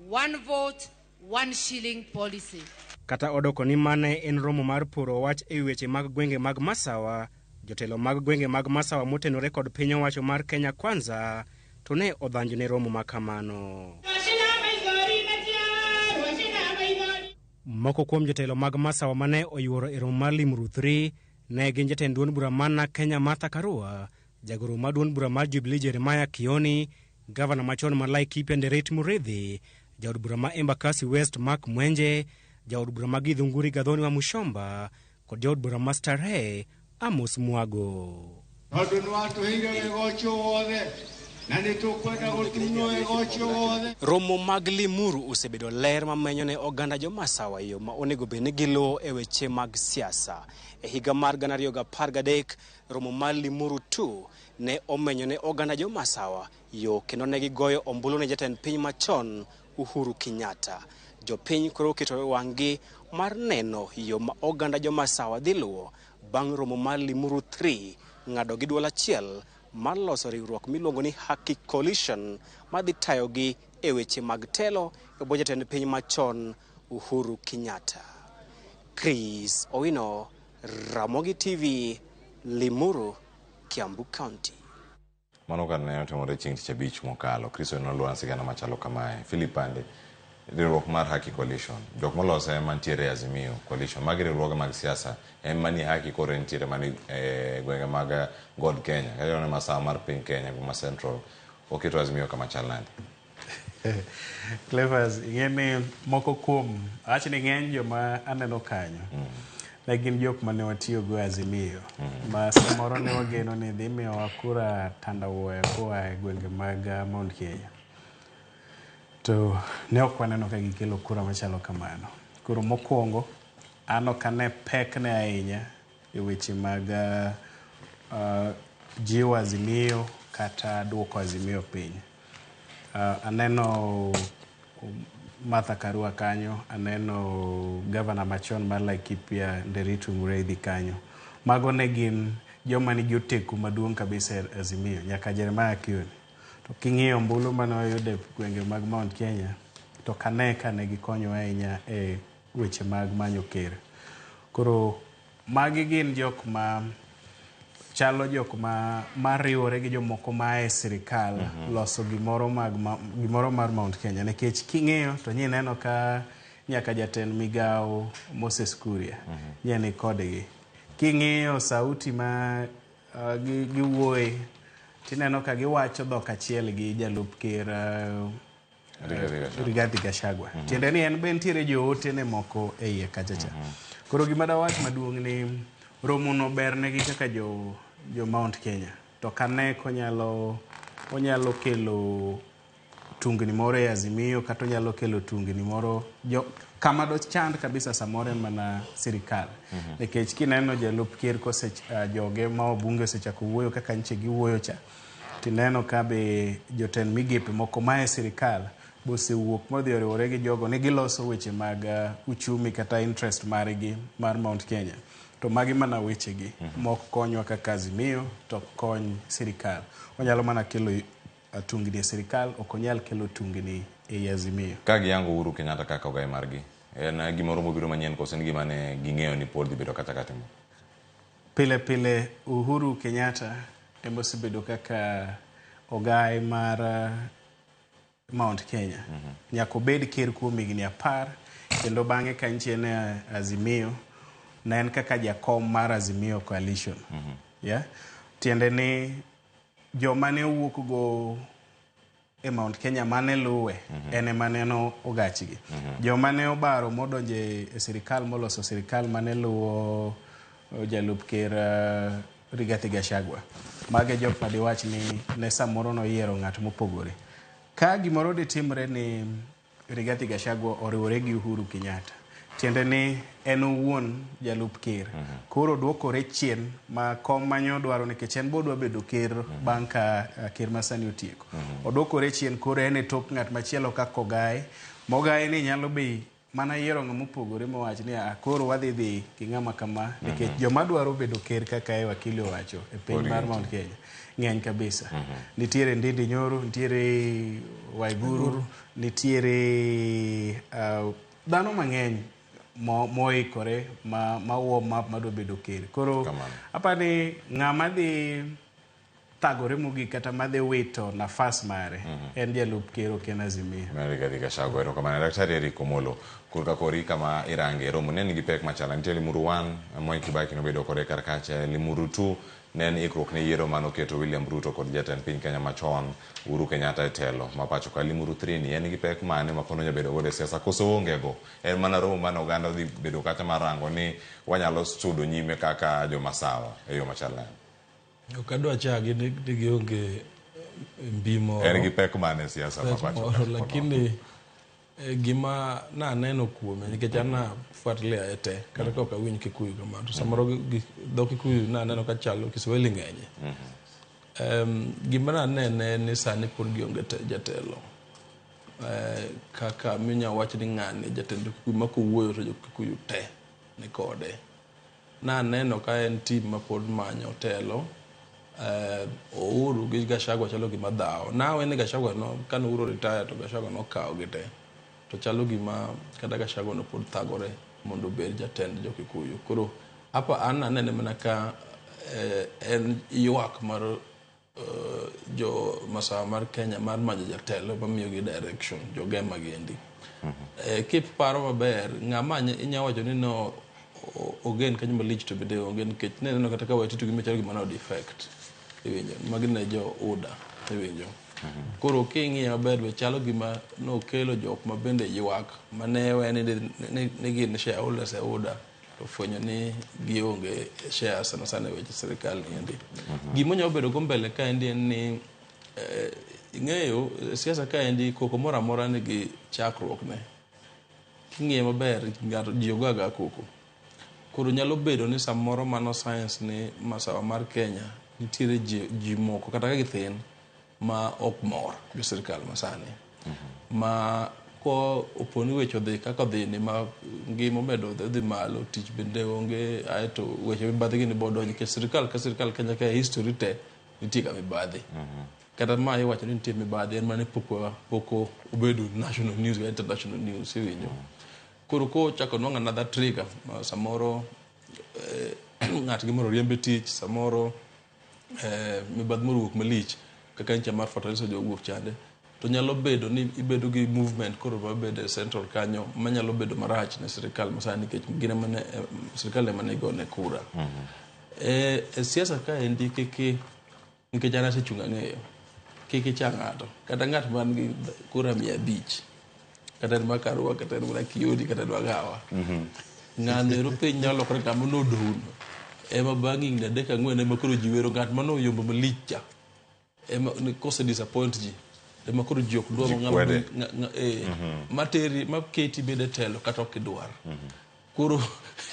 one vote, one shilling policy. Kata odoko ni mane en romo mar poro wach e weche mag gwenge mag Masawa, jotelo mag gwenge mag Masawa motenore kod piny owacho mar Kenya Kwanza to ne odhanjo ne romo ma kamano. Moko kuom jotelo mag Masawa mane oyuoro e romo mar Limuru 3 ne gin jatend duond bura mar Narc Kenya Martha Karua, jagoro mar duond bura mar Jubilee Jeremiah Kioni, gavana machon ma Laikipia Ndereit Muriithi, jaod bura ma Embakasi West Mark Mwenje, jaod bura ma Githunguri Gathoni wa Mushomba kod jaod bura ma Starehe Amos Mwago. Tondũ nĩ watũheire wega ũcio wothe, Na nĩ tũkwenda gũtunywo igooti wothe. Romo mag Limuru osebedo ler mamenyo ne oganda jomasawa yo ma onego bed ni giluwo e weche mag siasa. E higa mar 2013, romo mar Limuru 2 ne omenyo ne oganda jomasawa yo kendo ne gigoyo ombulu ne jatend piny machon Uhuru Kenyatta. Jopiny koro oketo wang'gi mar neno yo ma oganda jomasawa dhi luwo bang' romo mar Limuru 3 ng'ado gi duol achiel mar loso riwruok miluongo ni Haki Coalition madhi tayogi e weche mag telo e bwo jatend piny machon Uhuru Kenyatta. Chris Owino, Ramogi TV, Limuru, Kiambu County. Mano kar ne otimore chieng' tich abich mokalo. Chris Owino luwo sigana machalo kamae. Philip Pande, riwruok mar Haki Coalition, jok molose mantiere e Azimio Coalition, magi riwruoge mag siasa, en manie Haki koro entiere mani e gwenge mag God Kenya, kata ineno masawa mar piny Kenya, ma Central, oketo Azimio kama chal nade? Clevers, ing'e ni moko kuom, awach ni ng'eny joma aneno kanyo ne gin jok mane watiyogo e Azimio ma samoro ne wageno ni dhi miyowa kura tandawuoya koa e gwenge mag Mount Kenya. To ne ok waneno ka gikelo kura machalo kamano. Koro mokwongo, an ok ane pekne ahinya e weche mag jiwo Azimio kata duoko Azimio piny. Aneno Martha Karua kanyo, aneno gavana machon mar Laikipia Nderitu Mureithi kanyo. Mago ne gin joma nigi oteku maduong' kabisa e Azimio, nyaka Jeremiah Kioni. To king'iyo ombulu mane wayudo e gwenge mag Mount Kenya, to ok ane ka ne gikonyo ahinya e weche mag manyo ker. Koro magi gin jok ma chalo jok ma mariwore gi jomoko ma e sirikal loso gimoro mag gimoro mar Mount Kenya nikech king'iyo to nyineno ka nyaka jatend migawo Moses Kuria nye ni kodgi. King'iyo sauti ma giwuoye tineno ka giwacho dhok achiel gi jalup ker Rigathi Gachagua. Tiende ni en be nitiere joote ne moko e iye kacha cha. Koro gima dawach maduong' ni romo no ber negi kaka jo Mount Kenya. To kane konyalo onyalo kelo tungni moro e Azimio kata onyalo kelo tungni moro jo kama dochand kabisa samoro en mana sirikal. Nikech kineno jalup ker kose joge ma wabunge osechako wuoyo kaka nche giwuoyo cha, tineno ka be jotend migepe moko ma e sirikal bosewuok modhi oriwore gi jogo ni giloso weche mag uchumi kata interest margi mar Mount Kenya. To magi mana wechegi mok konywa kaka Azimio to ok kony sirikal. Onyalo mana kelo tungni e sirikal, ok onyal kelo tungni ei Azimio. Ka giyango Uhuru Kenyatta kaka ogai margi, en gimoro mobiro manyien koso en gima ne ging'eyo ni pod dhi bedo kata katimo? Pile pile Uhuru Kenyatta ema osebedo kaka ogai mar Mount Kenya. Nyaka obed ker kuom higni 10 kendo bang'e ka ntie ne Azimio ne en kaka jakom mar Azimio Coalition. Yeah? Tiende ni joma ne owuok go e Mount Kenya mane luwe en ema ne en ogachgi. Joma ne obaro modonje e sirikal moloso sirikal mane luwo jalup ker Rigathi Gachagua. Mage jok ma diwach ni ne samoro noyiero ng'at mopogore. Ka gimoro ditimre ni Rigathi Gachagua oriwore gi Uhuru Kenyatta, tiende ni en owuon jalup ker. Koro duokore chien ma kom manyo dwaro nikech en bodwa bedo ker bang' ka ker masani otieko. Oduokore chien koro en e tok ng'at machielo kaka ogaye. Mogaye ni nyalo be mana yiero ng'ama opogore mowach ni koro wadhi dhi gi ng'ama kama nikech joma dwaro bedo ker kaka e wakili owacho e piny mar Mount Kenya ng'eny kabisa. Nitiere Ndindi Nyoro, nitiere Waiguru, nitiere dhano mang'eny moikore ma warm up madwa bedo ker. Koro apani ng'ama dhi thagore mogik kata madhi wito nafas mare en jalup ker ok en Azimio. Rigathi Gachagua, erokamano. Daktari Eric Omolo, korka kori kama irange romo ne nigi pek machalo. Nitie Limuru 1, Mwai Kibaki nobedo kode kar kacha. Limuru 2 ne en ikruok ne yiero manoketo William Ruto kod jatend piny Kenya machon Uhuru Kenyatta e telo ma pacho ka. Limuru 3 ni en gi pek mane ma pod onya bedo godo e siasa koso onge go? En mana romo mane oganda dhi bedo kacha mar rango ni wanyalo sudo nyime kaka jomasawa e yo machal nade? Ok adwa chagi ni gionge mbi moro. En gi pek mane e siasa ma Pek pacho moro, ka? lakini gima naneno kuome nikech an nafuatilia e te kata ka ok awinj Kikuyu kamano to samoro dho Kikuyu naneno ka chalo Kiswahili ng'enye. Gima nanene en ni sani pod gionge jatelo. Kaka minya wach ni ng'ani jatend Kikuyu ma kowuoyo to jo Kikuyu te ni kode. Naneno ka en team ma pod manyo telo. Uhuru gi Gachagua chalo gima dhawo. Nawe ni Gachagua no kane Uhuru retire to Gachagua nokawo gi te. To chalo gima kata Gachagua no pod thagore mondo obed jatend jo Kikuyu. Koro apa an anene mana ka en ywak mar jo masawa mar Kenya mar manyo jatelo mamiyogi direction jogema giendi. Kiparo maber ng'ama inya wacho ni no ogen kanyo malich to bende onge nikech neneno kata ka Waititu gi machalo gima no defect. Iwinjo magi ne jo UDA iwinjo. Koro king'iyo maber be chalo gima nokelo jok ma bende ywak mane we ni gin shareholders e UDA to fwenyo ni gionge shares sana sana e weche sirikal niendi. Gima onyalo bedo go mbele kaendi en ni ing'eyo siasa kaendi koko moro amora nigi chakruok ne. King'iye maber ng'ato ji ogo aga koko. Koro nyalo bedo ni samoro mano science ni masawa mar Kenya nitiere ji moko kata ka githin ma ok mor gi sirikal masani. Ma ko opo ni weche odhi kaka odhi ni ma ngima omedo dhi malo tich bende onge aeto weche mibadhi gini bodonjo nikech sirikal ka sirikal Kenya ka e history te nitie ga mibadhi. Kata ma iwacho ni nitie mibadhi en mana pok obedo national news kata international news iwinjo. Koro kochako nwang'o another trigger samoro ng'at gi moro riembe tich samoro mibadhi moro owuok malich kaka ncha mar fertilizer jowuok chande to nyalo bedo ni ibedo gi movement koro mabedo e central kanyo manyalo bedo marach ne sirikal masani nikech gin ema ne sirikal ema ne gone kura. E siasa kaendi kiki nikech an asechung' ang'eyo kik icha ng'ato kata ng'at man gi kura 500 kata en Makarua kata en mana Kioni kata en Magawa. Ng'ano ero piny nyalo lokore kama nodong' ema bang' higni 3 4 ema koro ji wero ng'at mane oyombo malich cha ema kose disappoint ji ema koro ji ok dwar ng'ama materi maketi bed e telo kata ok idwar. Koro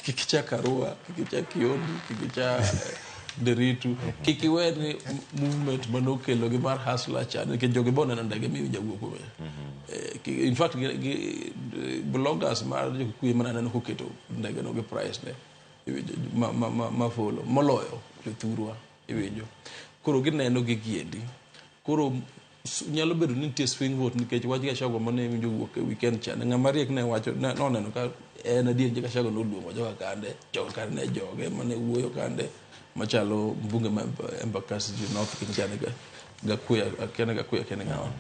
kik icha Karua, kik icha Kioni, kik icha Nderitu, kik iwe ni movement manokelo gi mar hustler cha nikech jogi bo neno ndege miwinjo awuo kuome. In fact bloggers mar jo Kikuyu ema naneno koketo ndege no gi price ne iwinjo ma follow moloyo jothurwa iwinjo. Koro gineno gigi endi. Koro nyalo bedo ni nitie swing vote nikech wach Gachagua mane iwinjo wuok e weekend cha ng'ama riek ne wacho noneno ka en adier Gachagua noluongo joka kande joka kande ne joge mane wuoyo kande machalo mbunge ma Embakasi North kinchane Gakuya kene Gakuya kene ng'awa.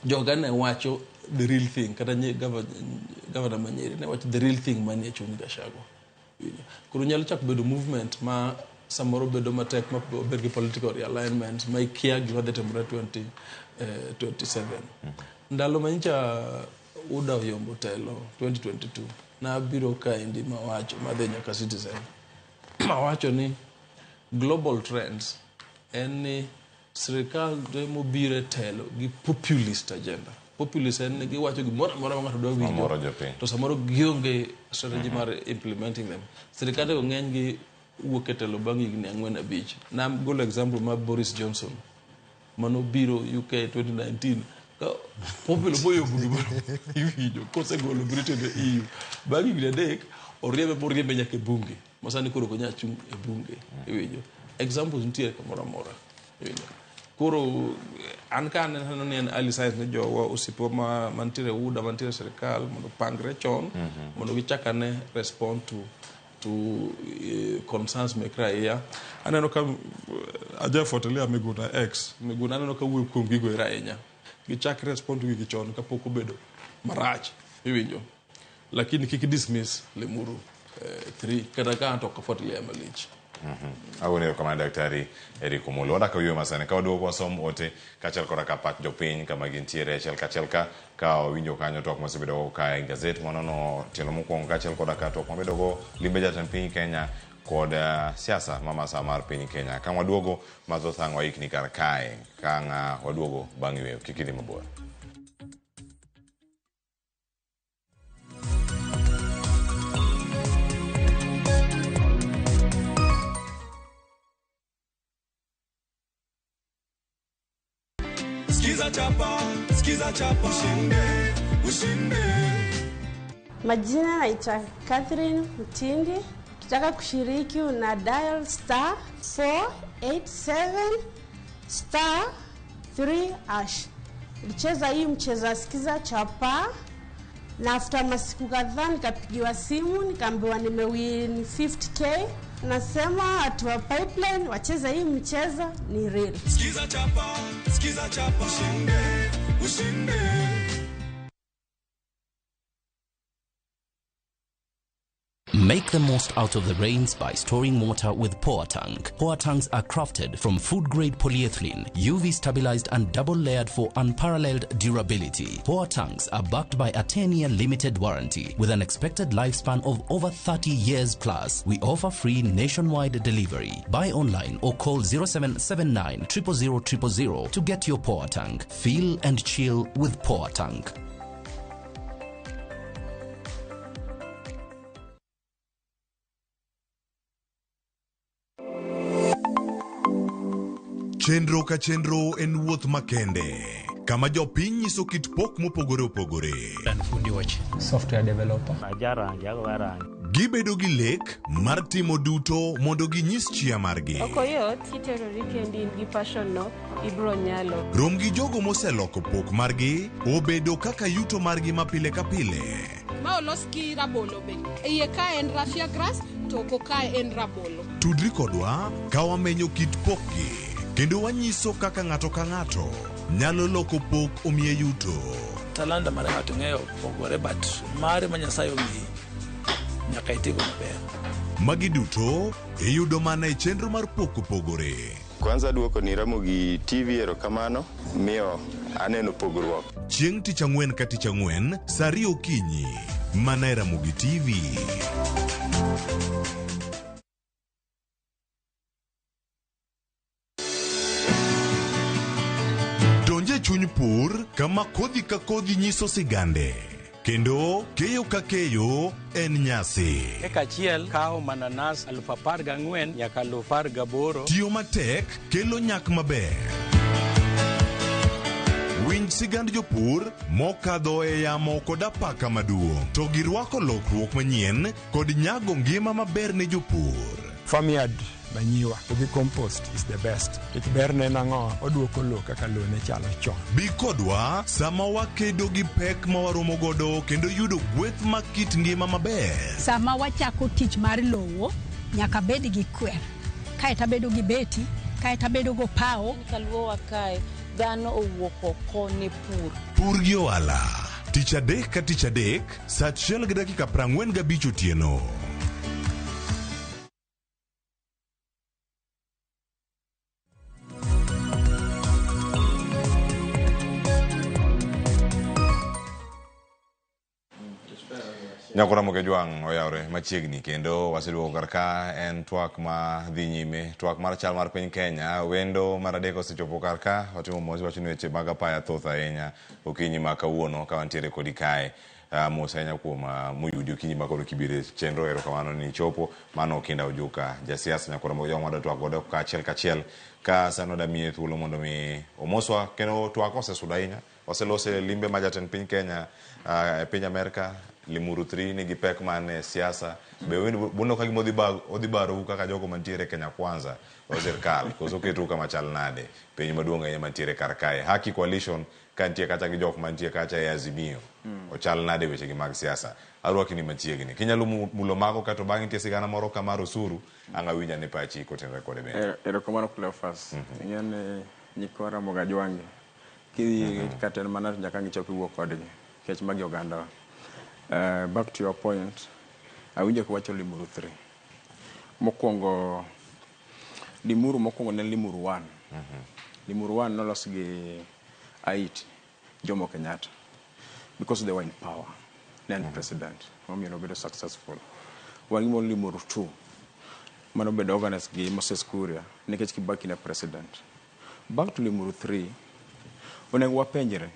Joga ne wacho the real thing kata governor ma Nyeri ne wacho the real thing manie chuny Gachagua. Koro nyalo chako bedo movement ma samoro bedo matek ma obed gi political realignment ma ikia gima dhi timore 2027. Ndalo ma nyocha UDA oyombo telo 2022 nabiro kaendi mawacho madhi nyaka Citizen mawacho ni global trends en ni sirikal mobiro e telo gi populist agenda. Populist en ni giwacho gimoro amora ma ng'ato dwa winjo to samoro gionge strategy mar implementing them. Sirikande go ng'eny gi wuok e telo bang' higni 4 5. Nagolo example mar Boris Johnson manobiro UK 2019 ka popular moyombo gimoro iwinjo kosegolo Britain e EU bang' higni 3 oriembe moriembe nyaka e bunge masani koro ok onyal chung' e bunge iwinjo. Examples nitie kamoro amora iwinjo. Koro an ka aneno ni en early signs ni jowa osiepewa mantiere UDA mantiere sirikal mondo opangre chon mondo gichak ane respond to concerns mek raia. Aneno ka ajafuatilia Miguna X. Miguna aneno ka wuoyo kuom gigo ero ahinya. Gichak respond to gigi chon kapok obedo marach iwinjo. Lakini kik dismiss Limuru 3 kata ka anto ok afuatilia malich. Awuono erokamano Daktari Eric Omolo. Wadak e masani ka waduogo wasom ote kaachiel koda ka pach jopiny kama gintiere achiel kachiel ka wawinjo kanyo twak mosebedo ka e gazet manono tielo mokwongo kaachiel koda ka twak mabedogo limbe jatend piny Kenya kod siasa ma masawa mar piny Kenya. Ka waduogo mathoth ang' waikni kar kae, ka ang' waduogo bang' yweyo, kik idhi mabor. Skiza chapa, skiza chapa, ushinde, ushinde. Majina naitwa Catherine Mtindi. Ukitaka kushiriki una dial star 487 star 3 hash. Nilicheza hii mchezo wa Skiza Chapa na after masiku kadhaa nikapigiwa simu nikaambiwa nimewin 50k. Nasema watu wa Pipeline wacheze hii mchezo ni real. Skiza chapa, skiza chapa, ushinde, ushinde. Make the most out of the rains by storing water with Poa Tank. Poa Tanks are crafted from food-grade polyethylene, UV stabilized and double-layered for unparalleled durability. Poa Tanks are backed by a 10-year limited warranty with an expected lifespan of over 30 years plus. We offer free nationwide delivery. Buy online or call 0779 000 000 to get your Poa Tank. Feel and chill with Poa Tank. Chenro ka chenro en wuoth makende, kama jopiny nyiso kit pok mopogore opogore. An fundi weche. Software developer. Ajarangi, agoyo rangi. Gibedo gi lek mar timo duto mondo ginyis chia margi. Ok oyot, kiterori kendi in gi passion no, ibro nyalo. Rom gi jogo moseloko pok margi obedo kaka yuto margi ma pile ka pile. Ma olos gi rabolo be. Iye ka en raffia grass, to oko ka en rabolo. Tudri kodwa ka wamenyo kit pokgi. Kendo wanyiso kaka ng'ato ka ng'ato nyalo loko pok omiye yuto. Talanta mar ng'ato ng'eyo pogore, but mare ma Nyasaye omiyi nyaka itigo maber. Magi duto iyudo mana e chenro mar pok opogore. Kwanza duoko ni Ramogi TV erokamano, miyo aneno pogruok. Chieng' tich ang'wen ka tich ang'wen, saa ariyo okinyi, mana e Ramogi TV. Donje chuny pur kama kodhi ka kodhi nyiso sigande kendo keyo ka keyo en nyasi. Eka achiel kawo mananas 14,000 nyaka 18,000. Tiyo matek kelo nyak maber. Winj sigand jopur mokadho e yamo kod apaka maduong' to girwako lokruok manyien kod nyago ngima maber ne jopur. Farmyard manyiwa gi compost is the best. Nikech berne en ang'o? Oduoko lowo kaka lowo ne chalo chon. Bi kodwa sama wakedo gi pek ma waromo godo kendo yudo gweth mag kit ngima maber. Sama wachako tich mar lowo, nyaka bed gi kwer. Kaeto abedo gi beti, kaeto abedo go pawo. Kaluowa kae, dhano owuok oko ne pur. Pur gi ohala. Tich adek ka tich adek, saa 1:45 otieno. Nyakora Jwang' oyawre machiegni kendo waseduogo kar ka en twak ma dhi nyime, twak mar chal mar piny Kenya. Wendo mar adek osechopo kar ka, watimo mos wacho ni weche mag apaya thoth ahinya okinyi ma kawuono ka wantiere kodi kae. Mos ahinya kuom moyudi okinyi ma koro kibiro e chenro, erokamano ni ichopo. Mano Okinda Ojuka, jasiasa Nyakora Jwang' wadwa twak godo kaachiel kachiel ka sani wadwa miye thuolo mondo mi omoswa kendo twak osesudo ahinya. Waselose limbe ma jatend piny Kenya e piny Amerka, Limuru 3 nigi pek mane siasa. Be buneno ka gima odhi barou kaka jogo mantiere Kenya Kwanza o sirkal, koso oketou kama chal nade? Piny maduong' ahinya mantiere kar kae. Haki Coalition ka nitie kacha gi jok mantie kacha e Azimio. Ochal nade wechegi mag siasa? Arwaki ni machiegni. Kinyalo mulo mago kato bang'e nitie sigana moro ka mar osuru, ang' awinj ane pachi kotenore kode bende. Erokamano Cleophas. Ing'e ni nyikwa Ramogi Ajwangi kidhi kata en mana nyaka gichop iwuok kodgi nikech magi ogandawa. Back to your point, awinjo kiwacho Limuru 3. Mokwongo, Limuru mokwongo ne Limuru 1. Limuru 1 nolos gi Aiti, Jomo Kenyatta, because they were in power. Ne en president, momiyo nobedo successful. Wan gimoro Limuru 2. Mano bedo organized gi Moses Kuria nikech Kibaki ne president. Back to Limuru 3, onego wapenjre.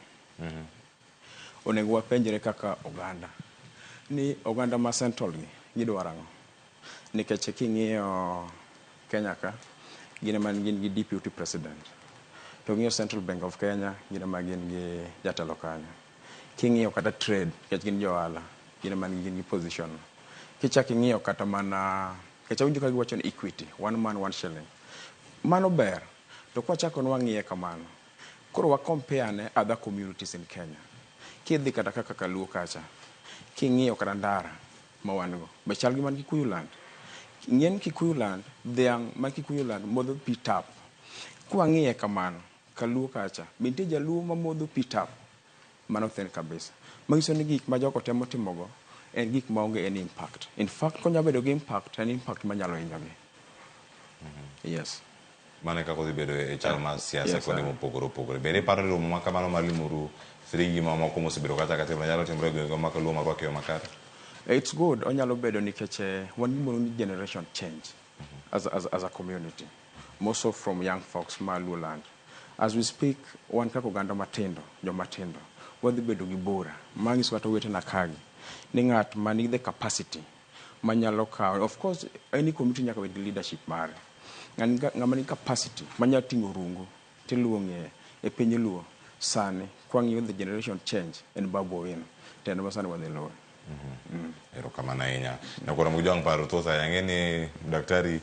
Onego wapenjre kaka oganda. Ni oganda ma Central gi gidwaro ang'o? Nikech king'iyo Kenya ka, gin ema gin gi deputy president. To ng'iyo Central Bank of Kenya, gin ema gin gi jatelo kanyo. King'iyo kata trade, nikech gin jo ohala, gin ema gin gi position. Kichak ing'iyo kata mana, nikech awinjo ka giwacho ni equity, one man one shilling. Mano ber, to kwachako nwang'iye kamano, koro wa compare ne other communities in Kenya. Kidhi kata kaka Kaluo kacha, king'iyo kata ndara ma wan go, be chal gi man Kikuyu land. Ng'en Kikuyu land, dhiang' ma Kikuyu land modho pi tap. Kwang'iye kamano, Kaluo kacha, be nitie jaluo mamodho pi tap? Mano thin kabisa. Manyiso ni gik ma jogo temo timogo en gik maonge any impact. In fact, konya bedo gi impact, en impact manyalo hinyogi. Yes. Mano e kaka odhi bedo e chal mar siasa kuonde sir. Mopogore opogore. Bende iparo ni romo ma kamano mar Limuru 3 gi mamoko mosebedo kata ka timore nyalo timore e gwenge ma Kaluo marwako e yo makare? It's good. Onyalo bedo nikech wan gimoro ni generation change as a community. More so from young folks ma Luo land. As we speak, wan kaka oganda matindo, joma tindo, wadhi bedo gi bura. Manyiso kata owetena kagi, ni ng'at ma nigi the capacity manyalo kawo. Of course, any community nyaka bed gi leadership mare. Ng'ama nigi capacity manyalo ting'o rungu tiluwo ng'eye e piny Luo sani kwang'iyo the generation change en Babu Owino to en ema sani wadhi luwe. Erokamano ahinya. Nyakwar Mujwang' paro thoth ahinya. Ang'e ni daktari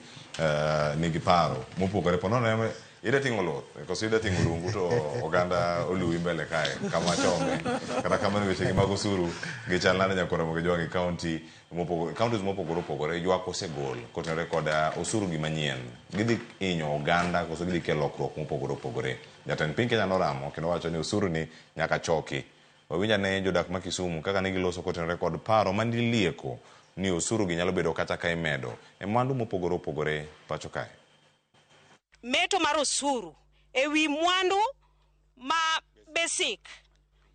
nigi paro mopogore. Po nono ema ida ting'o luth koso ida ting'o rungu to oganda oluwi mbele kae kama chome. Kata kamano weche gi mag osuru gichal nade Nyakwar Mujwang' e county mopogore counties mopogore opogore ywak osegol kotenore kod osuru gi manyien. Gidhi hinyo oganda koso gidhi kelo lokruok mopogore opogore. Jatend piny Kenya noramo kendo wacho ni osuru ni nyaka choki. Wawinj ane jodak ma Kisumu kaka ne giloso kotenore kod paro manilieko ni osuru gi nyalo bedo kata ka imedo e mwandu mopogore opogore pacho kae. Meto mar osuru e wi mwandu ma basic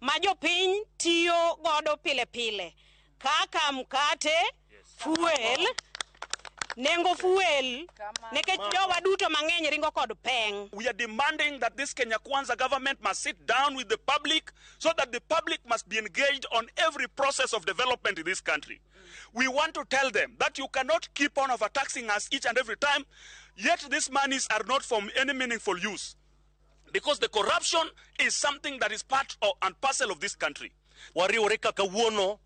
ma jopiny tiyo godo pile pile kaka mkate, fuel, nengo fuel nikech jowa duto mang'eny ringo kod peng. We are demanding that this Kenya Kwanza government must sit down with the public so that the public must be engaged on every process of development in this country. We want to tell them that you cannot keep on overtaxing us each and every time, yet these monies are not for any meaningful use. Because the corruption is something that is part of and parcel of this country. Wariwore kaka wuono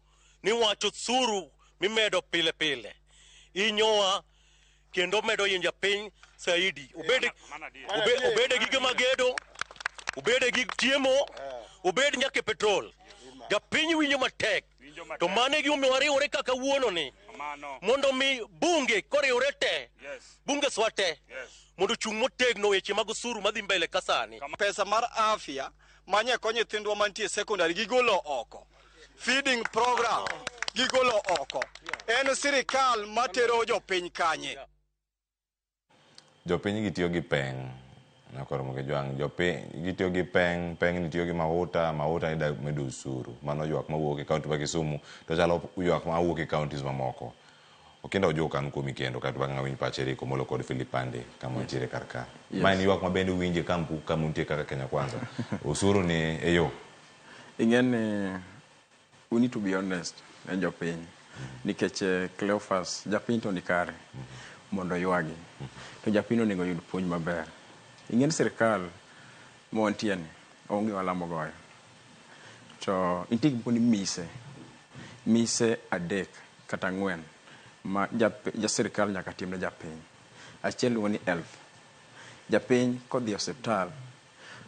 ni wacho osuru mimedo pile pile inyowa kendo medo hinyo japiny saidi obed obede gige magedo obede gig chiemo obed nyaka e petrol japiny winjo matek to mano e gimomiyo wariwore kaka wuono ni mondo mi bunge koriwore te bunge swa te mondo ochung' motegno weche mag osuru madhi mbele ka sani. Pesa mar afya manye konyo nyithindwa mantie secondary gigolo oko. Feeding program gigolo oko. En sirikal matero jopiny kanye? Jopiny gitiyo gi peng. Nyakwar Mugejwang', jopiny gitiyo gi peng, peng ni tiyo gi mahuta, mahuta ni medo osuru. Mano ywak mawuok e kaunti ma Kisumu to chalo ywak mawuok e counties mamoko. Okinda Ojuok an kuomi kendo kata bang' awinj pach Eric Omolo kod Philip Pande kama wantiere kar ka. Ma en ywak ma bende uwinje kampu kama untie kaka Kenya Kwanza. Osuru ni e yo. Ing'e ni we need to be honest ne jopiny nikech Cleophas japiny to ni kare mondo oywagi to japiny onego oyud puonj maber. Ing'e ni sirikal ma wantie ni onge ohala mogoyo to nitie gik moko ni mise mise adek kata ang'wen ma ja sirikal nyaka tim ne japiny. Achiel iluongo ni health. Japiny kodhi e osiptal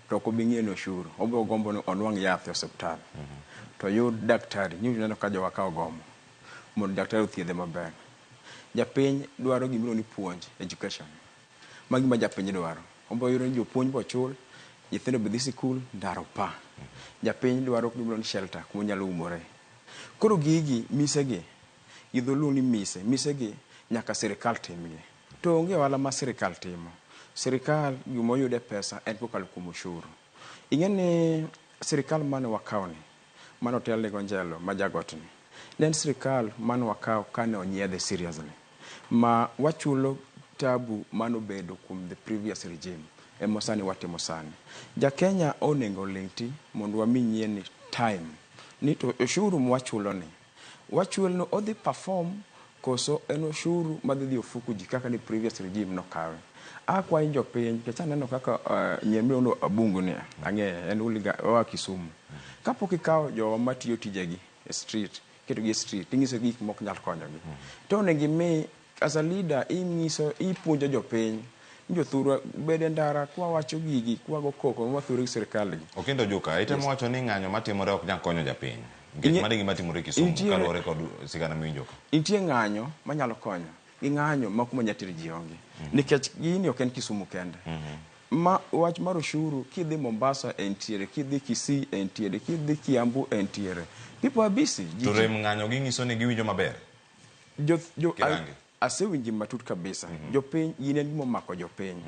to ok obi ng'iyo ni osuru, obiro gombo ni onwang' yath e osiptal. To oyud daktari, nyiso neno ka jowa ka ogomo mondo daktari othiedhe maber. Japiny dwaro gimiluongo ni puonj, education. Magi ma japiny dwaro. Obiro yudo ni jopuonj bochul, nyithindo be dhi sikul, ndara opa. Japiny dwaro gimiluongo ni shelter, kuma onyalo umore. Koro gigi, mise gi, gi dholuo ni mise, mise gi nyaka sirikal timgi. To onge ohala ma sirikal timo. Sirikal gima oyude pesa en kokalo kuom ushuru. Ing'e ni sirikal mane wakawo ni, mane otelne gi Onjelo ma jagot ni, ne en sirikal mane wakawo kane onyiedhe seriously. Ma wachulo tabu manobedo kuom the previous regime ema sani watimo sani. Ja Kenya onego oling' ti mondo wami nyieni time ni to ushuru mwachulo ni wachulo ni odhi perform koso en ushuru madhi dhi ofuku ji kaka ni previous regime nokawe. Akwayo jopiny nikech aneno kaka nyien miluongo ni Abungu ni ang'eye en uliga oa Kisumu. Kapok ikawo jowa matiyo tijegi e street iketogi e street tinyisogi gik mok nyal konyogi. To onego imi as a leader inyiso ipuonjo jopiny ni jothurwa bed e ndara kwawacho gigi kwago koko mwathuro gi sirikal gi. Okindo Juka, itemo Yes. wacho ni ng'anyo matimore ok nyal konyo japiny. Nikech mano e gima timore Kisumu kaluwore kod sigana miwinjo ka. Nitie ng'anyo manyalo konyo gi ng'anyo ma kuma nyatero ji onge. Nikech gini ok en Kisumu kende. Ma wach mar ushuru kidhi Mombasa entiere, kidhi Kisii entiere, kidhi Kiambu entiere. People are busy. To rem ng'anyo ginyiso ni giwinjo maber. Kirange. Asewinji matut kabisa. Jopiny gini en gima omako jopiny.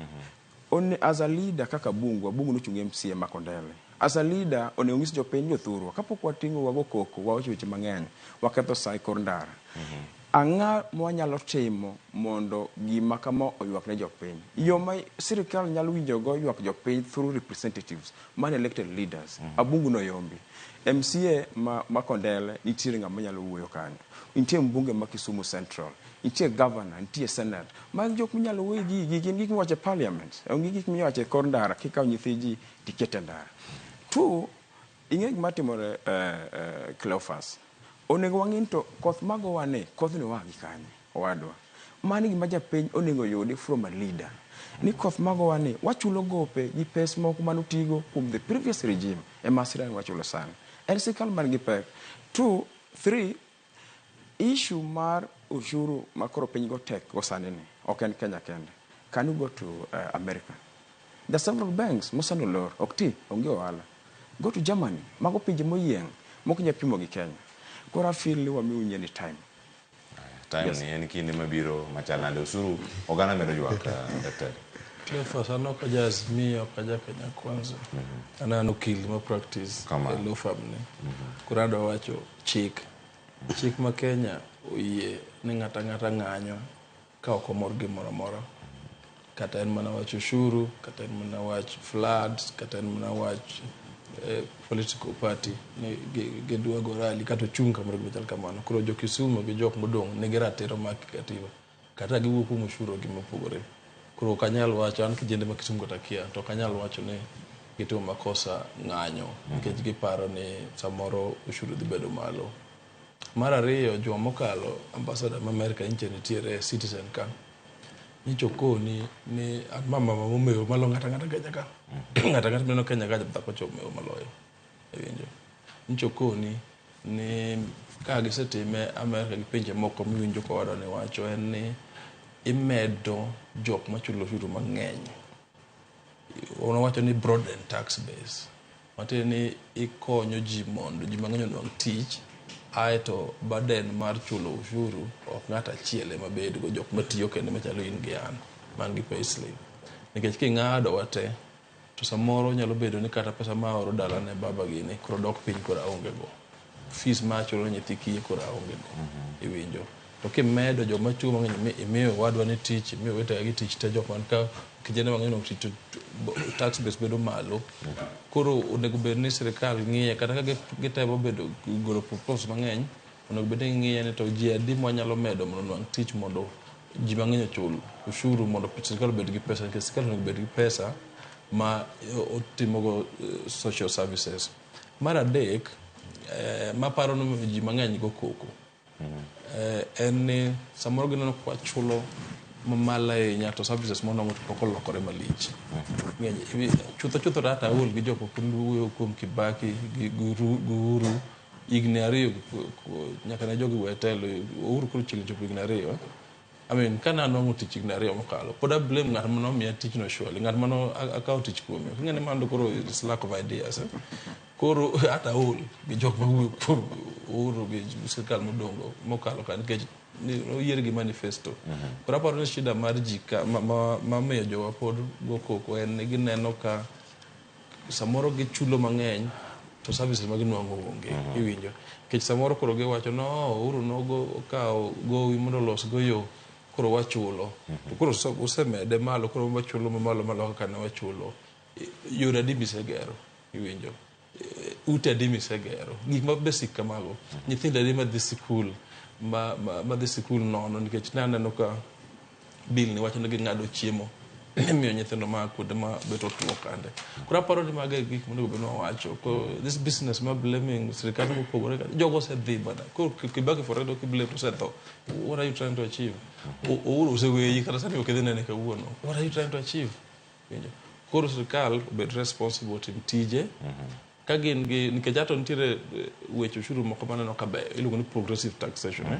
One, as a leader kaka Bungu, Abungu nochung' MCA ma Kondele. As a leader onego nyis jopiny jothurwa kapok wating'o wago koko wawacho weche mang'eny waketho sa e kor ndara. Ang'a mwanyalo timo mondo gima kama oywak ne jopiny? Yo ma sirikal nyalo winjogo ywak jopiny through representatives man elected leaders. Abungu noyombi. MCA ma Kondele nitiere ng'ama nyalo wuoyo kanyo. Nitie mbunge ma Kisumu Central. Nitie governor, nitie senate. Magi jok minyalo wuoyo gigi, gin gik miwacho e parliament. Onge gik miwacho e kor ndara kikawo nyithi ji tiketo e ndara. Two, ing'e gima timore Cleophas. Onego wang'i to koth magowa ni, kothni oa gi kanye, owadwa. Mano gima japiny onego yudi from a leader. Ni koth magowa ni, wachulo gope gi pes moko manotigo kuom the previous regime ema sirani wachulo sani. En sirikal man gi pek. Two, three, issue mar ushuru ma koro piny go tek go sani ni, ok en Kenya kende. Can you go to America? There are several banks mosani olor, ok ti, onge ohala. Go to Germany, mago pinje moyieng', mok nyal pimo gi Kenya. Koro I feel ni wamiu nyieni time. Time Yes. ni en kinde mabiro machal nade osuru oganda medo ywak daktari. Cleophas, an ok aja Azimio, ok aja Kenya Kwanza. An an okil ma practice e law firm ni. Koro adwa wacho chik. Chik ma Kenya oyie ni ng'ato ang'ata ng'anyo ka ok omor gimoro amora. Kata en mana wach ushuru, kata en mana wach floods, kata en mana wach political party ni gidwa go rally kata ochung' kamoro gima chal kamano. Koro jo Kisumu gi jok modong' nigi ratiro mar kikatiba. Kata giwuok kuom ushuru gi mopogore. Koro ok anyal wacho, an kijende ma Kisumu kata kia, to ok anyal wacho ni gitimo makosa ng'anyo nikech giparo ni samoro ushuru dhi bedo malo. Mar ariyo, juma mokalo, ambassador ma Amerika nyicha nitiere Citizen ka. Nyicha okoni ni an mama momewo malo ng'ato ang'ata Kenya ka. Ng'ato ang'ata mineno Kenya ka dhako cha omewo maloyo. Iwinjo. Nyicha okoni ni ka gisetime Amerika gi pinje moko miwinjo ka owadwa ni wacho en ni imedo jok machulo ushuru mang'eny. Owacho ni broaden tax base. Matiende ni ikonyo ji mondo ji mang'eny onwang' tich, aeto burden mar chulo ushuru ok ng'ato achiel ema bedgo, jok matiyo kende machalo in gi an man gi payslip. Nikech king'ado wate, to samoro nyalo bedo ni kata pesa ma aoro dala ne baba gini koro dok piny koro aonge go. Fees ma achulo ne nyithi kiye koro aonge go. Iwinjo. To kimedo joma chuo mang'eny imiyo owadwa ni tich, imiyo owetega gi tich te jok man ka kijende mang'eny onwang'o tich to tax base bedo malo. Koro onego bed ni sirikal ng'iye kata ka gitemo bedo golo proposals mang'eny, onego bed ni ging'iye ni to ji adi mwanyalo medo mondo onwang' tich mondo ji mang'eny ochul ushuru mondo sirikal obed gi pesa nikech sirikal onego bed gi pesa ma otimogo social services. Mar adek, maparo ni ji mang'eny go koko en ni samoro gineno ka wachulo mamalo ahinya to services monwang'o to pok olokore malich. Chutho chutho to hata aol gi jok moko wuoyo kuom Kibaki gi Uhuru higni ariyo nyaka ne jogi we telo Uhuru koro chiegni chopo higni ariyo. I mean, ka nanwang'o tich higni ariyo mokalo, pod a blame ng'at manomiya tijno surely, ng'at mano akawo tich kuome. Ing'e ni mano koro is lack of ideas. Koro hata aol gi jok mawuoyo kuom Uhuru gi sirikal modongo mokalo ka nikech oyier gi manifesto. Koro aparo ni shida mar ji ka mamiyo jowa pod go koko en ni gineno ka samoro gichulo mang'eny to services ma ginwang'o onge. Iwinjo. Nikech samoro koro giwacho no Uhuru nogo okawo gowi mondo olos go yo. Koro wachulo. To koro usemede malo, koro wachulo mamalo malo kaka ne wachulo. Yore adi misegero, iwinjo? Ute adi misegero? Gik ma basic kamago. Nyithindo adi madhi sikul, ma dhi sikul nono, nikech ne aneno ka bill ni wacho ni ging'ado chiemo imiyo nyithindo ma kuonde ma bet otuo kande. Koro aparo ni mago e gik monego bed ni wawacho. Ko this business ma blaming sirikal mopogore, jogo osedhi bana. Koro Kibaki forever ok blame to osetho. What are you trying to achieve? Uhuru oseweyi kata sani ok idhi nene kawuono. What are you trying to achieve? Winjo? Koro sirikal obed responsible, tim tije ka gin gi, nikech ato nitiere weche ushuru moko maneno ka beyo, iluongo ni progressive taxation, eh?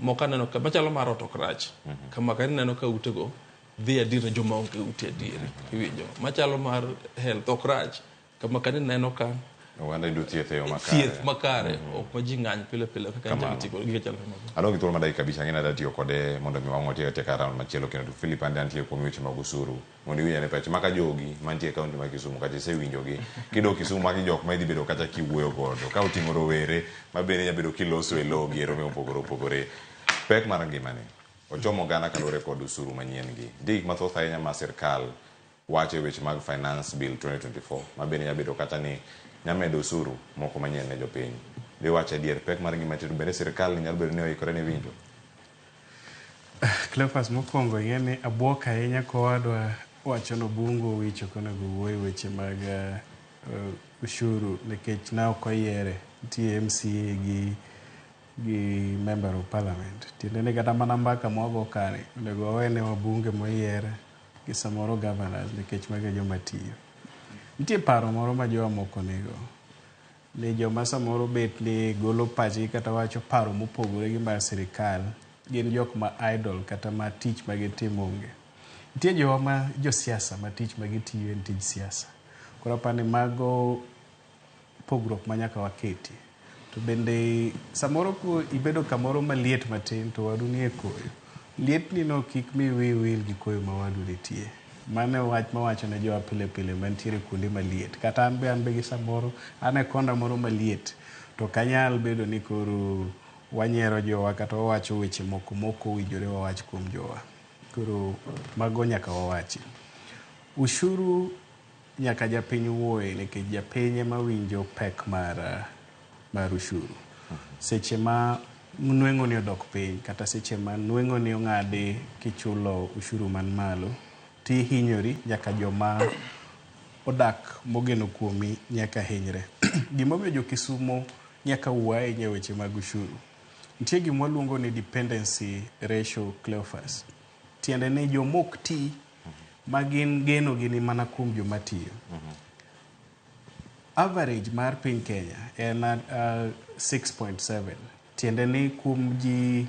Moko aneno ka machalo mar ot ok rach kama ka ineno ka utego dhi adier ne joma onge ute adieri, iwinjo? Machalo mar health ok rach kama ka ineno ka oganda yudo thieth e yo makare. Thieth makare, ok ma ji ng'any pile pile kaka Kamano. nitiere gik machalo kamago. Adong' gi thuolo mar dakika 5, ang'e ni adwa tiyo kode mondo mi wang' watiek atieka round machielo kendo. To Philip ande antie kuom weche mag osuru mondo iwinj ane pach maka jogi mantie e kaunti ma Kisumu kacha isewinjogi kidok Kisumu. Magi jok ma idhi bedo kacha kiwuoyo godo ka oting'o rowere ma bende nya bedo kiloso e logi e rome mopogore opogore. Pek mar ngimani ochomo oganda kaluwore kod osuru manyien gi. Nitie gik mathoth ahinya ma sirkal wacho e weche mag Finance Bill 2024 ma bende nya bedo kata ni nyamedo osuru moko manyien ne jopiny. Diwacho adier, pek mar ngima nitie, to bende sirkal ni nyalo bedo ni oikore ne winjo? Cleophas, mokwongo ing'e ni abuok ahinya kowadwa wacho ni Obungo Owich ok onego wuo e weche mag ushuru nikech ne ok oyiere. Nitie MCA gi member of parliament. Tiende ni kata mana mbaka mwago kani onego wawene wabunge moyier gi samoro governors, nikech mago e joma tiyo. Nitie paro moro ma jowa moko nigo ni joma samoro bet ni golo pachgi kata wacho paro mopogore gi mar sirikal gin jok ma idle kata ma tich ma gitimo onge. Nitie jowa ma josiasa ma tich ma gitiyo en tij siasa. Koro aparo ni mago pogruok ma nyaka waketi. To bende samoro ko ibedo kamoro maliet matin to wadu nie koyo. Lietni no kik mi wiyi wil gi koyo ma wadu nitie. Mano e wach mawacho ne jowa pile pile mantiere kuonde maliet. Kata an be gi samoro an e konda moro maliet to ok anyal bedo ni koro wanyiero jowa kata wawacho weche moko mok owinjore wawach kuom jowa. Koro mago nyaka wawachi. Ushuru nyaka japiny wuoye nikech japiny ema winjo pek mar ushuru. Seche ma nweng'o ni odok piny kata seche ma nweng'o ni ong'adi kichulo ushuru man malo, tihinyori, nyaka joma odak mogeno kuomi nyaka hinyre. Gimomiyo jo Kisumo nyaka wuo ahinya e weche mag ushuru. Nitie gima waluongo ni dependency ratio, Cleophas. Tiende ni jomok ti ma gin geno gi ni mana kuom joma tiyo. Average mar piny Kenya en 6.7. Tiende ni kuom ji,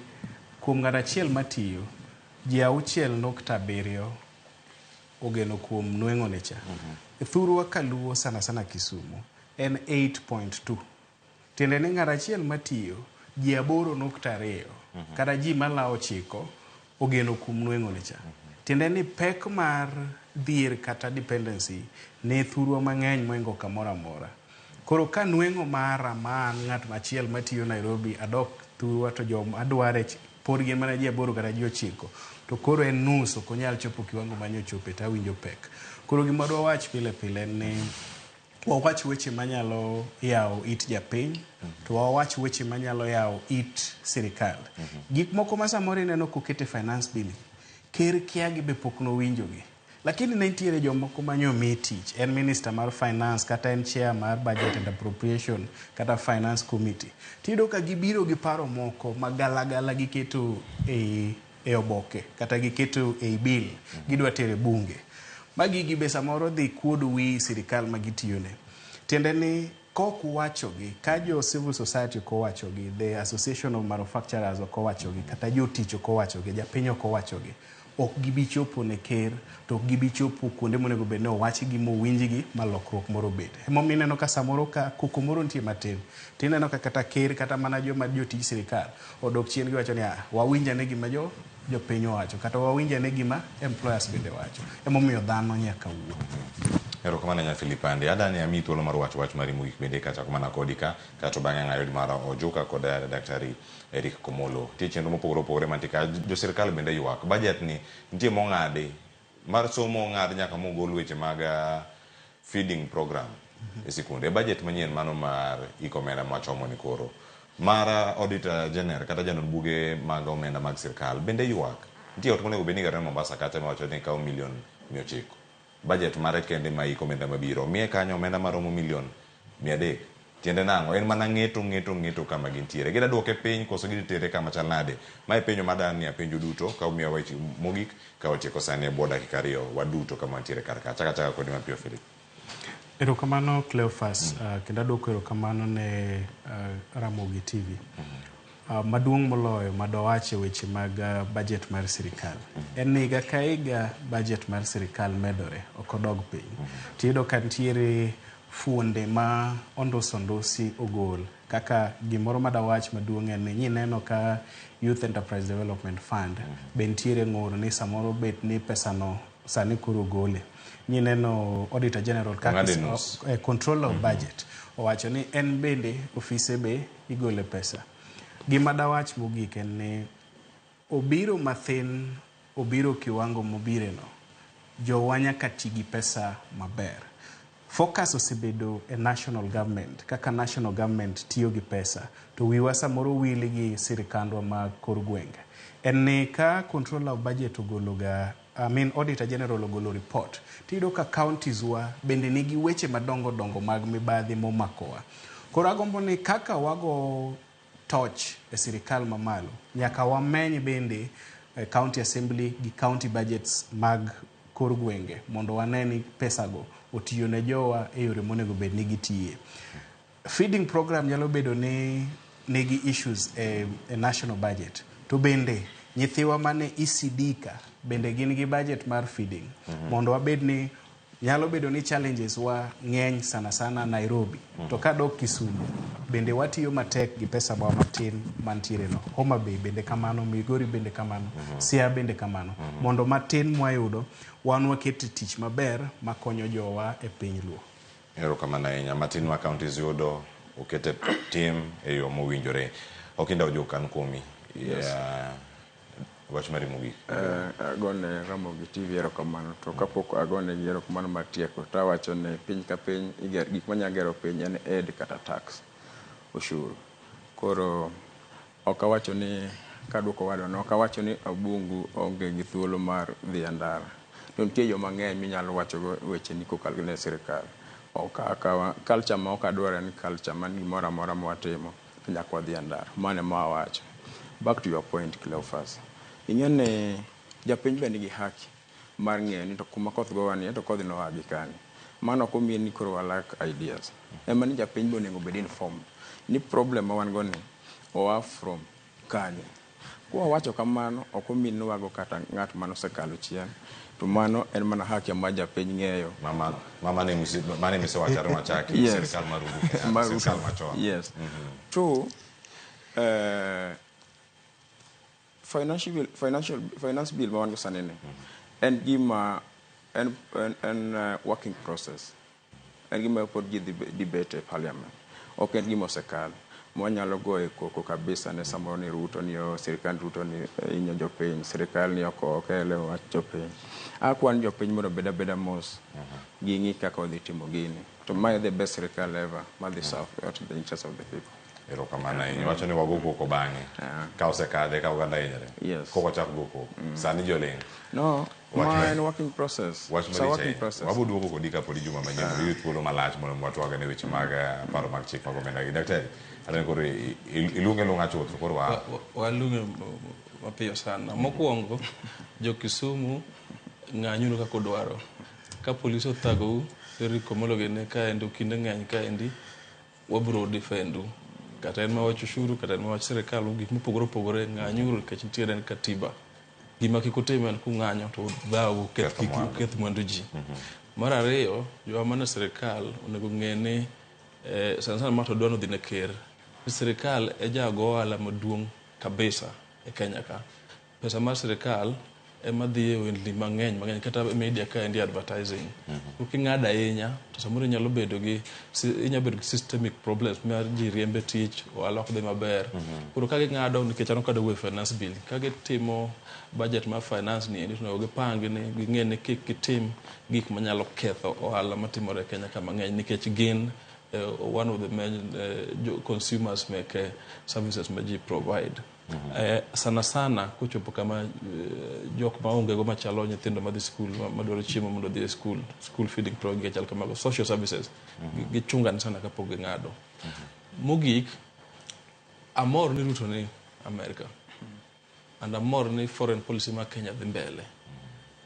kuom ng'ato achiel matiyo, ji 6.7 ogeno kuom nweng'o ne cha. E thurwa kaluo, sana sana Kisumu, en 8.2. Tiende ni ng'ato achiel matiyo, ji 8.2 kata ji malawo 9 ogeno kuom nweng'o ne cha. Tiende ni pek mar dhier kata dependency ne thurwa mang'eny moingo kamoro amora. Koro ka nweng'o mara ma an ng'at machiel matiyo Nairobi adok thurwa to joma dware pod gin mana ji 8 kata ji 9, to koro en nus ok onyal chopo kiwango manyochope, to awinjo pek. Koro gima dwa wach pile pile en ni wawach weche manyalo yawo it japiny, to wawach weche manyalo yawo it sirikal. Gik moko ma samoro ineno koket e finance bill, ker kia gi be pok nowinjogi. Lakini ne nitiere jomoko manyomi tich, en minister mar finance kata en chair mar budget and appropriation kata finance committee. Tiyudo ka gibiro gi paro moko magalagala giketo e oboke kata giketo ei bill, gidwa tero e bunge. Ma gigi be samoro dhi kuodo wi sirikal ma gitiyone. Tiende ni kok uwachogi, ka jo civil society ok owachogi, the association of manufacturers ok owachogi, kata jotich ok owachogi, japiny ok owachogi, ok gibi chopo ne ker, to ok gibi chopo kuonde monego bed ni owachgi mowinjgi ma lokruok moro obede. Emomiyo ineno ka samoro ka koko moro nitie matin, tineno ka kata ker kata mana joma jotij sirikal odok chien, giwacho ni ah, wawinj ane gima jo jopiny owacho kata wawinj ane gima employers bende wacho. Emomiyo dhano nyaka wuo. Erokamano ahinya Philip Ande. Adani amiyi thuolo mar wacho wach mari mogik bende kachako mana kodi ka, kato bang'e ang' ayud mar Ojuka kod Daktari Eric Komolo. Nitie chenro mopogore opogore mantie ka, jo sirkal bende ywak. Budget ni nitie mong'adi, mar somo ong'ad nyaka mogol weche mag feeding program e sikunde. E budget manyien mano mar hik omenda mwachomo ni koro. Mar Auditor General kata janon buge mag omenda mag sirkal bende ywak. Nitie ot monego bed ni igero ne Mombasa kacha miwacho ni kawo milion 900. Budget mare kende ma hik omenda mabiro. Omiye kanyo omenda maromo milion 300. Tiende nang'o? En mana ng'eto ng'eto ng'eto kama gintiere. Gida duoke piny koso gidhi tere kama chal nade? Mae penjo madani apenjo duto ka umiya weche mogik ka watieko sani e bwo dakika 2 waduto kama wantiere kar ka. Achaka achaka kodi mapiyo Philip. Erokamano Cleophas, kendo aduoko erokamano ne Ramogi TV. Maduong' moloyo madwawache weche mag budget mar sirikal en ni higa ka higa budget mar sirikal medore, ok odog piny. Tiyudo ka nitiere fuonde ma ondus ondusi ogol kaka gimoro madawach maduong' en ni nyineno ka Youth Enterprise Development Fund be nitiere ng'ur ni samoro bet ni pesano sani koro ogole. Nyineno Auditor General kaka controller of budget owacho ni en bende ofise be igole pesa. Gima dawach mogik en ni obiro mathin, obiro kiwango mobireno, jowa nyaka ti gi pesa maber. Focus osebedo e national government, kaka national government tiyo gi pesa, to wiwa samoro wil gi sirikandwa mag kor gwenge. En ni ka controller of budget ogolo ga, I mean Auditor General ogolo report, tiyudo ka counties wa bende nigi weche madongo dongo mag mibadhi momakowa. Koro agombo ni kaka wago toch e sirikal mamalo, nyaka wameny bende county assembly gi county budgets mag kor gwenge mondo wane ni pesago otiyo ne jowa e yore monego bed ni gitiye. Feeding program nyalo bedo ni nigi issues e national budget, to bende nyithiwa mane ECD ka bende gin gi budget mar feeding. Mondo wabed ni nyalo bedo ni challenges wa ng'eny sana sana Nairobi. To kadok Kisumu bende watiyo matek gi pesa wa matin mantiere no. Homa Bay bende kamano, Migori bende kamano, Siaya bende kamano. Mondo matin mwayudo wan waket tich maber makonyo jowa e piny Luo. Erokamano ahinya. Matin ma counties yudo okete tim e yo mowinjore. Okinda Ojuka an kuomi. Yes. Wach mari mogik. Agone Ramogi TV erokamano. To kapok agone gi erokamano mar tieko, to awacho ni piny ka piny gik manyalo gero piny en aid kata tax, ushuru. Koro ok awacho ni kaduoko wadwa, ok awacho ni Obungu onge gi thuolo mar dhi e ndara. To nitie yo mang'eny minyalo wachogo wecheni kokalo ne sirikal. Ok akawa culture ma ok adwar en culture man gimoro amora mwatimo to nyaka wadhi e ndara. Mano ema awacho. Back to your point, Cleophas. Ing'e ni japiny be nigi haki mar ng'eyo ni to kuma koth gowa ni to kodhi noa gi kanye. Mano ok omiyo ni koro wa lack ideas. Ema ni japiny be onego bed informed ni problem ma wan go ni oa from kanye. Kwa wacho kamano ok omiyo ni wago kata ng'at mane osekalo chien. To mano en mana haki ma japiny ng'eyo. Mama ne mane misewacho are wachaki. Yes. Sirikal mar Uhuru Kenyatta, Mar sirikal Uhuru. machon. Yes. Two, finance bill ma wan go sani ni en gima en working process. En gima pod ji debate e parliament. Ok en gima osekalo. Mwanyalo goye koko kabisa ne samoro ni Ruto ni o sirikand Ruto ni inyo jopiny, sirikal ni ok okele wach jopiny. Akwan jopiny mondo obed abeda mos. Ging'i kaka odhi timo gini. To mae the best sirikal ever madhi serve the interest of the people. Erokamano ahinya. Wacho ni wago koko bang'e. Ka osekadhe ka oganda hinyore. Yes. Koko chak go koko. Sani joling'. No, Wach ma en working process. Wach It's a malich working ahinya. process. Wabo duogo kodi kapod juma manyien mondo iyud thuolo malach mondo watwag ane weche mag paro mag chik mag omenda gi. Daktari, aneno koro iluonge luonga chuth koro wa Waluonge mapiyo sana. Mokwongo, jo Kisumu ng'anyuru kaka udwaro. Ka polis othagou, Eric Omolo gini kaendi okinde ng'eny kaendi, wabiro defendu. Kata en mawach ushuru, kata en mawach sirikal, gik mopogore opogore, ng'anyuru nikech nitiere en katiba. Gima kik utim en kung'anyo to udhaw, Ketho mwandu. uketh mwandu ji. Mar ariyo, jowa mane sirikal onego ng'e ni sana sana ma to dwa nodhi ne ker. Ni sirikal e jago ohala maduong' kabisa e Kenya ka. Pesa mar sirikal ema dhi e ohendni mang'eny mang'eny kata media ka endi advertising. Koro king'ado ahinya to samoro inyalo bedo gi inyalo bedo gi systemic problems mar ji riembe tich, ohala ok dhi maber. Koro ka ging'ado nikech an ok adwa wuoyo e finance bill, ka gitimo budget mar finance ni endi to onego gipang ni ging'e ni kik gitim gik manyalo ketho ohala matimore e Kenya ka mang'eny nikech gin one of the main consumers meke services ma ji provide. Sana sana kochopo kama jok maonge go machalo nyithindo madhi skul madwaro chiemo mondo odhi e skul, school feeding program chal kamago, social services gichungani sana kapok ging'ado. Mogik, amor ni Ruto ni Amerika and amor ni foreign policy ma Kenya dhi mbele.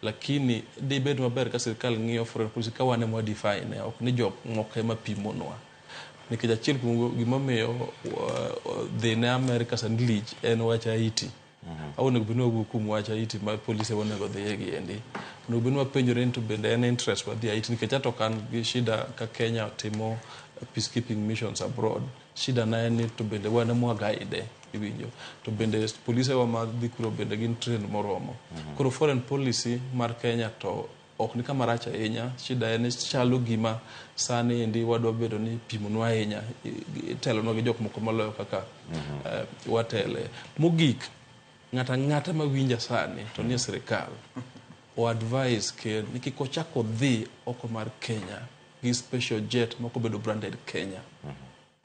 Lakini dibed maber ka sirikal ng'iyo foreign policy ka wan ema define, ok ni jok moko ema pimonwa. Nikech achiel kuom gimomiyo dhi ne Amerika sani lich en wach Haiti. Onego bed ni wawuo kuom wach Haiti ma polise onego dhiye gi endi. Onego bed ni wapenjore ni to bende en interest wadhi Haiti nikech ato ok an gi shida ka Kenya timo peacekeeping missions abroad. Shida na en ni to bende wan ema guide iwinjo. To bende polise wa madhi kuro bende gin trained moromo. Koro foreign policy mar Kenya to ok ni kama rach ahinya. Shida en ni chalo gima sani endi wadwa bedo ni pimonwa ahinya. Itelonwa gi jok moko moloyo kaka watele. Mogik, ng'ata ang'ata mawinja sani to nie sirikal o advise ker ni kik ochak odhi oko mar Kenya gi special jet mok obedo branded Kenya.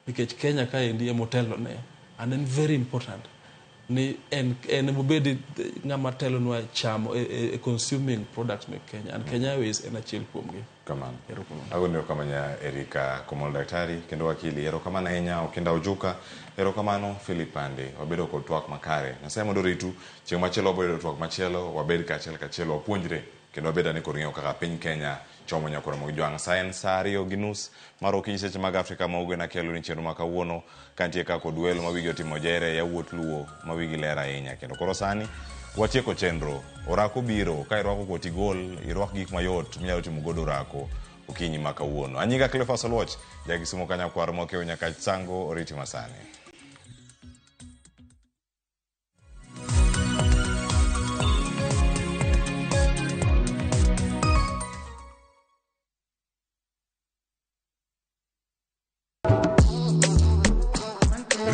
Nikech Kenya kaendi ema otelone and en very important ni en emobed ng'ama telonwa chamo e consuming products mek Kenya and Kenya Airways en achiel kuomgi. Kamano. Agoni erokamano Erika Komol Daktari kendo wakili. Erokamano ahinya Okinda Ojuka. Erokamano Philip Pande. Wabedo kod twak makare. Nyasaye mondo oritu. Chieng' machielo wabedo twak machielo. Wabed kaachiel kachiel wapuonjre kendo wabed ane kod ng'eyo kaka piny Kenya chomo nyaka Ramogi Jwang'. Sa en sa 2:30 mar okinyi seche mag Afrika ma Ugwe nakelo ni chenro ma kawuono kantie ka kod welo ma wigi otimo jere yawuot Luo ma wigi ler ahinya. Kendo koro sani watieko chenro. Orako biro ka irwako koti gol, irwak gik mayot minyalo timo godo orako okinyi ma kawuono. Anyinga Cleophas Oluoch, ja Kisumo Kanyakwar Mokeo nyaka Sango oriti masani.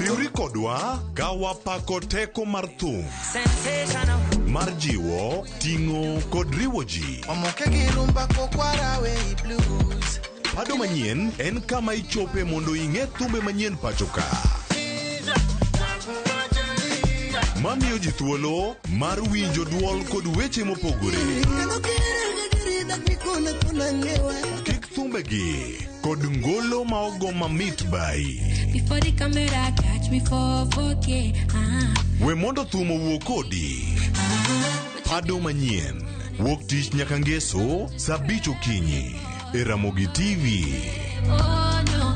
Riwri kodwa ka wapako teko mar thum mar jiwo, ting'o kod riwo ji. Pado manyien en kama ichope mondo ing'e thumbe manyien pacho ka. Mamiyo ji thuolo mar winjo duol kod weche mopogore. Kik thumbegi kod ngolo ma ogo mamit bai. Before the camera catch me for 4K. We mondo thum owuo kodi. Pado manyien wuok tich nyaka ngeso saa 5 okinyi e Ramogi TV. Oh no.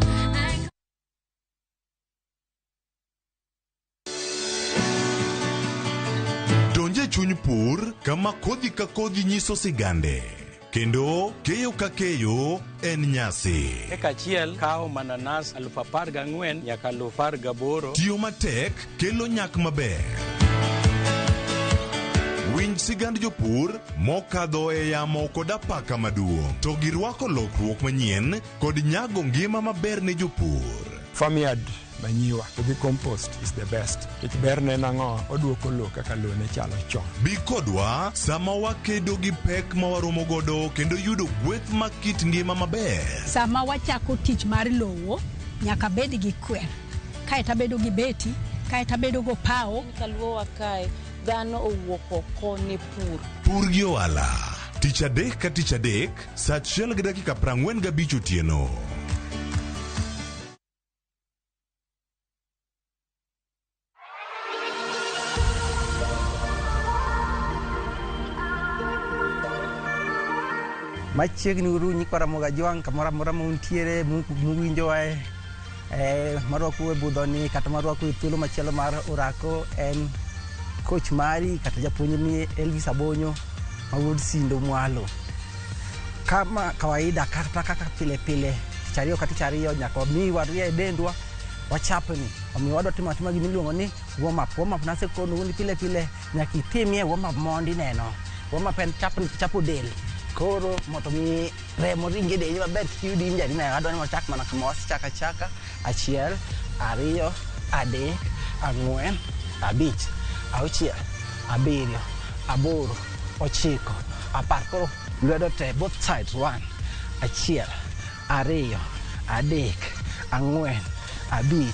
Donje chuny pur kama kodhi ka kodhi nyiso sigande. Kendo keyo ka keyo en nyasi. Eka achiel kawo mananas 14,000 nyaka 18,000. Tiyo matek kelo nyak maber. Winj sigand jopur mokadho e yamo kod apaka maduong' to girwako lokruok manyien kod nyago ngima maber ne jopur. Farmyard manyiwa to gi compost is the best. Nikech berne en ang'o? Oduoko lowo kaka lowo ne chalo chon. Bi kodwa sama wakedo gi pek ma waromo godo kendo yudo gweth mag kit ngima maber. Sama wachako tich mar lowo, nyaka bed gi kwer. Kaeto abedo gi beti, kaeto abedo go pawo. Kaluowa kae, dhano owuok oko ne pur. Pur gi ohala. Tich adek ka tich adek, saa 1:45 otieno. Machiegni uru nyikwa Ramogi Ajwang' kamoro amora ma untiere muwinjowae marwakou e budhoni kata marwakou e thuolo machielo mar orako en coach mari kata japuonjni Elvis Abonyo ma wuod Sindo Mwalo. Kama kawaida kata kaka pile pile tich ariyo ka tich ariyo nyaka wami warie dendwa wachapni. Omiyo wadwa timo atima gima iluongo ni warm up. Warm up nasekonou ni pile pile nyaka itimie warm up mondi neno. Warm up en chapo del. Koro mondo mi remo ring e dendi maber kik iyud injury ne adwa ni wachak mana kama wasechako achaka. 1, 2, 3, 4, 5, 6, 7, 8, 9, 10. Koro lwedo te both sides. 1, 1, 2, 3, 4, 5,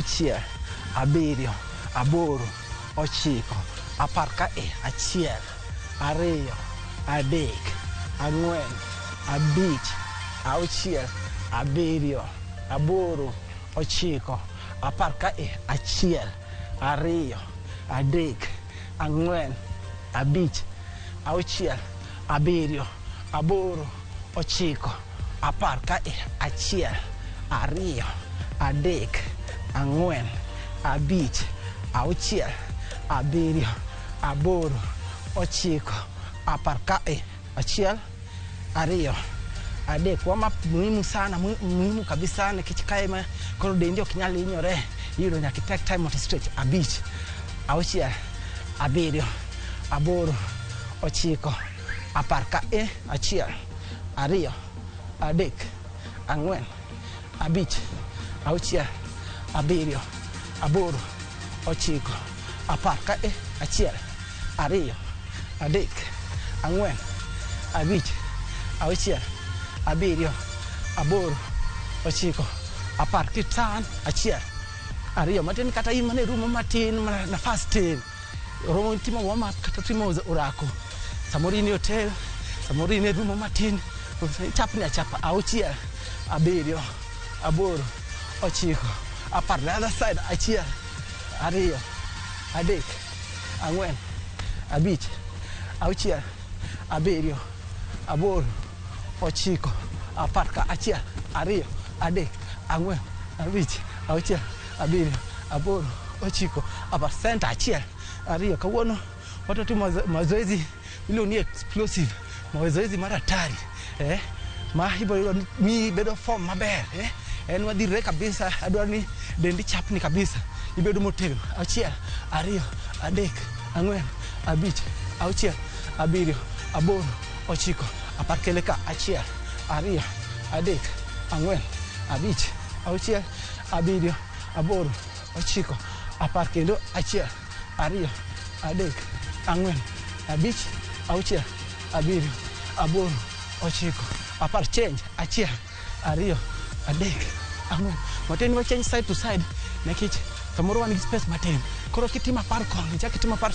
6, 7, 8, 9, 10. Ka e 1, 2, 3, 4, 5, 6, 7, 8, 9, 10. Ka e 1, 2, 3, 4, 5, 6, 7, 8, 9, 10. Ka e 1, 2, 3, 4, 5, 6, 7, 8, 9, 10. Ka e 1, 2, 3. Warm up muhimu sana, muhimu kabisa nikech kae ma koro dendi ok nyal hinyore. Iyudo nyaka i take time mondo stretch. 5, 6, 7, 8, 9, 10. Ka e 1, 2, 3, 4, 5, 6, 7, 8, 9, 10. Ka e 1, 2, 3, 4, 5, 6, 7, 8, 9, 10. Kitan 1, 2 matin kata in mana e room matin mana nafas tin romo timo warm up kata timo orako. Samoro in e hotel, samoro in e room matin, chapni achapa. 6, 7, 8, 9, 10. The other side. 1, 2, 3, 4, 5, 6, 7, 8, 9, 10. Ka 1, 2, 3, 4, 5, 6, 7, 8, 9, 10. Center. 1, 2. Kawuono wadwa timo mazoezi miluongo ni explosive, mazoezi mar hatari ma ibiro yudo ni bedo form maber en wadhirre kabisa. Adwaro ni dendi chapni kabisa, ibedo motegno. 1, 2, 3, 4, 5, 6, 7, 8, 9, 10. Kele ka 1, 2, 3, 4, 5, 6, 7, 8, 9, 10. Kendo 1, 2, 3, 4, 5, 6, 7, 8, 9, 10. Change. 1, 2, 3, 4. Matin wa change side to side nikech samoro wan gi space matin. Koro kitimo 10 koni, ichak itimo 10.